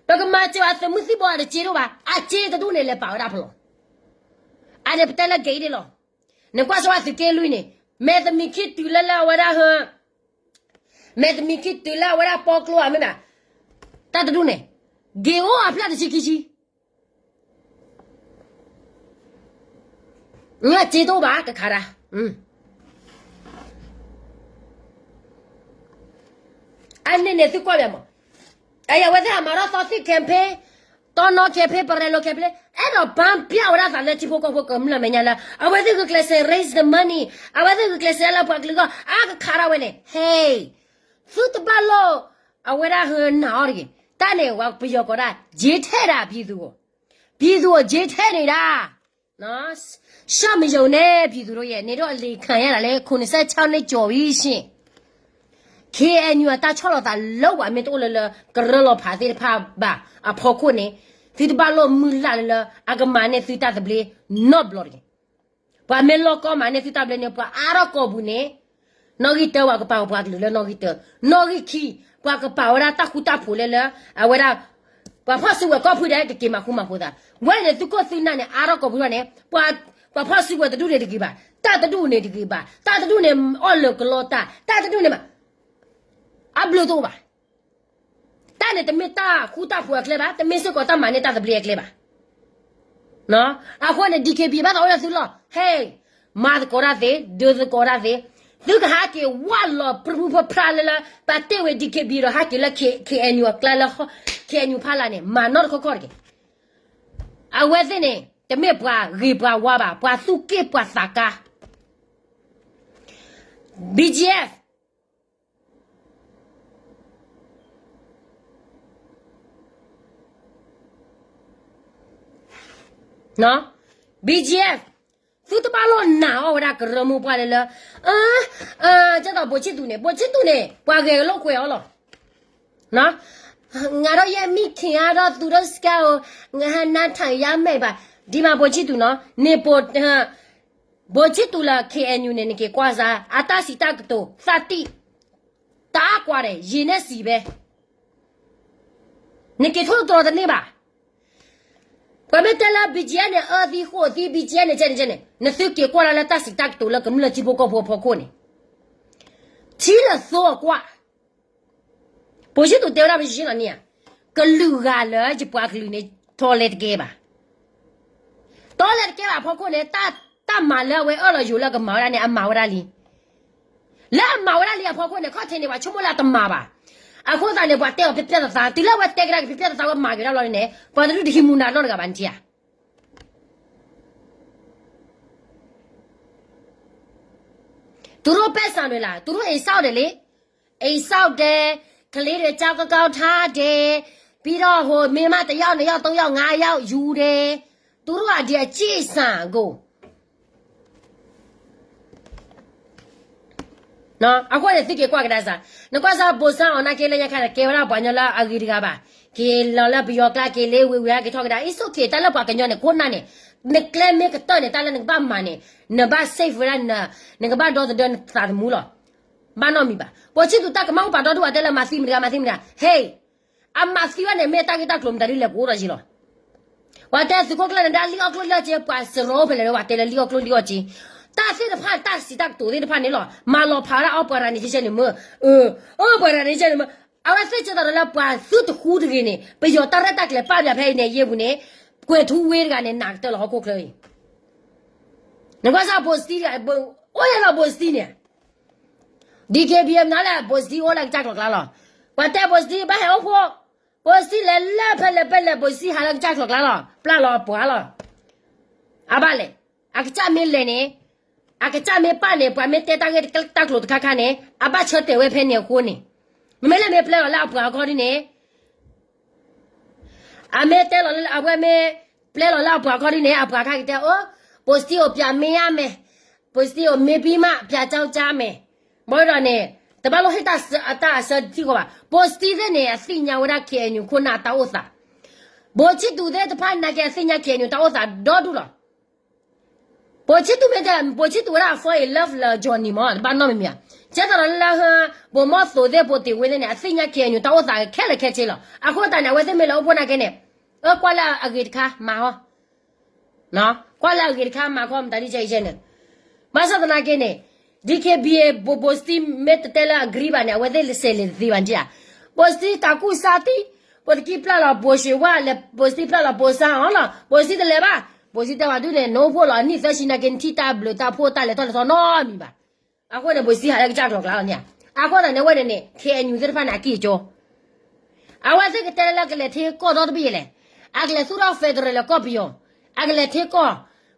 ပကမၤစၢၤအသုးမုၢ်သံၣ်ဘိအတစ့တအိၣ်ဘၣ်, အစ့တဒူၣ်န့ၣ်လဲၤပာ်ဝဲဒၣ်ဖဲလဲၣ်. အန့ၣ်ပတဲလၢက့ၤဒ်လီၤ. နကွၢ်ဆိဝဲသုးက့လွံၢ်န့ၣ်, မဲာ်တမံၤခံတုၤလၢလၢအဝဲဒၣ်ဟၢ, မဲာ်တမံၤခံတုၤလၢအဝဲဒၣ်ပီကျိဧါ မ့ၢ်မး, တၢ်တဒူၣ်န့ၣ်, က့ၤအိၣ်အဖျၢၣ်တဆံခံဆံ စ့တအိၣ်ဘၣ် ကခးဒၣ်. အန့ၣ်န့ၣ်သုကွၢ်ဘၣ်မး, အဝဲသ့ၣ်ဟးမၤထီၣ်သီသ့ၣ် campaign, တီနီ campaign, ပရဲလိ campaign, အဲၣ်ဒိးပာ်ဖျါဝဲဒၣ်သးလၢထံဖိကီၢ်ဖိကမျၢၢ်မဲာ်ညါလၢ အဝဲသ့ၣ်ဂုာ်ကျဲးစၢး raise the money, အဝဲသ့ၣ်ဂုာ်ကျဲးစၢးလၢပှၤကလုာ်အဂီၢ် အကခးဒၣ်ဝဲန့ၣ်, ဟဲ, သုတဘၣ်လိၣ် အဝဲဒၣ်ဟၢနၢ်အီၤတဂ့ၤ, တၢ်န့ၣ်ဝဲပယီၤကိးဒၣ် စ့ထဲဒၣ် ပြည်သူ့ကို, ပြည်သူ့ကို စ့ထဲန့ၣ်ဒၣ် ရှမယုံန့ၣ် ပြည်သူ့တို့ရဲ့ နေတော့အလီခံရတာလဲ ခုနှစ်ဆယ့်ခြောက်နှစ်ကျော်ပြီရှင်. ခ့ၣ်အဲၣ်ယူၣ် အတၢ်ဆီၣ်လီၤသးလၢပှၤမ့ၢ်တအိၣ်လၢလၢ ကရၢလီၤဖးသ့ၣ်တဖၣ်ဘၣ်အဖီခိၣ်န့ၣ်, သုတဘၣ်လိၣ်မုၢ်လၢ်လၢလၢ အကမၤန့ၢ်သုတၢ်သဘျ့နီတဘျီတဂ့ၤ. ပှၤမ့ၢ်လီၢ်ကီမၤန့ၢ်သုတၢ်သဘျ့န့ၣ် ပှၤအါထီၣ်ကိာ်ပူၤန့ၣ်, နီၣ်ဂံၢ်တၢပှၤကပာ်ပှၤကလုာ်လၢနီၣ်ဂံၢ်တၢ, နီၣ်ဂံၢ်ခံ ပှၤကပာ်ဝဲဒၣ်တၢ်ဃူတၢ်ဖိးလၢလၢ အဝဲဒၣ် ပှၤဖီၣ်စုကဝဲၤကီၢ်ဖုဒဲး ကက့ၤမၤဃူမၤဖိးသး, ဝဲန့ၣ်သုးခိၣ်သုးနၢ်န့ၣ် အါထီၣ်ကိာ်ပူၤထီၣ်န့ၣ်, ပှၤဖီၣ်စုကဝဲၤတဒူၣ်န့ၣ်တဂ့ၤဘၣ်, တၢ်တဒူၣ်န့ၣ်တဂ့ၤဘၣ်, တၢ်တဒူၣ်န့ၣ်အီၣ်လၢာ်ကလီတၢ်, တၢ်တဒူၣ်န့ၣ်မး အဘျုးတအိၣ်ဘၣ်. တၢ်န့ၣ်တမ့ၢ်တၢ်ဃူတၢ်ဖိးအကျဲဘၣ်, တမ့ၢ်စ့ၢ်ကီးတၢ်မၤန့ၢ်တၢ်သဘျ့အကျဲဘၣ်. အဃိန့ၣ် DKBA ဘၣ်သးအိၣ်လၢသုလီၢ်, ဟဲ, မၤသကိးတၢ်သ့, ဒုးသကိးတၢ်သ့, သုကဟးက့ၤဝးလီၤပြူၤပြူၤဖျါဖျါလၢလၢ ပာ်တ့ၢ်ဝဲ DKBA ဒီးဟးက့ၤလၢ K, KNU အကျါလၢ KNU ဖီလာ်န့ၣ် မၤနီတခီခီတက့ၢ်. အဝဲသ့ၣ်န့ၣ် တမ့ၢ်ပှၤဂ့ၤပှၤဝါဘၣ်, ပှၤသူၣ်က့ၣ်ပှၤသးကါ BGF, BGF, သုတဘၣ်လိၣ်နာ်အီၣ်ဝဲဒၣ်ကရၢမိၢ်ပှၢ်လၢလၢ, ကသိး ဗိုလ်ချစ်သူန့ၣ်, ဗိုလ်ချစ်သူန့ၣ် ပှၤဂဲၤလိာ်ကွဲအီၤလီၤ. ငါတို့ရဲ့မိခင်ကတော့ သူတို့စခန်းကို ငါနားထိုင်ရမယ်ပါ, ဒီမှာ ဗိုလ်ချစ်သူနော်, န့ၣ် ဗိုလ်ချစ်သူလၢ KNU န့ၣ် နက့ၤကွၢ်စၢ် အတၢ်စံးတၢ်ကတိၤ သတ္တိ တအါကွၢ်ဒီး ရေနဲ့ဆီပဲ, နက့ၤထိၣ်သတြီၤတန့ၢ်ဘၣ်. ပှၤမ့ၢ်တဲလၢ BGF န့ၣ် အၢသံဃိၣ်သံ BGF န့ၣ် ကဲန့ၣ်ကဲန့ၣ် နသုက့ၤကွၢ်လၢလၢတၢ်စံးတၢ်ကတိၤလၢကမျၢၢ်ထံဖိကီၢ်ဖိအဖီခိၣ်န့ၣ်, ထံလၢာ်သိအကွၢ် ဗိုလ်ချစ်သူတဲဝဲဒၣ် ဗိုလ်ချစ်သူန့ၣ်ဧါ, ကလုာ်ဂၤလၢယပှၤကလုာ်န့ၣ် တီလဲတကဲဘၣ်, တီလဲတကဲဘၣ်အဖီခိၣ်န့ၣ် တၢ်မၤလၢအဝဲအၢၣ်လီၤယိာ်လၢကမၤဝဲဒၣ်န့ၣ် အမၤဝဲဒၣ်လံ. လၢအမၤဝဲဒၣ်လံအဖီခိၣ်န့ၣ် ခီၣ်ထံးန့ၣ် ပှၤဆိကမိၣ်လၢအတမၤဘၣ်. အဃိသတးန့ၣ် ပှၤတဲအီၤဖျဲးဖျဲးသးသး တုၤလၢအဝဲတဲကဒါက့ၤဖျဲးဖျဲးသးသး ဝဲမၤက့ၤဒၣ်လီၤန့ၣ် ပှၤတဒူၣ်တဟံးမူနၤနီတဂၤဘၣ် နထံၣ်ဧါ. သူတို့ပဲဆောင်တွေလား, သူတို့ အိမ်ဆောက်တယ်လေ, အိမ်ဆောက်တယ်, ကလေးတွေ ကျောင်းကောင်းထားတယ်, ပြီးတော့ ဟို မိန်းမတစ်ယောက် နှစ်ယောက် သုံးယောက် ငါးယောက် ယူတယ်, သူတို့က ဒီအကျင့်စံကို အဃိန့ၣ် သုက့ၤကွၢ်ကဒါစၢ်, နကွၢ်စၢ် ဗိုလ်စောင့်အောင် နာ်က့လၢညါခါန့ၣ် ကဲဝဲဒၣ်ပှၤကညီလၢအဂ့ၤတဂၤဘၣ်, က့ၤလီၤလၢပယီၤကျါ က့ၤလ့ဝ့ၤဝ့ၤ ဟဲက့ၤထီၣ်ကဒါ, အံၤ စ့ၢ်ကီး တၢ်လၢပှၤကညီန့ၣ် ခိၣ်နၢ်န့ၣ်, နကျဲမ့ၢ်ကတၢၢ်န့ၣ် တၢ်လၢနကဘၣ်မၤန့ၣ်, နဘၣ် safe ဝဲဒၣ်န, နကဘၣ်ဒီသဒၢနသးသမူလီၤ. ဘၣ်နီတမံၤဘၣ်. ဗိုလ်ချစ်သူ တၢ်ကမၣ်အိၣ်ပာ်ဒီဒူၣ် အတဲလၢမၤသံမတၤဂၤ မၤသံမတၤဂၤ, ဟဲ, အမၤသံဝဲန့ၣ် မ့ၢ်တၢ်ဂ့ၢ်တၢ်ကျိၤမတၤဒ်လဲၣ် ပအိၣ်ဒီးယံၤလီၤ. ပှၤတဲသုးခိၣ်ကျၢၢ်န့ၣ် ဒၣ်လံၣ်အီၣ်ကျိၣ်လံၣ်အီၣ်စ့, ပှၤစရီဖဲလဲၣ်ဒီး ပှၤတဲလၢလံၣ်အီၣ်ကျိၣ်လံၣ်အီၣ်စ့, တၢ်သ့ၣ်တဖၣ် တၢ်စံးတၢ်ကတိၤသ့ၣ်တဖၣ်န့ၣ်လီၤ. မၤလီၤဖးဝဲဒၣ်အီၣ်ပှၤရၤန့ၣ် ကဲကဲန့ၣ်မ့ၢ်, အၢ, အၢ ပှၤရၤန့ၣ် ကဲန့ၣ်မ့ၢ်, အဝဲသ့ၣ်ကဲသိးဒီးလၢပှၤသုတဃူတဂ့ၤန့ၣ် ပယီၤတၢ်ရဲၣ်တၢ်ကျဲၤပာ်ပၠးဖဲအံၤန့ၣ် ယဲၢ်ပူၤန့ၣ်, ကွဲၤထူဝ့တဂၤန့ၣ် နးကတၢၢ်လီၤဟီၣ်ခိၣ်ချၢအံၤ. နကွၢ်စၢ် ဗိုလ်စတံ, အိၣ်ယဲၢ်လီၤ ဗိုလ်စတံန့ၣ် DKBA မနုၤလဲၣ် ဗိုလ်စတံအိၣ်လၢကစၢ်ကျိၤကျါလီၤ. ပှၤတဲ ဗိုလ်စတံ ဘၣ်ဟဲအိၣ်ဖှိၣ်, ဗိုလ်စတံလဲၤလၢဖဲလဲၣ်ဖဲလဲၣ် ဗိုလ်စတံဟးလၢကစၢ်ကျိၤကျါလီၤ, ပျၢ်လီၤအပှၤလီၤ. အဘၣ်လဲၣ်, အကစၢ်မ့ၢ်လဲၤန့ၣ်, အကစၢ်မ့ၢ်ပာ်န့ၣ် ပှၤမ့ၢ်တဲတၢ်ဂ့ၢ်တၢ်ကျိၤတခါခါန့ၣ် အဘၣ်ဆၢတဲာ်ဝဲဖဲန့ၣ်အဃိန့ၣ်, မ့မ့ၢ်လၢမ့ၢ်ပျဲလီၤလၢအပှၤအခီဒ်န့ၣ် အမ့ၢ်တဲလီၤလၢအဝဲမ့ၢ်ပျဲလီၤလၢအပှၤအခီဒ်န့ၣ် အပှၤခါကတဲအိၣ်, ဗိုလ်စတံအိၣ် ပြန်မေးရမယ်, ဗိုလ်စတံအိၣ် မေးပြီးမှ ပြန်အကြောင်းကြားမယ်. ဘၣ်ဒီးန့ၣ် တဘၣ်လိၣ်ဟ့ၣ်တၢ်အစၢထံဃီဘၣ်. ဗိုလ်စတံသ့ၣ်န့ၣ် အသ့ၣ်ညါဝဲဒၣ် KNU ခိၣ်နၢ်တၢ်အိၣ်သး, ဗိုလ်ချစ်သူသ့ၣ်တဖၣ်နာ်က့ အသ့ၣ်ညါ KNU တၢ်အိၣ်သးဒီဒူၣ်လီၤ. ဗိုလ်ချစ်သူမ့ၢ်တဲ, ဗိုလ်ချစ်သူဝဲဒၣ် fall in love လၢ Johnny မ့ၢ် တဘၣ်နီတမံၤမံၤဧါ. ကဲသးဒီးလၢ ဘိၣ်မီၢ်သိးသ့ၣ် ဘိၣ်တ့ၢ်ဝ့သ့ၣ်န့ၣ် အသ့ၣ်ညါ ခ့ၣ်အဲၣ်ယူၣ် တၢ်အိၣ်သးခဲလၢာ်ခဲဆ့လီၤ. အဃိသတးန့ၣ် အဝဲသ့ၣ်မ့ၢ်လဲၤအိၣ်ဖှိၣ်နာ်က့န့ၣ်, အၢ ကွၢ်လၢအဂ့ၤတခါမၤဟီ, ကွၢ်လၢအဂ့ၤတခါမၤခီ မတၤဒ်ကဲအံၤကဲန့ၣ်, ဘၣ်ဆၣ်သနာ်က့န့ၣ် DKBA ဘိၣ်ဘိၣ်စတံမ့ၢ်တတဲလၢအဂ့ၤဘၣ်န့ၣ် အဝဲသ့ၣ်စဲးလဲၤတသ့ဘၣ်န့ၣ်ဧါ. ဘိၣ်စတံတၢ်ကူၣ်ဆါသံ, ဘိၣ်စတံပျၢ်လီၤဘိၣ်ၡ့ဝါလဲၣ်, ဘိၣ်စတံပျၢ်လီၤဘိၣ်စါအီၤလီၤ. ဘိၣ်စတံတလဲၤဘၣ်. ဘိၣ်စတံတဲဝဲဒုးန့ၣ် နအိၣ်ဖှိၣ်လီၤအနံၣ်သၢဆံနာ်က့ နထံၣ်တၢ်ဘျုးတၢ်ဖှိၣ်တၢ်လဲၤထီၣ်လဲၤထီနီတမံၤဘၣ်. အဃိန့ၣ် ဘိၣ်စတံဟးလၢကစၢ်ကျိၤကျါလီၤန့ၣ်ဧါ. အဃိသတးန့ၣ် အဝဲန့ၣ်န့ၣ် ခ့ၣ်အဲၣ်ယူၣ်သ့ၣ်တဖၣ်န့ၣ် အက့ၢ်အကၠီ အဝဲသ့ၣ်ကတဲလၢကလဲၤထံကီၢ်ဒီတဘ့ၣ်လဲၣ်. အကလဲၤသူၣ်ထီၣ် federal လၢကီၢ်ပယီၤ, အကလဲၤထံကီၢ်,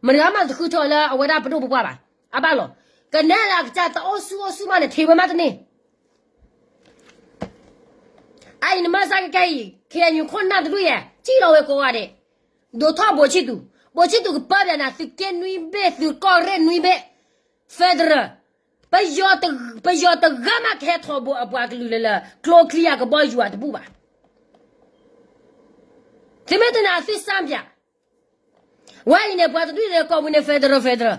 မတၤဂၤမးတဃုထၢလၢအဝဲဒၣ်ပဒိၣ်ပပှၢ်ဘၣ်. အဘၣ်လီၤ. ကနဲလၢအကစၢ်တအိၣ်ဆူၣ်အိၣ်ဆူၣ်မးန့ၣ် ထံၣ်ဝဲမးတန့ၢ်. အအံၤနမၤစၢ်ကကဲအံၤ ခ့ၣ်အဲၣ်ယူၣ်ခိၣ်နၢ်တဒူၣ်ယဲၢ် စံၣ်လီၤဝဲကိးဂၤဒဲး, ဒိးထီၣ်ဘိၣ်ဆံၣ်သူၣ်, ဘိၣ်ဆံၣ်သူၣ်ကပၢပၠးနၤ သုးက့နွံဘ့ၣ် သုးကီၢ်ရ့ၣ်နွံဘ့ၣ်, federal, ပယီၤတဂၤမးကဟဲထီၣ်ဘိၣ်အပှၤကလုာ်လၢလၢ ကျိချံအကဘီယူၤအတဘူၣ်ဘၣ်. သုမ့ၢ်တနာ်သုစၢ်ပၠး, ဝဲအံၤန့ၣ် ပှၤတဒူၣ်န့ၣ် ကိးပူၤန့ၣ် federal federal,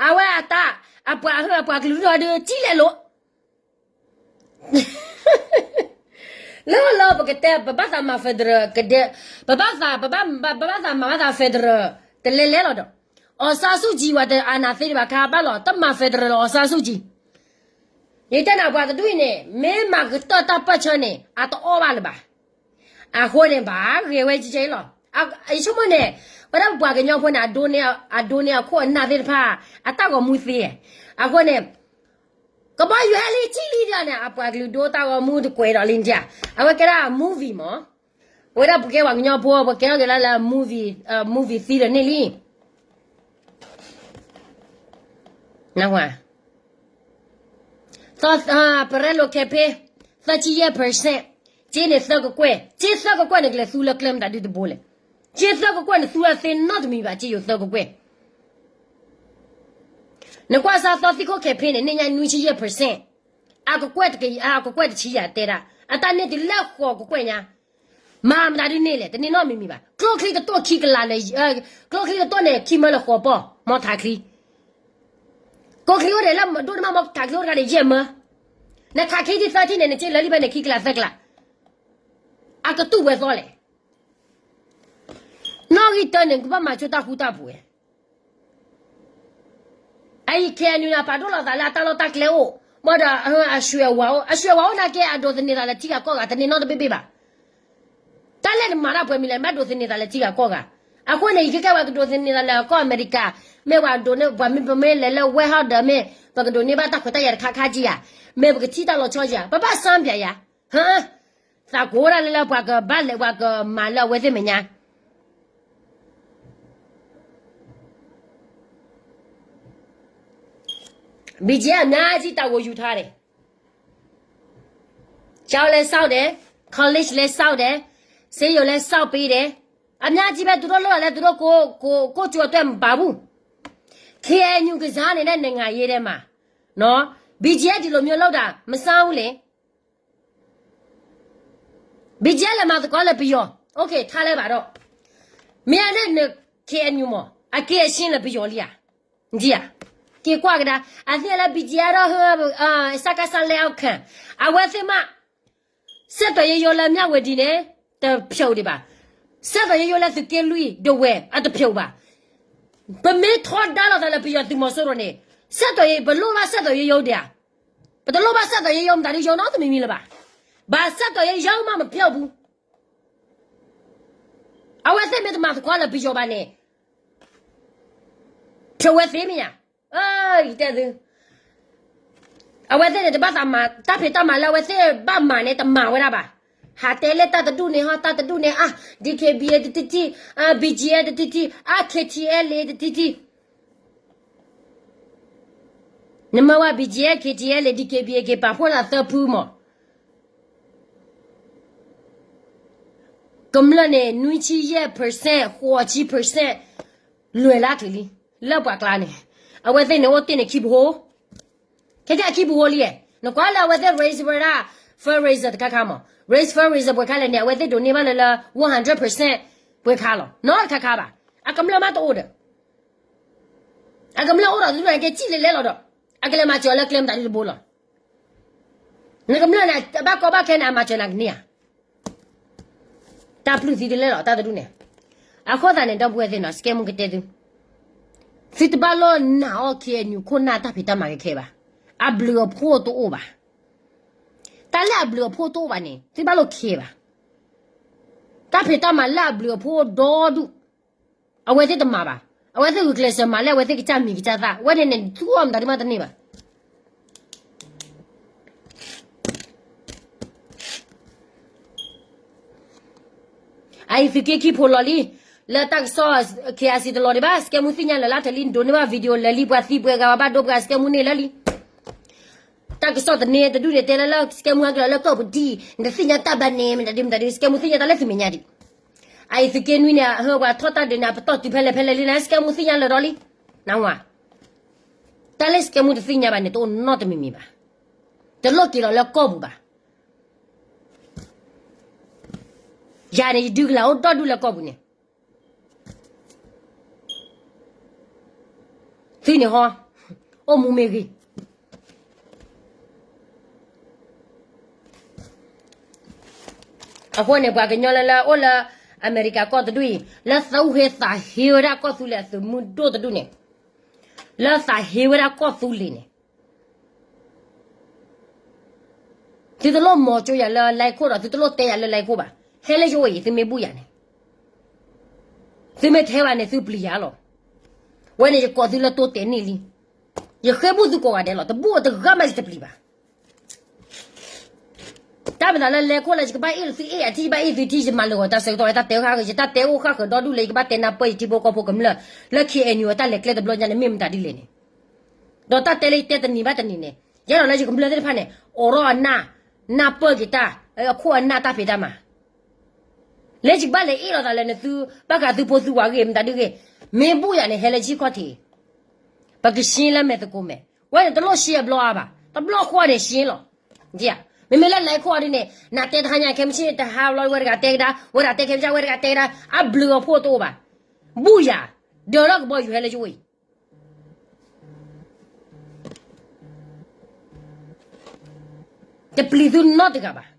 အဝဲအတၢ်, အပှၤဟၢအပှၤကလုာ်ဒုးဒုး စံၣ်လဲၤလိာ် လၢလၢပကတဲ ပဘၣ်သးမၤ federal ကဒဲ, ပဘၣ်သး, ပဘၣ်သးမၤဘၣ်သး federal တလဲၤလဲၤလီၤဒီး, အောင်ဆန်းစုကြည် ဝဲတအာဏာသိမ်းဒံးဘၣ်ခါဘၣ်လီၤ တမၤ federal လၢ အောင်ဆန်းစုကြည်, ယတဲနၤပှၤတဒူၣ်အံၤန့ၣ် မ့ၢ်မၤကတၢၢ်တၢ်ပၢၢ်ဆၢန့ၣ် အတအီၣ်ဘၣ်လၢၤဘၣ်. အဃိန့ၣ် ဘၣ်ဂ့ၤဝဲကဲအံၤလီၤ. ယဆိကမိၣ်န့ၣ် ဝဲဒၣ်ပပှၤကညီဖိန့ၣ် အဒိန့ၢ်အခိၣ်အနၢ်သ့ၣ်တဖၣ် အတၢ်ဂီၤမူသ့, အဃိန့ၣ် ကဘီယူၤဟဲလံ စံၣ်လံဒ်န့ၣ် အပှၤကလုာ်ဒိတၢ်ဂီၤမူတကွဲးဒီးလံဒ်, အဝဲကဲဒၣ် movie မး, ဝဲဒၣ်ပကဲပှၤကညီဖိ ပကဲထီၣ်က့ၤလၢလၢ movie, movie theater န့ၣ်လံ. ပရဲလိာ်ခဲဖ့ သၢဆံယဲၢ် percent, က့န့ၣ်သၢကကွဲၢ်, က့သၢကကွဲၢ်န့ၣ် ကလဲၤသူလၢကျဲမတၤဒုတဘိလဲၣ်. က့သၢကကွဲၢ်န့ၣ် သူလၢသ့နီတမံၤဘၣ် က့ယိၤသၢကကွဲၢ်. နကွၢ်စၢ်သီသံခိၣ်ခဲဖ့န့ၣ် န့ၢ်ညါနွံဆံယဲၢ် percent, အကကွဲၢ်တကယၤ, အကကွဲၢ်တဆံယၤတဲဒၣ်, အတၢ်န့ၢ်တုၤလၢဃိးကကွဲၢ်ညါ, မၤမတၤဒုန့ၢ်လဲၣ် တန့ၢ်နီတမံၤမံၤဘၣ်. ကျိချံတတိၢ်ခံကလးလၢ, ကျိချံတတိၢ်န့ၣ် ခံမၢလၢဃိးပီၢ်, မီထးချံ ကျိချံအိၣ်ဒံးလၢဒိၣ်န့ၢ်မး မီထးချံအိၣ်တဂၤန့ၣ် ယဲၢ်မၢ, နခးခံဒံးသၢထံၣ်န့ၣ် နက့လၢာ်လံဖဲန့ၣ် ခံကလးသၢကလး, အကတူၢ်ဝဲသီလဲၣ်. နီၣ်ဂံၢ်တၢန့ၣ် ကဘၣ်မၤဆိတၢ်ဃူတၢ်ဖိးဝဲ အအံၤ ခ့ၣ်အဲၣ်ယူၣ်န့ၣ် အပာ်ဒိၣ်လိာ်သးလၢအတၢ်လီၢ်တၢ်ကျဲအိၣ်, ဘၣ်ဒီးအဆွဲးအဝးအိၣ်, အဆွဲးဝးအိၣ်နာ်က့ အဒိးသန့ၤသးလၢထံဂၤကီၢ်ဂၤ တန့ၢ်နီတဘ့ၣ်ဘ့ၣ်ဘၣ်. တၢ်လဲၣ်နမၤတၢ်ပှဲၤမံၤလဲၣ် နဘၣ်ဒိးသန့ၤသးလၢထံဂၤကီၢ်ဂၤ. အဃိန့ၣ် ယကဲကဲဝဲကဒိးသန့ၤသးလၢကီၢ်အမဲရကၤ, မ့ၢ်ပှၤဒိးန့ၢ် ပှၤမ့ၢ်ပမ့ၢ်လဲၤလၢ White House ဒီးမ့ၢ် ပကဒိးန့ၢ်ဘၣ်တၢ်ခွဲးတၢ်ယာ်တခါခါကယၤ, မ့ၢ်ပကထံၣ်တၢ်လီၤဆီကယၤ, ပဘၣ်စၢ်ပၠးယၤ, ဟါ သးကိးဝဲဒၣ်လၢလၢပှၤကဘၣ်လဲၤပှၤကမၤလၢအဝဲသ့ၣ်မဲာ်ညါ ဘံၣ်ကဲအမ့ၢ်ကံၣ်တၢ်ဂိၢ်ယူၤထါန့ၣ်, ကၠီလဲၤစီၤဒဲး, college လဲၤစီၤဒဲး, ဆေးရုံလဲၤစီၤပ့ၤဒဲး, အမ့ၢ်ကံၣ်ဖဲသူတို့လၢလၢသူတို့ကိးကိးကိးကၠိအသွဲၣ်မပာ်ဘူး, ခ့ၣ်အဲၣ်ယူၣ်ကစၢ်န့ၣ် နိုင်ငံရေးထဲမှာ, နော်, ဘံၣ်ကဲ ဒီလိုမျိုးလုပ်တာ မဆန်းဘူးလေ. ဘံၣ်ကဲလဲၤမၤသကိးလၢပယီၤ, okay ထားလိုက်ပါတော့, မ့ၢ်အန့ၣ်န ခ့ၣ်အဲၣ်ယူၣ်မး အက့ၤအရှင်းလၢပယီၤလံဧါ, က့ၤကွၢ်ကဒါ, အသ့ၣ်လၢ ဘံၣ်ကဲဒီး စကစ လက်အောက်ခံ, အဝဲသ့ၣ်မး ဆက်သွယ်ရေးရုံးလၢ မြဝတီ န့ၣ် တဖျိးဒံးဘၣ်, ဆက်သွယ်ရေးရုံးလၢသုးက့လွံၢ် ဒဝဲၢ် အတဖျိးဘၣ်. ပမ့ၢ်ထီဒါလိာ်သးလၢပယီၤသုးမီၤစိရိၤန့ၣ် ဆက်သွယ်ရေး ပလိၣ်ဘၣ် ဆက်သွယ်ရေးရုံး ဒံးဧါ, ပတလိၣ်ဘၣ် ဆက်သွယ်ရေးရုံး မတၤဒုးရုံးနီတမံၤမံၤလၢၤဘၣ်, ဘာဆက်သွယ်ရေးရုံးမှမဖျိးဘူး. အဝဲသ့ၣ်မ့ၢ်တမၤသကိးလၢပယီၤဘၣ်န့ၣ် ဖျိးဝဲသ့မ့ၢ်ဧါ, ယတဲသု, အဝဲသ့ၣ်န့ၣ် တဘၣ်သးမၤ တၢ်ဖံးတၢ်မၤလၢအဝဲသ့ၣ်ဘၣ်မၤန့ၣ် တမၤဝဲဒၣ်ဘၣ်. ဟးတဲလၢတၢ်တဒူၣ်န့ၣ်ဟီ တၢ်တဒူၣ်န့ၣ် အါ DKBA တထံၣ်ထံၣ်, BGF တထံၣ်ထံၣ်, အါ KTLA တထံၣ်ထံၣ် နမ့ၢ်ဝဲ BGF, KTLA, DKBA က့ၤပာ်ဖှိၣ်သးသၢဖုမး, ကမျၢၢ်န့ၣ် နွံဆံယဲၢ် percent, ဃိးဆံ percent လွဲၢ်လၢချံလံ, လၢပှၤကျါန့ၣ်, အဝဲသ့ၣ်န့ၣ်အိၣ်တ့ၢ်န့ၣ်ခံပဟိ, ခဲကဲအခံပဟိလံ, နကွၢ်လၢအဝဲသ့ၣ် raise ဝဲဒၣ် fundraiser တခါခါမး, raise fundraiser ပှဲၤခါလဲၣ်န့ၣ် အဝဲသ့ၣ်ဒိးန့ၢ်ဘၣ်လၢလၢ one hundred percent ပှဲၤခါလီၤ, နီတခါခါဘၣ်, အကမျၢၢ်မးတအိၣ်ဒီး အကမျၢၢ်အိၣ်ဒီးတဒူၣ်န့ၣ် ကဲစံၣ်လဲၤလဲၤလီၤဒီး အကလဲၤမၤစၢၤလၢကျဲမတၤဒုတဘိလီၤ. နကမျၢၢ်န့ၣ် ဘၣ်ကီဘၣ်ခဲန့ၣ် အမၤစၢၤနၤကန့ၢ်ဧါ. တၢ်ပျုၢ်သံတလဲၣ်လီၤ တၢ်တဒူၣ်န့ၣ်. အဃိသတးန့ၣ် ဒီပုၢ်ဝဲၢ်သ့ၣ်နီၤ စကဲမူကတဲသု, သုတဘၣ်လိၣ်နာ်အီၣ် ခ့ၣ်အဲၣ်ယူၣ် ခိၣ်နၢ်တၢ်ဖံးတၢ်မၤကဲခဲဘၣ်. အဘျုးအဖှိၣ်တအိၣ်ဘၣ်. တၢ်လၢအဘျုးအဖှိၣ်တအိၣ်ဘၣ်န့ၣ် သုဘၣ်လိၣ်ခဲဘၣ်. တၢ်ဖံးတၢ်မၤလၢအဘျုးအဖှိၣ်ဒီဒူၣ် အဝဲသ့ၣ်တမၤဘၣ်. အဝဲသ့ၣ်ဂုာ်ကျဲးစၢးမၤလၢအဝဲသ့ၣ်ကစၢ်မံၤကစၢ်သၣ် အဝဲန့ၣ်န့ၣ် သုအီၣ်မတၤဒုမးတန့ၢ်ဘၣ်. အအံၤသုးက့ခံဖိလီၤလံ, လၢတၢ်ကစီၣ် ခ့ၣ်အဲၣ်စံၣ် တလီၤဒံးဘၣ်, စကဲမူသ့ၣ်ညါလၢာ်လၢထဲလံ နဒိးန့ၢ်ဘၣ် video လၢာ်လံ ပှၤသံပှဲၤဂၤ ပှၤဘၣ်ဒိပှၤ စကဲမူန့ၣ်လၢာ်လံ. တၢ်ကစီၣ်တန့ၢ်တဒူၣ်န့ၣ် တဲလၢလၢ စကဲမူဟဲက့ၤလီၤလၢကီၢ်ပူၤဒံး, နတသ့ၣ်ညါတၢ်ဘၣ်န့ၣ် မတၤဒုမတၤဒု စကဲမူသ့ၣ်ညါတၢ်လၢသုမဲာ်ညါဒံး. အအံၤသုးက့နွံန့ၣ် ဟၢပှၤထီၣ်တၢ်ဒုးန့ၣ် အပတီၢ်တုၤဖဲလဲၣ်ဖဲလဲၣ်လံန့ၣ် စကဲမူသ့ၣ်ညါလၢာ်ဒီးလံ. နဝၤ, တၢ်လၢစကဲမူတသ့ၣ်ညါဘၣ်န့ၣ် တအိၣ်နီတမံၤမံၤဘၣ်. တလိၣ်က့ၤလီၤလၢကီၢ်ပူၤဘၣ်. ယၤန့ၣ် ယဒုးကလၤအိၣ်ဒီဒူၣ်လၢကီၢ်ပူၤန့ၣ် သုန့ၣ်ဟီ, အိၣ်မူမ့ၢ်ဂ့ၤ. အဃိန့ၣ် ပှၤကညီလၢလၢအိၣ်လၢ အမဲရကၤကီၢ်တဒူၣ်အံၤ လၢသးအုၣ်ဟ့သးဟ့ဝဲဒၣ်ကီၢ်သူလ့ၤအသုးမုၢ်ဒိၣ်တဒူၣ်န့ၣ်, လၢသးဟ့ဝဲဒၣ်ကီၢ်သူလ့ၤန့ၣ် သုတလိၣ်မီၤကၠိယၤလၢလၢခိၣ်ဒီး သုတလိၣ်တဲယၤလၢလၢခိၣ်ဘၣ်. ဟဲလၢယအိၣ်အံၤ သုမ့ၢ်ဘူၣ်ယၤန့ၣ်, သုမ့ၢ်ထဲဘၣ်န့ၣ် သုပျံၤယၤလီၤ. ဝဲန့ၣ်ယကိးသုလၢတိတဲာ်န့ၢ်လံ. ယဃ့ဘူၣ်သုကိးဂၤဒဲးလီၤ. တဘူၣ်တဂၤမးယတပျံၤဘၣ်. တၢ်မၤသးလၢလၢခိၣ်လၢယကဘၣ်အ့ၣ်လီၤသုအ့ၣ် အထံၣ်ယဘၣ်အ့ၣ်သုထံၣ် ယမၤလၢာ်ဂီၤတၢ်ဆၢကတီၢ်ဝဲ တၢ်တဲအိၣ်ဃၣ်ဃၢၤဒီဒူၣ်လၢယကဘၣ်တဲနၢ်ပၢၢ်ယထံဖိကီၢ်ဖိကမျၢၢ် လၢ ခ့ၣ်အဲၣ်ယူၣ် အတၢ်လဲၤကျဲတဘျီညါန့ၣ် မ့ၢ်မတၤဒ်လဲၣ်န့ၣ်. ဒီးတၢ်တဲလၢယတဲတနံၤဘၣ်တနံၤန့ၣ် ယဲဒီးလၢယကမျၢၢ်သ့ၣ်တဖၣ်န့ၣ် အိးထီၣ်အနၢ်, နၢ်ပၢၢ်က့ၤတၢ်, အခိၣ်အနၢ်တၢ်ဖံးတၢ်မၤ လၢယကဘၣ်လဲၤအ့ၣ်လိာ်သးလၢနသု ဘၣ်ဃးသုဖိသုဝၤဂ့ၤ မတၤဒ်ဂ့ၤ, မ့ၢ်ဘူၣ်ယၤန့ၣ် ဟဲလၢယဟံၣ်ခီၣ်ထံး, ပကရှ့လၢမဲာ်သကိးမဲာ်, ဝဲန့ၣ်တလိၣ်ရှ့အဘျီအါဘၣ်, တဘျီဃီန့ၣ်ရှ့လီၤ. မ့မ့ၢ်လၢလၢခိၣ်အီၤဒ်န့ၣ် နတဲတဟါညါ ခဲမုၢ်ဆ့ၣ်တဟါဘျီ ဝဲတဂၤတဲကဒါ, ဝဲဒၣ်တဲခဲမုၢ်ဆ့ၣ် ဝဲတဂၤတဲကဒါ, အဘျုးအဖှိၣ်တအိၣ်ဘၣ်. ဘူၣ်ယၤ, ဒၢးထီၣ်ကဘီယူၤဟဲလၢယအိၣ်အံၤ တပျံၤသုနီတဂၤဘၣ်.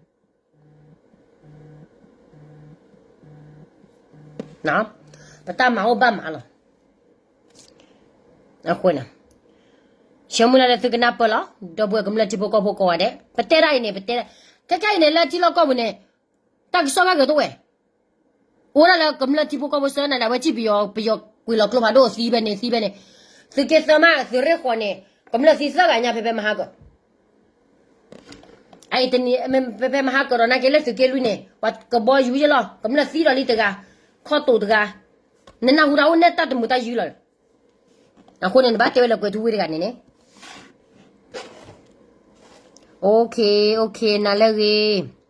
ပတၢ်မၤအိၣ်ဘၣ်မးလီၤ. အဃိန့ၣ် ဆၢမုၢ်လၢ်လၢသုကနၢ်ပၢၢ်လီၤ ဒီပုၢ်ဝဲၢ်ကမျၢၢ်ထံဖိကီၢ်ဖိကိးဂၤဒဲး, ပတဲဒၣ်အံၤန့ၣ် ပတဲဒၣ်, ခဲကနံၣ်အံၤန့ၣ် လၢထံလီၢ်ကီၢ်ပူၤန့ၣ် တၢ်ကစီၣ်ဂၢၢ်ဂၢၢ်တအိၣ်ဝဲ, အိၣ်ဒၣ်လၢကမျၢၢ်ထံဖိကီၢ်ဖိဆၢနၤဒၣ်ဝဲ ထံၣ်ပယီၤ ပယီၤကွံာ်လီၤကျိဖးဒိၣ်သံဖဲန့ၣ်သံဖဲန့ၣ်, သုးက့သၢမး သုးရ့ၣ်ဃီၤန့ၣ် ကမျၢၢ်သံသၢဂၤညါဖဲဖဲမဟါကၢၤ အအံၤတနံၤ ဖဲဖဲမဟါကၢၤဒီးနာ်က့လၢသုးက့လွံၢ်န့ၣ် ပှၤကဘီယူၤယဲလီၤ ကမျၢၢ်သံဒီးလံတဂၤ, ခီၣ်တိာ်တဂၤ, နနၢ်ဟူတၢ်အိၣ်နဲၣ်တၢ်တမုာ်တၢ်ယုၢ်လီၤ. အဃိန့ၣ် နဘၣ်တဲဝဲလၢကွဲၤထူဝ့ၢ်တဂၤန့ၣ်န့ၣ်, OK, OK, နၤလၢအဂ့ၤ